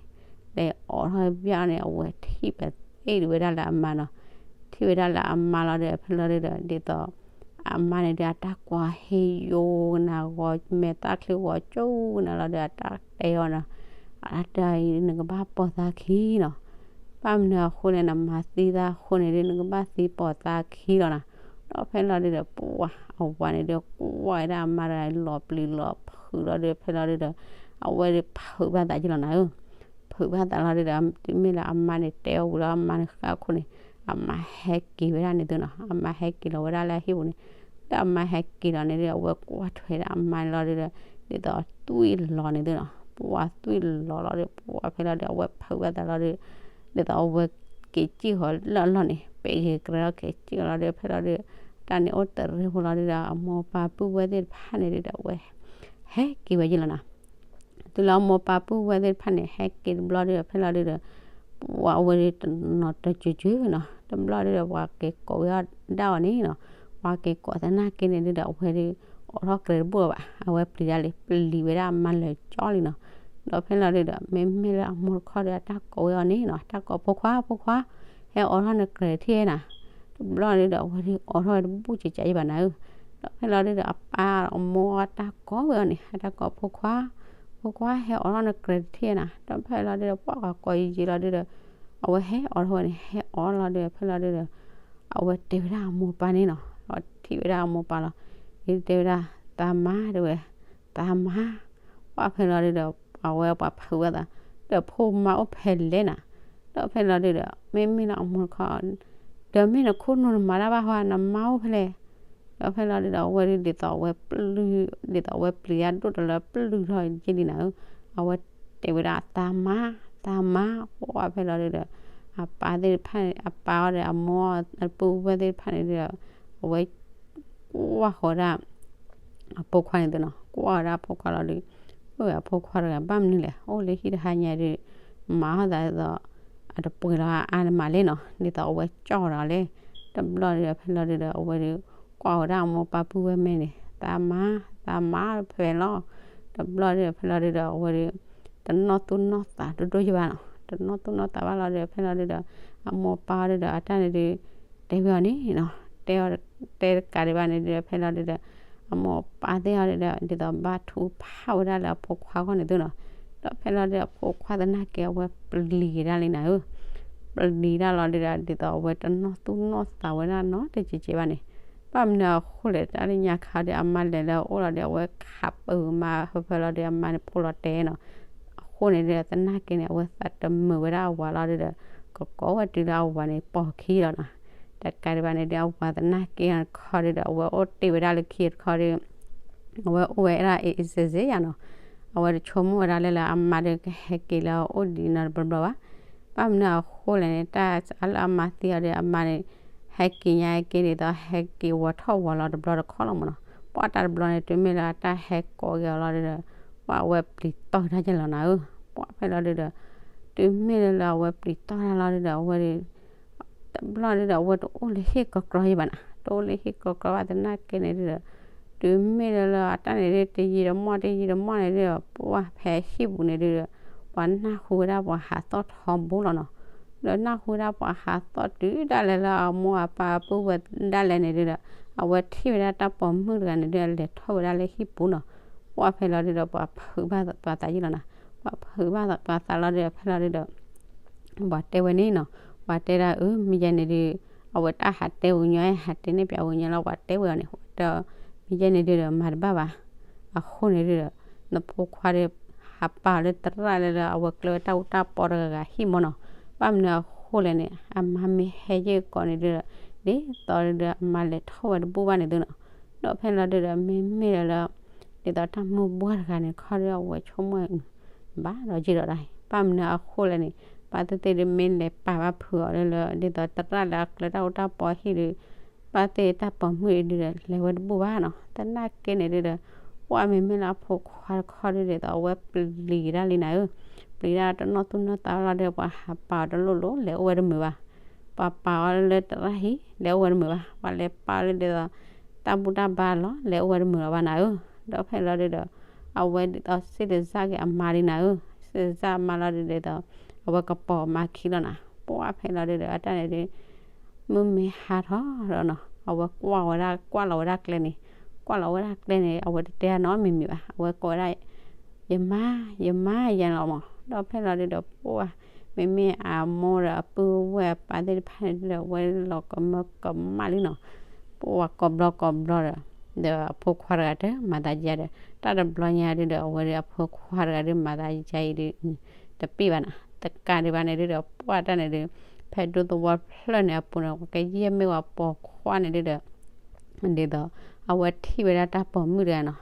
လဲၤအိးထီၣ်ဘၣ်န့ၣ် အဝဲထံၣ်ပသ့ၣ်ဒုဝဲဒၣ်လၢအမါနီၤ, ထံၣ်ဝဲဒၣ်လၢအမါလီၤဒုဒီး ဖဲလီၤဒုဒီး ဒ်သိး အမါန့ၣ်ဒု အတၢ်ကွၢ်ဟ့ယိကနၤဂီၤ မဲာ်သၣ်ချံဂီၤကၠိကနၤလီၤဒု အတၢ်တဲအီၤနီၤ, အတၢ်အံၤ နကဘၣ်ပိာ်သးခံနီၤ, ဘၣ်မနုၤအဃိလဲၣ် နမၤသံသးအဃိန့ၣ်ဒု နကဘၣ်သံပိာ်သးခံလီၤနီၤ, ဒီးဖဲလီၤဒုဒီး ပှၤအဝၤန့ၣ်ဒု ကွၢ်ဝဲဒၣ်အမါတဂၤလီၤပျံၤလီၤဖုးလီၤဒု ဖဲလီၤဒုဒီး အဝဲဒုဖုးဘၣ်သးက့လီၤနၤဧၢ ဖုးဘၣ်သးလီၤဒုဒီး တုၤမ့ၢ်လၢအမါန့ၣ်တဲအီၤဝံၤလီၤ အမါန့ၣ်ဃၣ်ခိၣ်န့ၣ် အမါဟဲက့ၤဝဲဒၣ်န့ၣ်သုနီၤ, အမါဟဲက့ၤလီၤဝဲဒၣ်လၢအဟံၣ်ပူၤန့ၣ်, ဒီးအမါဟဲက့ၤလီၤန့ၣ်ဒု အဝဲကွၢ်ထွဲဒၣ်အမါန့ၣ်လီၤဒုဒီး ဒ်သိးအသွံၣ်လီၤန့ၣ်သုနီၤ, ပှၤသွံၣ်လီၤလီၤဒု ပှၤဖဲလီၤဒု အဝဲဖုးဘၣ်သးလီၤဒု ဒ်သိးအဝဲက့ၤစံၣ်ဃီၤလၢအလီၢ်န့ၣ် ပဲာ်က့ၤကရဲလီၤက့ၤစံၣ်ဃီၤလီၤဒု ဖဲလီၤဒု တၢ်န့ၣ်အိၣ်တရ့ဖိလီၤဒုဒီး အမိၢ်ပၢ်ပုၢ်ဝဲၢ်သ့ၣ်တဖၣ်န့ၣ်ဒုဒီး အဝဲ ဟဲက့ၤဝဲယ့ၢ်လီၤနီၤ, တုၤလၢအမိၢ်ပၢ်ပုၢ်ဝဲၢ်သ့ၣ်တဖၣ်န့ၣ် ဟဲက့ၤတဘျီဒုဒီး ဖဲလီၤဒုဒီး ပှၤအဝဲဒုတနီၤတကၠူၤကၠူၤနီၤ, တဘျီဒုဒီး ပှၤက့ၤကိးဝဲဒၣ်အီၤန့ၣ်နီၤ, ပှၤက့ၤကိးသနာ်က့န့ၣ်ဒုဒီး အဝဲဒု အိးထီၣ်ကြဲးတဘူၣ်အီၤဘၣ်, အဝဲပျံၤဒၣ်လံ ပျံၤဝဲဒၣ်အမါလၢာ်ကၠီလံနီၤ, ဒီးဖဲလီၤဒုဒီး မ့မ့ၢ်လၢအမိၢ်တခီဒီး အတၢ်ကိးဝဲအီၤန့ၣ်နီၤ, တၢ်ကိးဖိခွါ ဖိခွါ ဟဲအိးထီၣ်နကြဲးတထံၣ်နၤ, တဘျီဒုဒီး အဝဲဒုအိးထီၣ်ဝဲတဘူၣ်ကကးယံၤဘၣ်နၤဧၢ, ဒီးဖဲလီၤဒုဒီး အပၢ်အမိၢ်အတၢ်ကိးဝဲအီၤန့ၣ် အတၢ်ကိးဖိခွါ ဖိခွါ ဟဲအိးထီၣ်နကြဲးတထံၣ်နၤ, ဒီးဖဲလီၤဒုဒီး ပှၤကိးယံၤယံၤလီၤဒုဒီး အဝဲဟဲအိးထီၣ်ဝဲန့ၣ် ဟဲအိးလီၤဒုဒီး ဖဲလီၤဒုဒီး အဝဲတဲဝဲဒၣ်အမိၢ်ပၢ်န့ၣ်နီၤ, ဒီးထံၣ်ဝဲဒၣ်အမိၢ်ပၢ်လီၤ, အတဲဝဲဒၣ် သးမါတဲဝဲ, သးမါ, ပှၤဖဲလီၤဒုဒီး အဝဲပှၤဖုးဝဲသး, ဒီးဖိမါအိၣ်ဖဲလဲၣ်နၤ, ဒီးဖဲလီၤဒုဒီး မ့မ့ၢ်လၢအမိၢ်တခီ ဒီးမ့ၢ်နခိၣ်နူာ်နမၤတၢ်ဘၣ်ဟီ နမါအိၣ်ဖဲလဲၣ်, ဒီးဖဲလီၤဒုဒီး အဝဲဒုဒ်သိးအဝဲပျုၢ် ဒ်သိးအဝဲပျံၤတၢ်ဒိၣ်တလၢပျုၢ်ထီၣ်ယ့ၢ်လံနၤဧၢ, အဝဲတဲဝဲဒၣ်သးမါ သးမါ, ပှၤဖဲလီၤဒုဒီး အပၢ်သ့ၣ်တဖၣ်န့ၣ် အပၢ်အီၤဒီးအမိၢ်အပုၢ်ဝဲၢ်သ့ၣ်တဖၣ်န့ၣ်ဒုဒီး အဝဲ ကွၢ်ဃီၤဒၣ် အဖိခွါန့ၣ်သုနီၤ, ကွၢ်ဃီၤဒၣ်အဖိခွါလီၤဒုး, အဖိခွါတဂၤဘၣ်မနုၤလဲၣ်, အိၣ်လၢဟံၣ်တဟါညါဒုး, မၤအီၣ်သးဒ်သိး အတပှဲၤလီၤအါန့ၣ်မးလဲၣ်နီၤ, ဒ်သိးအဝဲကၠီၣ်ဒီးလဲၣ်, တဘျီဒုးဒီးဖဲလီၤဒုးဒီး အဝဲဒုး ကွၢ်ဃီၤဒၣ်အမိၢ်ပၢ်ပုၢ်ဝဲၢ်မဲာ်န့ၣ် သးမါ သးမါဖဲလီၤ, တဘျီဒုးဒီးဖဲလီၤဒုးဒီး အဝဲဒုး တနီၢ်သူၣ်နီၢ်သးဒိၣ်ဒိၣ်ယဘၣ်နီၤ, တနီၢ်သူၣ်နီၢ်သးဘၣ်လီၤဒုးဒီး ဖဲလီၤဒုးဒီး အမိၢ်ပၢ်ဒုးဒီး အတၢ်န့ၣ်ဒုး တဲဝဲအီၤန့ၣ်နီၤ, တဲအီၤ တဲတကးဒံးဘၣ်န့ၣ်ဒုးဒီး ဖဲလီၤဒုးဒီး အမိၢ်ပၢ်သ့ၣ်အီၤဒုးဒီး ဒ်သိးဘၣ်ထုကဖၣ်ဝဲဒၣ်လၢအဖိခွါအဂီၢ်န့ၣ်သုနီၤ, ဒီးဖဲလီၤဒုးဒီး အဖိခွါသနာ်က့ အဝဲပျံၤက့ၤဒၣ်လံနၤဧၢ, ပျံၤဒၣ်လီၤဒုးဒီး ဒ်သိးအဝဲတနီၢ်သူၣ်နီၢ်သးဝဲဒၣ်နီတစဲးကဲးဘၣ်န့ၣ်, ဘၣ်မနုၤအဃိလဲၣ် တၢ်လၢညါခါဒီး အမါလဲၤလၢအအိၣ်လီၤဒီး အဝဲခးပၢၤမါဖဲဖဲလီၤဒီး အမါန့ၣ်ဖိလီၤတဲာ်နီၤ, အဃိန့ၣ်ဒီး သနာ်က့န့ၣ် အဝဲသးတမုာ်ဝဲဒၣ်အဝၤလီၤဒုးဒီး ကကိးဝဲတုၤလၢအဝၤန့ၣ်ပိာ်ခံလီၤနီၤ, တကးဒံးဘၣ်န့ၣ်ဒီး အဝၤသနာ်က့တခီဒုးဒီး အဝဲအိၣ်တ့ၢ်ဝဲဒၣ်လၢခံတခီဒီး အဝဲအိၣ်ဝဲဒၣ်အ့ၣ်အ့ၣ်စဲးစဲးယါနီၤ, အဝဲတဆိကမိၣ်ဝဲဒၣ်လၢလၢအမါဒီးကဟဲက့ၤလၢအအိၣ်ဒံးနီတဘျီဘျီဘၣ်, ဘၣ်မနုၤအဃိလဲၣ်န့ၣ် တၢ်လၢအမါသံအီၤဒီး အမါန့ၣ် ဟဲက့ၤညါက့ၤဒ်သိး ဟဲက့ၤဝီၤထီၣ်ဝီၤလီၤတဘျီတခီလီၤမးနီၤ, ပှၤတၢ်တဘျီန့ၣ် တုၤမ့ၢ်လၢအတၢ်ဟဲကိးက့ၤအီၤလီၤဒုးဒီး ပှၤအဝဲပျံၤတီၢ်တၢ်ကဲလီၤနၤဧၢ, ပှၤဖဲလီၤဒုးဒီး တုၤမ့ၢ်လၢလၢအဝဲပျံၤတီၢ်တၢ်လီၤဒုးဒီး အဝဲဒုး တဘျီဒုးဒီး အဝဲတအိၣ်လၢဟံၣ်ကီကီယဘၣ်နီၤ, တအိၣ်လၢဟံၣ်ကီကီဘၣ်သနာ်က့န့ၣ်ဒုးဒီး တုၤမ့ၢ်လၢလၢအတၢ်န့ၣ်ဒုး တယံာ်တမီၢ် တယံာ်တမီၢ်န့ၣ်ဒုးဒီး ပှၤဖဲဟံၣ်ပူၤန့ၣ်ဒုးဒီး ပှၤနၢ်ဟူဝဲဒၣ်ပှၤဟးသီၣ်ထီဘိလီၤနီၤ, ဒီးနၢ်ဟူဝဲဒၣ်ပှၤဟးသီၣ်တုၤဒၣ်လဲာ်လၢအမိၢ်အပၢ်အပုၢ်ဝဲၢ်ဒၣ်လဲာ်န့ၣ်ဒုးဒီး အဝဲထံၣ်ဝဲဒၣ်တၢ်ပိာ်မုၣ်တဂၤန့ၣ်ဒုး အလဲၤထီၣ်ဝဲဒၣ်လၢဟံၣ်ပူၤနီၤ, ပှၤဖဲလီၤဒုးဒီး ပှၤဖုးဘၣ်ပှၤသးယံာ်လီၤနီၤ, ပှၤဖုးဘၣ်ပှၤသးလီၤဒုးဒီး ဖဲလီၤဒုးဒီး ပှၤတဲဝဲန့ၣ်နီၤ, ပှၤတဲဒၣ်အၢ မ့ၢ်ယဲန့ၣ်ဒုး အဝဲတၢ်ဟးတဲဝံၤညီ ဟးတဲန့ၢ်ပှၤဝံၤညီလီၤ ပှၤတဲဝဲအီၤန့ၣ် ဒီး မ့ၢ်ယဲန့ၣ်ဒုးဒီး မၤတဘၣ်ဘၣ်, အဃိန့ၣ်ဒုးဒီး နဖိခွါဒီး ဟးပာ်အီၤလၢသရၣ်လၢလၢအဝဲကျဲဝဲတၢ်အူတၢ်ပီတဂၤဂၤဟံၣ်မးနီၤ, ဘၣ်မနုၤအဃိလဲၣ်န့ၣ် အမါမ့ၢ်ဟဲယဲၢ်ကီးန့ၣ်ဒုးဒီး ဒ်သိးဒုးဒီး အမါလဲၤထီၣ်ဝဲတဘူၣ်ဘၣ်န့ၣ်သုနီၤ, ဒီးဖဲလီၤဒုးဒီး မ့မ့ၢ်လၢလၢ ဒ်သိးတၢ်မုၢ်ဘှၢ်တဂၤန့ၣ် ခီဒီးအဝဲဆိကမိၣ် ဘၣ်ဒီးယံာ်ဒီးဒၣ်အံၤ ဘၣ်မနုၤအဃိလဲၣ်န့ၣ် ဘၣ်သ့ၣ်သ့ၣ်ဒုးမ့ၢ်လဲၤပာ်ဘၣ်ဖုးအီၤလၢလၢ ဒ်သိးသရၣ်လၢအကျဲတၢ်အူတၢ်ပီဟံၣ်ဒုး ဘၣ်သ့ၣ်တၢ်ပိာ်မုၣ်အံၤဒုးဒီး လဲၤဝဲတဘူၣ်ဘၣ်နီၤ သနာ်က့န့ၣ်ဒုးဒီး ပှၢ်မ့မ့ၢ်လၢအဖိခွါတခီဒုးဒ်သိးအဝဲပျံၤတၢ်လံနၤဧၢ, ပျံၤတၢ်တနီၣ်သူၣ်နီၣ်သးလီၤဒီး ပှၤဟးပာ်အီၤတလိၣ်လိၣ် လဲၤအိၣ်ဝဲတမုာ်ဘၣ်, ပှၤပာ်အီၤလၢတရၣ်ဟံၣ် လဲၤအိၣ်ဝဲတမုာ်ဘၣ်, ပှၤလဲၤပာ်အီၤလၢဒ်သိး တၢ်ဘူၣ်တၢ်ဘါလီၤ လဲၤအိၣ်ဝဲတမုာ်လီၤဘၣ်နၤဧၢ, ဒီးဖဲလီၤဒုးဒီး အဝဲဒ်သိးစ့တစၢ်က့ၤအမါလံနၤဧၢ, စ့တစၢ်အမါလီၤဒုးဒ်သိး အဝဲကပိာ်မါခံလီၤနၤ, ပှၢ်ဖဲလီၤဒုးဒီး အတၢ်န့ၣ်ဒုး မုၢ်မ့ၢ်ဟါထီၣ်ဒီးနီၤ အဝဲကွၢ်ဝဲဒၣ် ကွၢ်လီၤဝဲဒၣ်ကျဲန့ၣ်, ကွၢ်လီၤဝဲဒၣ်ကျဲန့ၣ် အဝဲတတဲနီတမံၤမံၤဘၣ်, အဝဲကိးဝဲဒၣ် ယမါ ယမါယၤလီၤမး, ဒီးဖဲလီၤဒုးဒီးပှၢ် မ့မ့ၢ်အမိၢ်ဒီးအပုၢ်ဝဲၢ်အပၢ်သ့ၣ်တဖၣ်န့ၣ်ဒုးဒီး အဝဲလီၤကမၢကမၣ်လံနီၤ, ပှၢ်ကိးဘျီကိးဘျီဒီး ဒီးအဖိခွါတဂၤတမၤသးယါဒီး တၢ်တဘျီညါဒုးဒီး အဝဲဒုးအဖိခွါတဂၤဒုးမၤသးယါအံၤဒုး တပ့ၢ်ဘၣ်နီၤ, တကးဒံးဘၣ်န့ၣ်ဒုးဒီး ပှၢ်တၢ်န့ၣ်ဒုး ဖဲဒူသဝီတဖျၢၣ်န့ၣ်အပူၤန့ၣ် ကယဲၢ်မ့ၢ်ဝဲပိာ်ခွါန့ၣ်ဒုးဒီး ဒ်သိး အဝဲထံၣ်ဝဲဒၣ်တၢ်ပိာ်မုၣ်တဂၤနီၤ,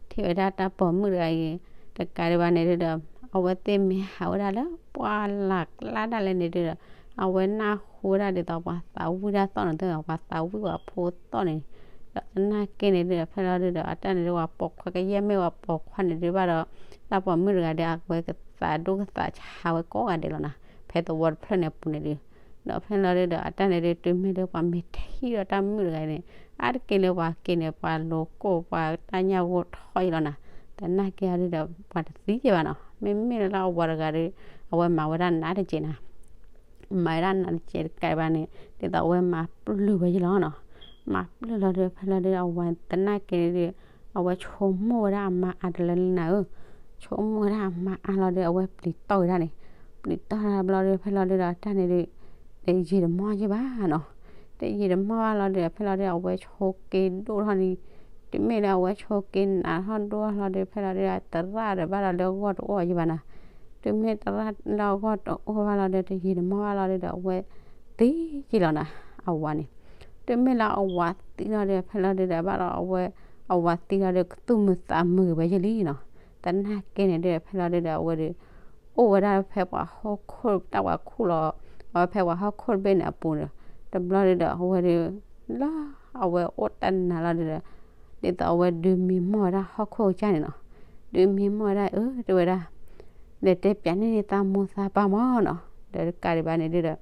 ထံၣ်ဝဲဒၣ်တၢ်ပိာ်မုၣ်တဂၤအံၤ တကးဒံးဘၣ်န့ၣ်ဒုးဒီး အဝဲသ့ၣ်မ့ၢ်ဟးဝဲဒၣ်လၢပှၢ်လၢ်ကျါဒၣ်လဲာ်န့ၣ်ဒုးဒီး အဝဲနၢ်ဟူဝဲဒၣ်ဒ်သိးပှၤသးဝံၣ်တၢ်သီၣ်န့ၣ်ဒုးဒီး ပှၤသးဝံၣ်ပှၤဖိသီၣ်န့ၣ်, ဒီးသနာ်က့န့ၣ်ဒုးဒီး ဖဲလီၤဒုးဒီး အတၢ်န့ၣ်ဒုးပှၤပိာ်ခွါကယဲၢ်မ့ၢ်ဝဲပိာ်ခွါန့ၣ်ဒုးဘၣ်ဒီး တၢ်ပိာ်မုၣ်တဂၤဒီး အဝဲကသးဒိၣ်ကသးဆါဝဲကိးဂၤဒဲးလီၤနီၤ, ဖဲသဝီတဖျၢၣ်န့ၣ်အပူၤန့ၣ်ဒုး ဒီးဖဲလီၤဒုးဒီး အတၢ်န့ၣ်ဒုး တုၤမ့ၢ်လၢပှၤမ့ၢ်ထံၣ်ဒီးတၢ်မုၣ်တဂၤန့ၣ် အါတက့ၢ်လၢပှၤက့ၤန့ၣ် ပှၤလိၤကိၢ်ပှၤတၢ်ညၣ်ဂိၢ်ထီၣ်အံၤလီၤနီၤ, သနာ်က့အီၤဒုးဒီး ပှၤတသံက့ၤဘၣ်နီၤ, မ့မ့ၢ်လၢအဝၤတဂၤဒီး အဝဲမၤဝဲဒၣ်နးတကဲးနီၤ မၤဝဲဒၣ်နးတကဲးတကးဒံးဘၣ်န့ၣ် ဒ်သိးအဝဲမၤပျုၢ်ဝဲယလီၤနီၤ, မၤပျုၢ်လီၤဒီး ဖဲလီၤဒုးဒီး အဝၤသနာ်က့န့ၣ်ဒုး အဝဲဆိကမိၣ်ဝဲဒၣ်အမါအါတလၢလံနၤဧၢ, ဆိကမိၣ်ဝဲဒၣ်အမါအါလီၤဒီး အဝဲပျံၤတီၢ်ဝဲဒၣ်န့ၣ်, ပျံၤတီၢ်တဘျီဒီး ဖဲလီၤဒုးဒီး အတၢ်န့ၣ်ဒုး တယံာ်တမီၢ်ယဲၢ်ဘၣ်နီၤ, တယံာ်တမီၢ်ဘၣ်လီၤဒီး ဖဲလီၤဒုး အဝဲဆိက့ဒိၣ်ထီၣ်န့ၣ်, တုၤမ့ၢ်လၢအဝဲဆိက့နးထီၣ်ဒိၣ်ထီၣ်လီၤဒီး ဖဲလီၤဒုးဒီး သရၣ်ဒီးဘၣ်ဒီးလၢအဂီၢ်တအိၣ်ယဲၢ်ဘၣ်နီၤ, တုၤမ့ၢ်သရၣ်လၢအဂီၢ်တအိၣ်ဘၣ်လီၤဒီး တယံာ်တမီၢ်ဘၣ်လီၤဒုးဒီး အဝဲသံက့ၤလီၤနီၤ, အဝၤန့ၣ် တုၤမ့ၢ်လၢအဝၤသံလီၤဒီး ဖဲလီၤဒုးဒီး ဘၣ်ဒီးအဝဲ အဝၤသံလီၤဒီး ကသူၣ်မုာ်သးမုာ်ဂ့ၤဝဲယဲၢ်လံနီၤ, သနာ်က့န့ၣ်ဒုး ဖဲလီၤဒုးဒီး အဝဲဒုး အိၣ်ဝဲဒၣ်ဖဲပှၤဟီၣ်ခိၣ်တၢ်ပှၤခူၣ်လီၤ, အဝဲဖဲပှၤဟီၣ်ခိၣ်တဘ့ၣ်န့ၣ်အပူၤဒီး တဘျီဒုးဒီး အဝဲဒုး လၢအဝဲအိၣ်တၢ်နးလီၤဒုးဒီး ဒ်သိးအဝဲဒုးမံမီၢ်ဝဲဒၣ်ဟီၣ်ခိၣ်ကစၢ်န့ၣ်နီၤ, ဒုးမံမီၢ်ဝဲဒၣ် အၢ တဲဝဲဒၣ် လဲၤတဲပၠးန့ၢ်န့ၢ်သးမိၢ်သးပၢ်မၢ်နီၤ, ဒီးတကးဒံးဘၣ်န့ၣ်ဒုးဒီး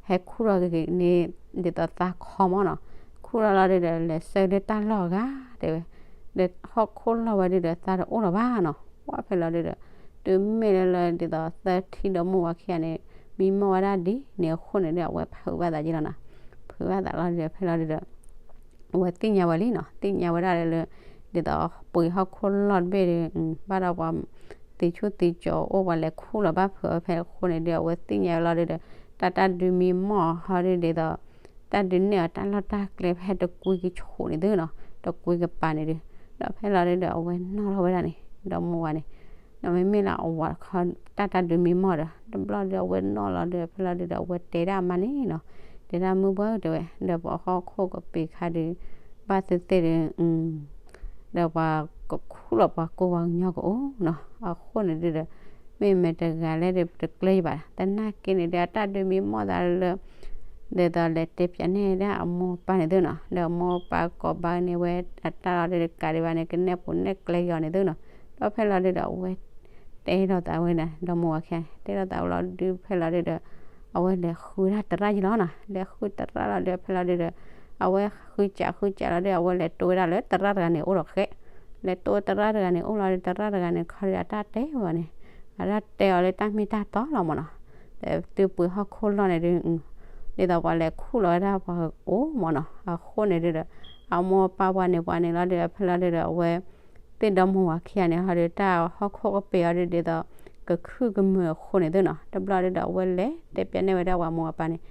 ဟဲခူၣ်ထီၣ်က့ၤန့ၣ် ဒ်သိးသးခီမၢ်နီၤ, ခူၣ်ထီၣ်လီၤဒုးဒီး လဲၤဆၢလၢတၢ်လီၢ်အဂၤ တဲဝဲ, ဒီးဟီၣ်ခိၣ်လီၢ်ဝဲဒုးဒီး သးတအိၣ်လၢၤဘၣ်နီၤ, ပှၢ်ဖဲလီၤဒုးဒီး တုၤမ့ၢ်လၢလၢဒ်သိးသၢထံဒီမါဝၤခံဂၤန့ၣ် မံမီၢ်ဝဲဒၣ်ဒ်န့ၣ်အဃိန့ၣ်ဒီး အဝဲဖုးဘၣ်သးယဲၢ်လီၤနီၤ, ဖုးဘၣ်သးလီၤဒုးဒီး ဖဲလီၤဒုးဒီး အဝဲသ့ၣ်ညါဝဲလံနီၤ, သ့ၣ်ညါဝဲဒၣ်လၢ ဒ်သိးပှ့ၤဟီၣ်ခိၣ်လီၢ်တဘ့ၣ်ဒီး ဘၣ်ဒီးပှၤသံဆူၣ်သံကၠီၤအိၣ် ပှၤလဲၤခူၣ်လီၤဘၣ်ဖုးအီၤဖဲအဃိန့ၣ်ဒီး အဝဲသ့ၣ်ညါဝဲလီၤဒုးဒီး တၢ်တၢ်ဒုးမံမီၢ်ဟီဒုးဒ်သိး တၢ်ဒုးနဲၣ်အီၤတၢ်လီၢ်တၢ်ကျဲဖဲတကွံကဆိးန့ၣ်သုနီၤ, တကွံကပၤန့ၣ်ဒုး, ဒီးဖဲလီၤဒုးဒီး အဝဲနီၣ်ထီၣ်ဝဲဒၣ်န့ၣ် ဒီမါဝၤန့ၣ် ဒီးမ့မ့ၢ်လၢအဝၤတခီ တၢ်တၢ်ဒုးမံမီၢ်ဒီး တဘျီဒီးအဝဲနီၣ်လီၤဒီး ဖဲလီၤဒုးဒီး အဝဲတဲဒၣ်အမါန့ၣ်နီၤ, တဲဒၣ်မုၢ်ဘၣ်ဧၢ တဲဝဲ ဒီးပှၤဟီၣ်ခိၣ်ကပ့ၤခါဒုး ဘၣ်သ့ၣ်သ့ၣ်ဒီး ဒီးပှၤကခူၣ်လီၤပှၤကိးပှၤကညီကအိၣ်နီၤ, အဃိန့ၣ်ဒုးဒီး မ့မ့ၢ်တဂၤလဲၣ်ဒီးတကျၢၤယဘၣ်, သနာ်က့န့ၣ်ဒီး အတၢ်ဒုးမံမီၢ်သးလၢ ဒ်သိးလဲၤတဲပၠးန့ၢ်ဒၣ်အမိၢ်အပၢ်န့ၣ်သုနီၤ, ဒီးအမိၢ်အပၢ်ကိးဘၣ်န့ၢ်ဝဲအတၢ်လီၤဒုးတကးဒံးဘၣ်န့ၣ် ကနဲၣ်ပူၤနဲၣ်ကျဲက့ၤအီၤန့ၣ်သုနီၤ, ဒီးဖဲလီၤဒုးဒီးအဝဲ တဲလိာ်သးဝဲဒၣ် ဒီမါဝၤခံဂၤန့ၣ် တဲလိာ်သးဝဲလီၤဒုးဖဲလီၤဒုးဒီး အဝဲလဲၤဃုဒၣ်သရၣ်ယဲၢ်လီၤနီၤ, လဲၤဃုသရၣ်လီၤဒုးဖဲလီၤဒုးဒီး အဝဲဃုစးဃုစးလီၤဒုး အဝဲလဲၤတိဝဲဒၣ်လၢသရၣ်တဂၤန့ၣ်အိၣ်ဒီးဃဲ, လဲၤတိသရၣ်တဂၤန့ၣ်အိၣ်လီၤဒီး သရၣ်တဂၤန့ၣ်ခီဒီးအတၢ်တဲဝဲန့ၣ် အတၢ်တဲအီၤလၢတၢ်မ့ၢ်တၢ်တီလီၤမၢ်နီၤ, ဒီးတုၤပှ့ၤဟီၣ်ခိၣ်လီၢ်န့ၣ်ဒုး ဒ်သိးပှၤလဲၤခူၣ်လီၤဝဲဒၣ်ပှၤအိၣ်မၢ်နီၤ, အဃိန့ၣ်ဒုးဒီး အမိၢ်အပၢ်ပှၤန့ၣ်ပှၤန့ၣ်လီၤဒုးဖဲလီၤဒုးဒီး အဝဲ သ့ၣ်ဒီမါဝၤခံဂၤန့ၣ်ဟီဒုး တၢ်ဟီၣ်ခိၣ်ကပ့ၤအီၤဒုး ဒ်သိးကခုၣ်ကမုာ်အဃိန့ၣ်သုနီၤ, တဘျီဒုးဒီးအဝဲလဲၤတဲပၠးန့ၢ်ဝဲဒၣ်ပှၤမိၢ်အပၢ်န့ၣ်,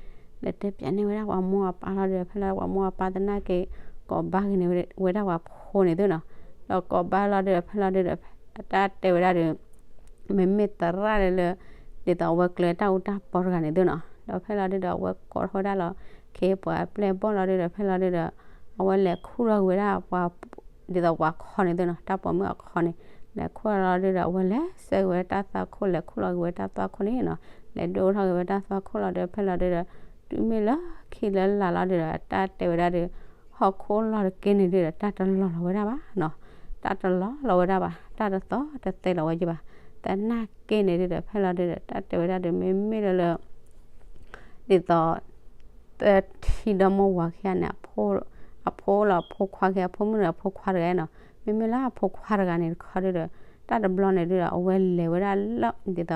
လဲၤတဲပၠးန့ၢ်ဝဲဒၣ်ပှၤမိၢ်အပၢ်လီၤဒုး ဖဲလီၤပှၤမိၢ်အပၢ်သနာ်က့ ကိးဘၣ်က့ၤန့ၢ်ဝဲဒၣ်ပှၤဖိန့ၣ်သုနီၤ, ဒီးကိးဘၣ်လီၤဒုးဖဲလီၤဒုးဒီး အတၢ်တဲဝဲဒၣ်ဒုး မ့မ့ၢ်သရၣ်လၢလၢ ဒ်သိးအဝဲကျဲတၢ်အူတၢ်ပီတဂၤန့ၣ်သုနီၤ, ဒီးဖဲလီၤဒုးဒီးအဝဲကိးထီၣ်ဝဲဒၣ်လီၤ ခ့ပှၤပျဲၢ်ဘီၣ်လီၤဒုးဒီး ဖဲလီၤဒုးဒီး အဝဲလဲၤခူၣ်လီၤက့ၤဝဲဒၣ်ပှၤ ဒ်သိးပှၤခီန့ၣ်သုနီၤ, တၢ်ပိာ်မုၣ်အခီန့ၣ် လဲၤခူၣ်လီၤဒုးဒီး အဝဲလဲၤဆၢက့ၤဝဲတၢ်သွၣ်ခိၣ် လဲၤခူၣ်လီၤက့ၤဝဲတၢ်သွၣ်ခိၣ်န့ၣ်နီၤ, လဲၤဒိၣ်ထီၣ်က့ၤဝဲတၢ်သွၣ်ခိၣ်လီၤဒုး ဖဲလီၤဒုးဒီး တုၤမ့ၢ်လၢခံလၢလာ်လီၤဒုးဒီး အတၢ်တဲဝဲဒၣ်ဒုး ဟီၣ်ခိၣ်လီၢ်တက့ၢ်န့ၣ်ဒုးဒီး တၢ်တလီၤလီၤဝဲဒၣ်ဘၣ်နီၤ, တၢ်တလီၤလီၤဝဲဒၣ်ဘၣ်, တၢ်တသီတသဲလီၤဝဲယဘၣ်. သနာ်က့န့ၣ်ဒုဒီး ဖဲလီၤဒုဒီး တၢ်တဲဝဲဒၣ်ဒီး မ့မ့ၢ်လၢလၢ ဒ်သိး သထံဒီမိၢ်ဝၤခံဂၤန့ၣ် အဖိလီၤ အဖိခွါခံဂၤ အဖိမုၣ်ဒီးအဖိခွါတဂၤနီၤ. မ့မ့ၢ်လၢအဖိခွါတဂၤန့ၣ်တခီဒုဒီး တၢ်တဘျီန့ၣ်ဒုဒီး အဝဲလဲၤဝဲဒၣ်လၢ ဒ်သိး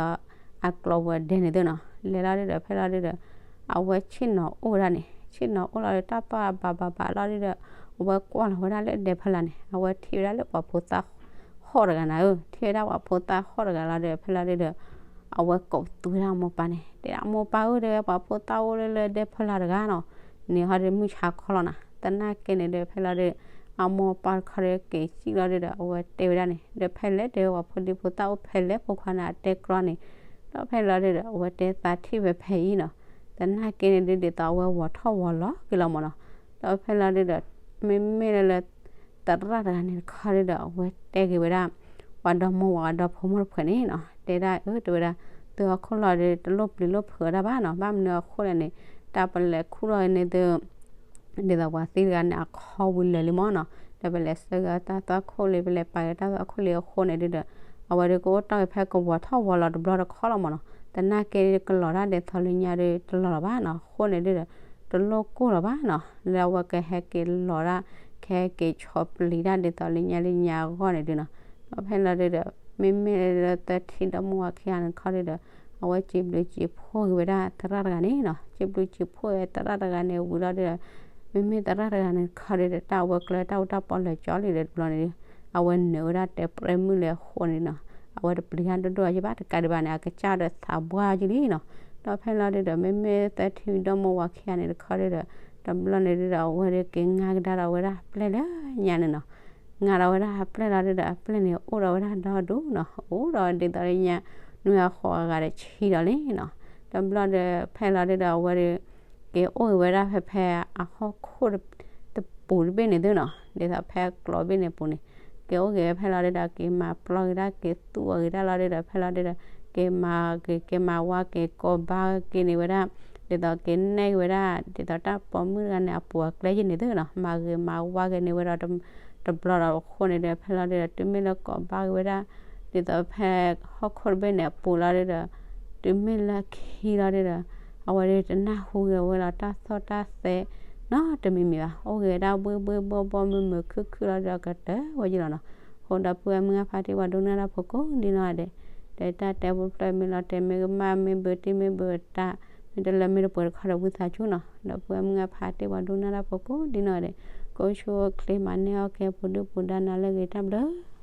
အကျိၤဝဲၤဒဲန့ၣ်သုနီၤ. လဲၤလီၤဒုဒီး ဖဲလီၤဒုဒီး အဝဲဆ့ၣ်နီၤအိၣ်ဝဲဒၣ်န့ၣ် ဆ့ၣ်နီၤအိၣ်လီၤဒီး တၢ်သီၣ်အဘၣ်ဘၣ်ဘၣ်လီၤဒုဒီး အဝဲကွၢ်လီၤဝဲဒၣ်လၢဒဲဖီလာ်န့ၣ် အဝဲထံၣ်ဝဲဒၣ်လၢပှၤဖိသၣ်ဃီတဂၤနၤဧၢ, ထံၣ်ဝဲဒၣ်ပှၤဖိသၣ်ဃီတဂၤလီၤဒီး ဖဲလီၤဒုဒီး အဝဲကိးပသူဝဲဒၣ်အမိၢ်ပၢ်န့ၣ် တဲဒၣ်အမိၢ်ပၢ်ဧၢ တဲဝဲ ပှၤဖိသၣ်အိၣ်လၢလၢဒဲဖီလာ်တဂၤနီၤ, န့ၣ်ဟီဒုမုၢ်ဆါခီလီၤနၤ. သနာ်က့န့ၣ်ဒီး ဖဲလီၤဒု အမိၢ်ပၢ်တခီဒီးက့ၤစံၣ်လီၤဒုဒီး အဝဲတဲဝဲဒၣ်န့ၣ် ဒီးဖဲလဲၣ်တဲဝဲ ပှၤဖိဒံဖိသၣ်အိၣ်ဖဲလဲၣ် ဖိခွါန့ၣ် အတဲကြီန့ၣ်, ဒီးဖဲလီၤဒုဒီး အဝဲတဲသးထံၣ်ဝဲဖဲအံၤနီၤ. သနာ်က့န့ၣ်ဒု ဒ်သိးအဝဲဝီၤထီၣ်ဝီၤလီၤက့ၤလီၤမၢ်နီၤ. ဒီးဖဲလီၤဒုဒီး မ့မ့ၢ်လၢလၢ သရၣ်တဂၤန့ၣ်တခီဒုဒီး အဝဲတဲက့ၤဝဲဒၣ် ပှၤဒီမိၢ်ဝၤဒီဖိမိၢ်တဖုန့ၣ်နီၤ, တဲဒၣ်အၢ တဲဝဲဒၣ် သုဟီၣ်ခိၣ်လီၤဒီး တလိၣ်ပျံၤလိၣ်ဖုးဝဲဒၣ်ဘၣ်နီၤ, ဘၣ်မနုၤအဃိလဲၣ်န့ၣ် တၢ်ပလဲၤခူၣ်ထီၣ်န့ၣ်သု ဒ်သိးပှၤသံတဂၤန့ၣ် အခီဝံၤလၢာ်လံမၢ်နီၤ, ဒီးပလဲၤဆှၢက့ၤတၢ်သွၣ်ခိၣ်လံ ပလဲၤပာ်က့ၤတၢ်သွၣ်ခိၣ်လံအဃိန့ၣ်ဒုဒီး အဝဲဒုကအိၣ်တီၢ်က့ၤဖဲကဝီၤထီၣ်ဝီၤလီၤတဘျီတခီလီၤမၢ်နီၤ. သနာ်က့ကလီၤတၢ်ဒ်သိးလၢညါဒုတလီၤလီၤဘၣ်နီၤ, အဃိန့ၣ်ဒုဒီး တလိၣ်ကိၢ်လီၤဘၣ်နီၤ, လၢအဝဲကဟဲက့ၤလီၤဒၣ် ကဟဲက့ၤဆီၣ်ပျံၤတၢ်ဒ်သိးလၢညါလၢညါအဂီၢ်န့ၣ်ဒုနီၤ. ဒီးဖဲလီၤဒုဒီး မ့မ့ၢ်လၢသထံဒီမိၢ်ဝၤခံဂၤန့ၣ်တခီဒုဒီး အဝဲစံးဘျုးစံးဖှိၣ်က့ၤဝဲဒၣ်သရၣ်တဂၤန့ၣ်နီၤ, စံးဘျုးစံးဖှိၣ်ဝဲသရၣ်တဂၤန့ၣ်ဝံၤလီၤဒုဒီး မ့မ့ၢ်သရၣ်တဂၤန့ၣ်တခီဒုဒီး တၢ်အဝဲကျၢၤတၢ်အူတၢ်ပီလၢာ်ကၠီလံဒီးတဘျီန့ၣ်ဒု အဝဲနုာ်ဝဲဒၣ်တဲပြဲမုၣ်လၢအဃိန့ၣ်နီၤ, အဝဲတပျံၤတၢ်ဒိၣ်ဒိၣ်အါယဘၣ် တကးဒံးဘၣ်န့ၣ် အကစၢ်ဒီးသးဘှါကလံနီၤ. ဒီးဖဲလီၤဒုဒီး မ့မ့ၢ်သထံဒီမိၢ်ဝၤခံဂၤန့ၣ်တခီဒုဒီး တဘျီန့ၣ်ဒုဒီး အဝဲဒုက့ၤငါကဒါဒီးဝဲဒၣ်ပျဲၢ်လၢညါန့ၣ်နီၤ, ငါဒီးဝဲဒၣ်အပျဲၢ်လီၤဒုဒီး အပျဲၢ်န့ၣ်အိၣ်ဒီးဝဲဒၣ်ဒီဒူၣ်နီၤ, အိၣ်ဒီးဒ်သိးလၢညါ နွံဂၤဃိးဂၤဒီးဆံးဒီးလံနီၤ. တဘျီဒီး ဖဲလီၤဒုဒီး အဝဲဒု က့ၤအိၣ်က့ၤဝဲဒၣ်ဖဲဖဲအဟီၣ်ခိၣ်တပူၤတဘ့ၣ်န့ၣ်သုနီၤ, ဒ်သိးဖဲကျိးဘ့ၣ်န့ၣ်ပူၤန့ၣ် က့ၤအိၣ်က့ၤဝဲဖဲလီၤဒုဒီး က့ၤမၤပျီက့ၤဒၣ် က့ၤသူအီၤက့ၤဒၣ်လီၤဒုဒီး ဖဲလီၤဒုဒီး က့ၤမၤဂ့ၤ က့ၤမၤဝါ က့ၤကိးဘါက့ၤန့ၢ်ဝဲဒၣ် ဒ်သိးက့ၤနဲၣ်က့ၤဝဲဒၣ် ဒ်သိးတၢ်ပိာ်မုၣ်တဂၤန့ၣ် အပူၤအကျဲယဲၢ်န့ၣ်သုနီၤ, မၤဂ့ၤမၤဝါက့ၤန့ၢ်ဝဲဒီး တဘျီဒီးအဃိန့ၣ်ဒီး ဖဲလီၤဒုဒီး တုၤမ့ၢ်လၢကိးဘါက့ၤဝဲဒၣ် ဒ်သိးဖဲဟီၣ်ခိၣ်တဘ့ၣ်န့ၣ်အပူၤလီၤဒုဒီး တုၤမ့ၢ်လၢခံလီၤဒုဒီး အဝဲဒုတနၢ်ဟူက့ၤဝဲလီၤတၢ်သီၣ်တၢ်သဲနီတမံၤမံၤဘၣ်, အိၣ်က့ၤဝဲဒၣ်ဘှ့ၣ်ဘှ့ၣ်ဘှီၣ်ဘှီၣ် မုာ်မုာ်ခုၣ်ခုၣ်လီၤဒုဒီး ကတၢၢ်ဝဲယဲၢ်လီၤနီၤ. အဃိဒီပုၢ်ဝဲၢ်မုၢ်ဂၢ်ဖါတံၢ် ပှၤဒိကနၣ်တၢ်ဖိကိးဒံနီၢ်ဂၤဒဲး, ဒီးတၢ်တဲပူဖျၢၣ်မ့ၢ်လီၤတဲာ်မ့ၢ်ကမၣ် မ့ၢ်ဘၢတံၢ်မ့ၢ်ဘၢတၢ် မ့ၢ်တလၢမ့ၢ်တပှဲၤတခီဒီး ဝံသးစူၤနီၤ. ဒီပုၢ်ဝဲၢ်မုၢ်ဂၢ်ဖါတံၢ် ပှၤဒိကနၣ်တၢ်ဖိကိးဒံနီၢ်ဂၤဒဲး, ကအိၣ်ဆူၣ်အိၣ်ချ့မၤန့ၢ်အီၣ်ကဲပူၤဒုၣ်ပူၤဒါနၤလၢအဂ့ၤ တၢ်ဘျုး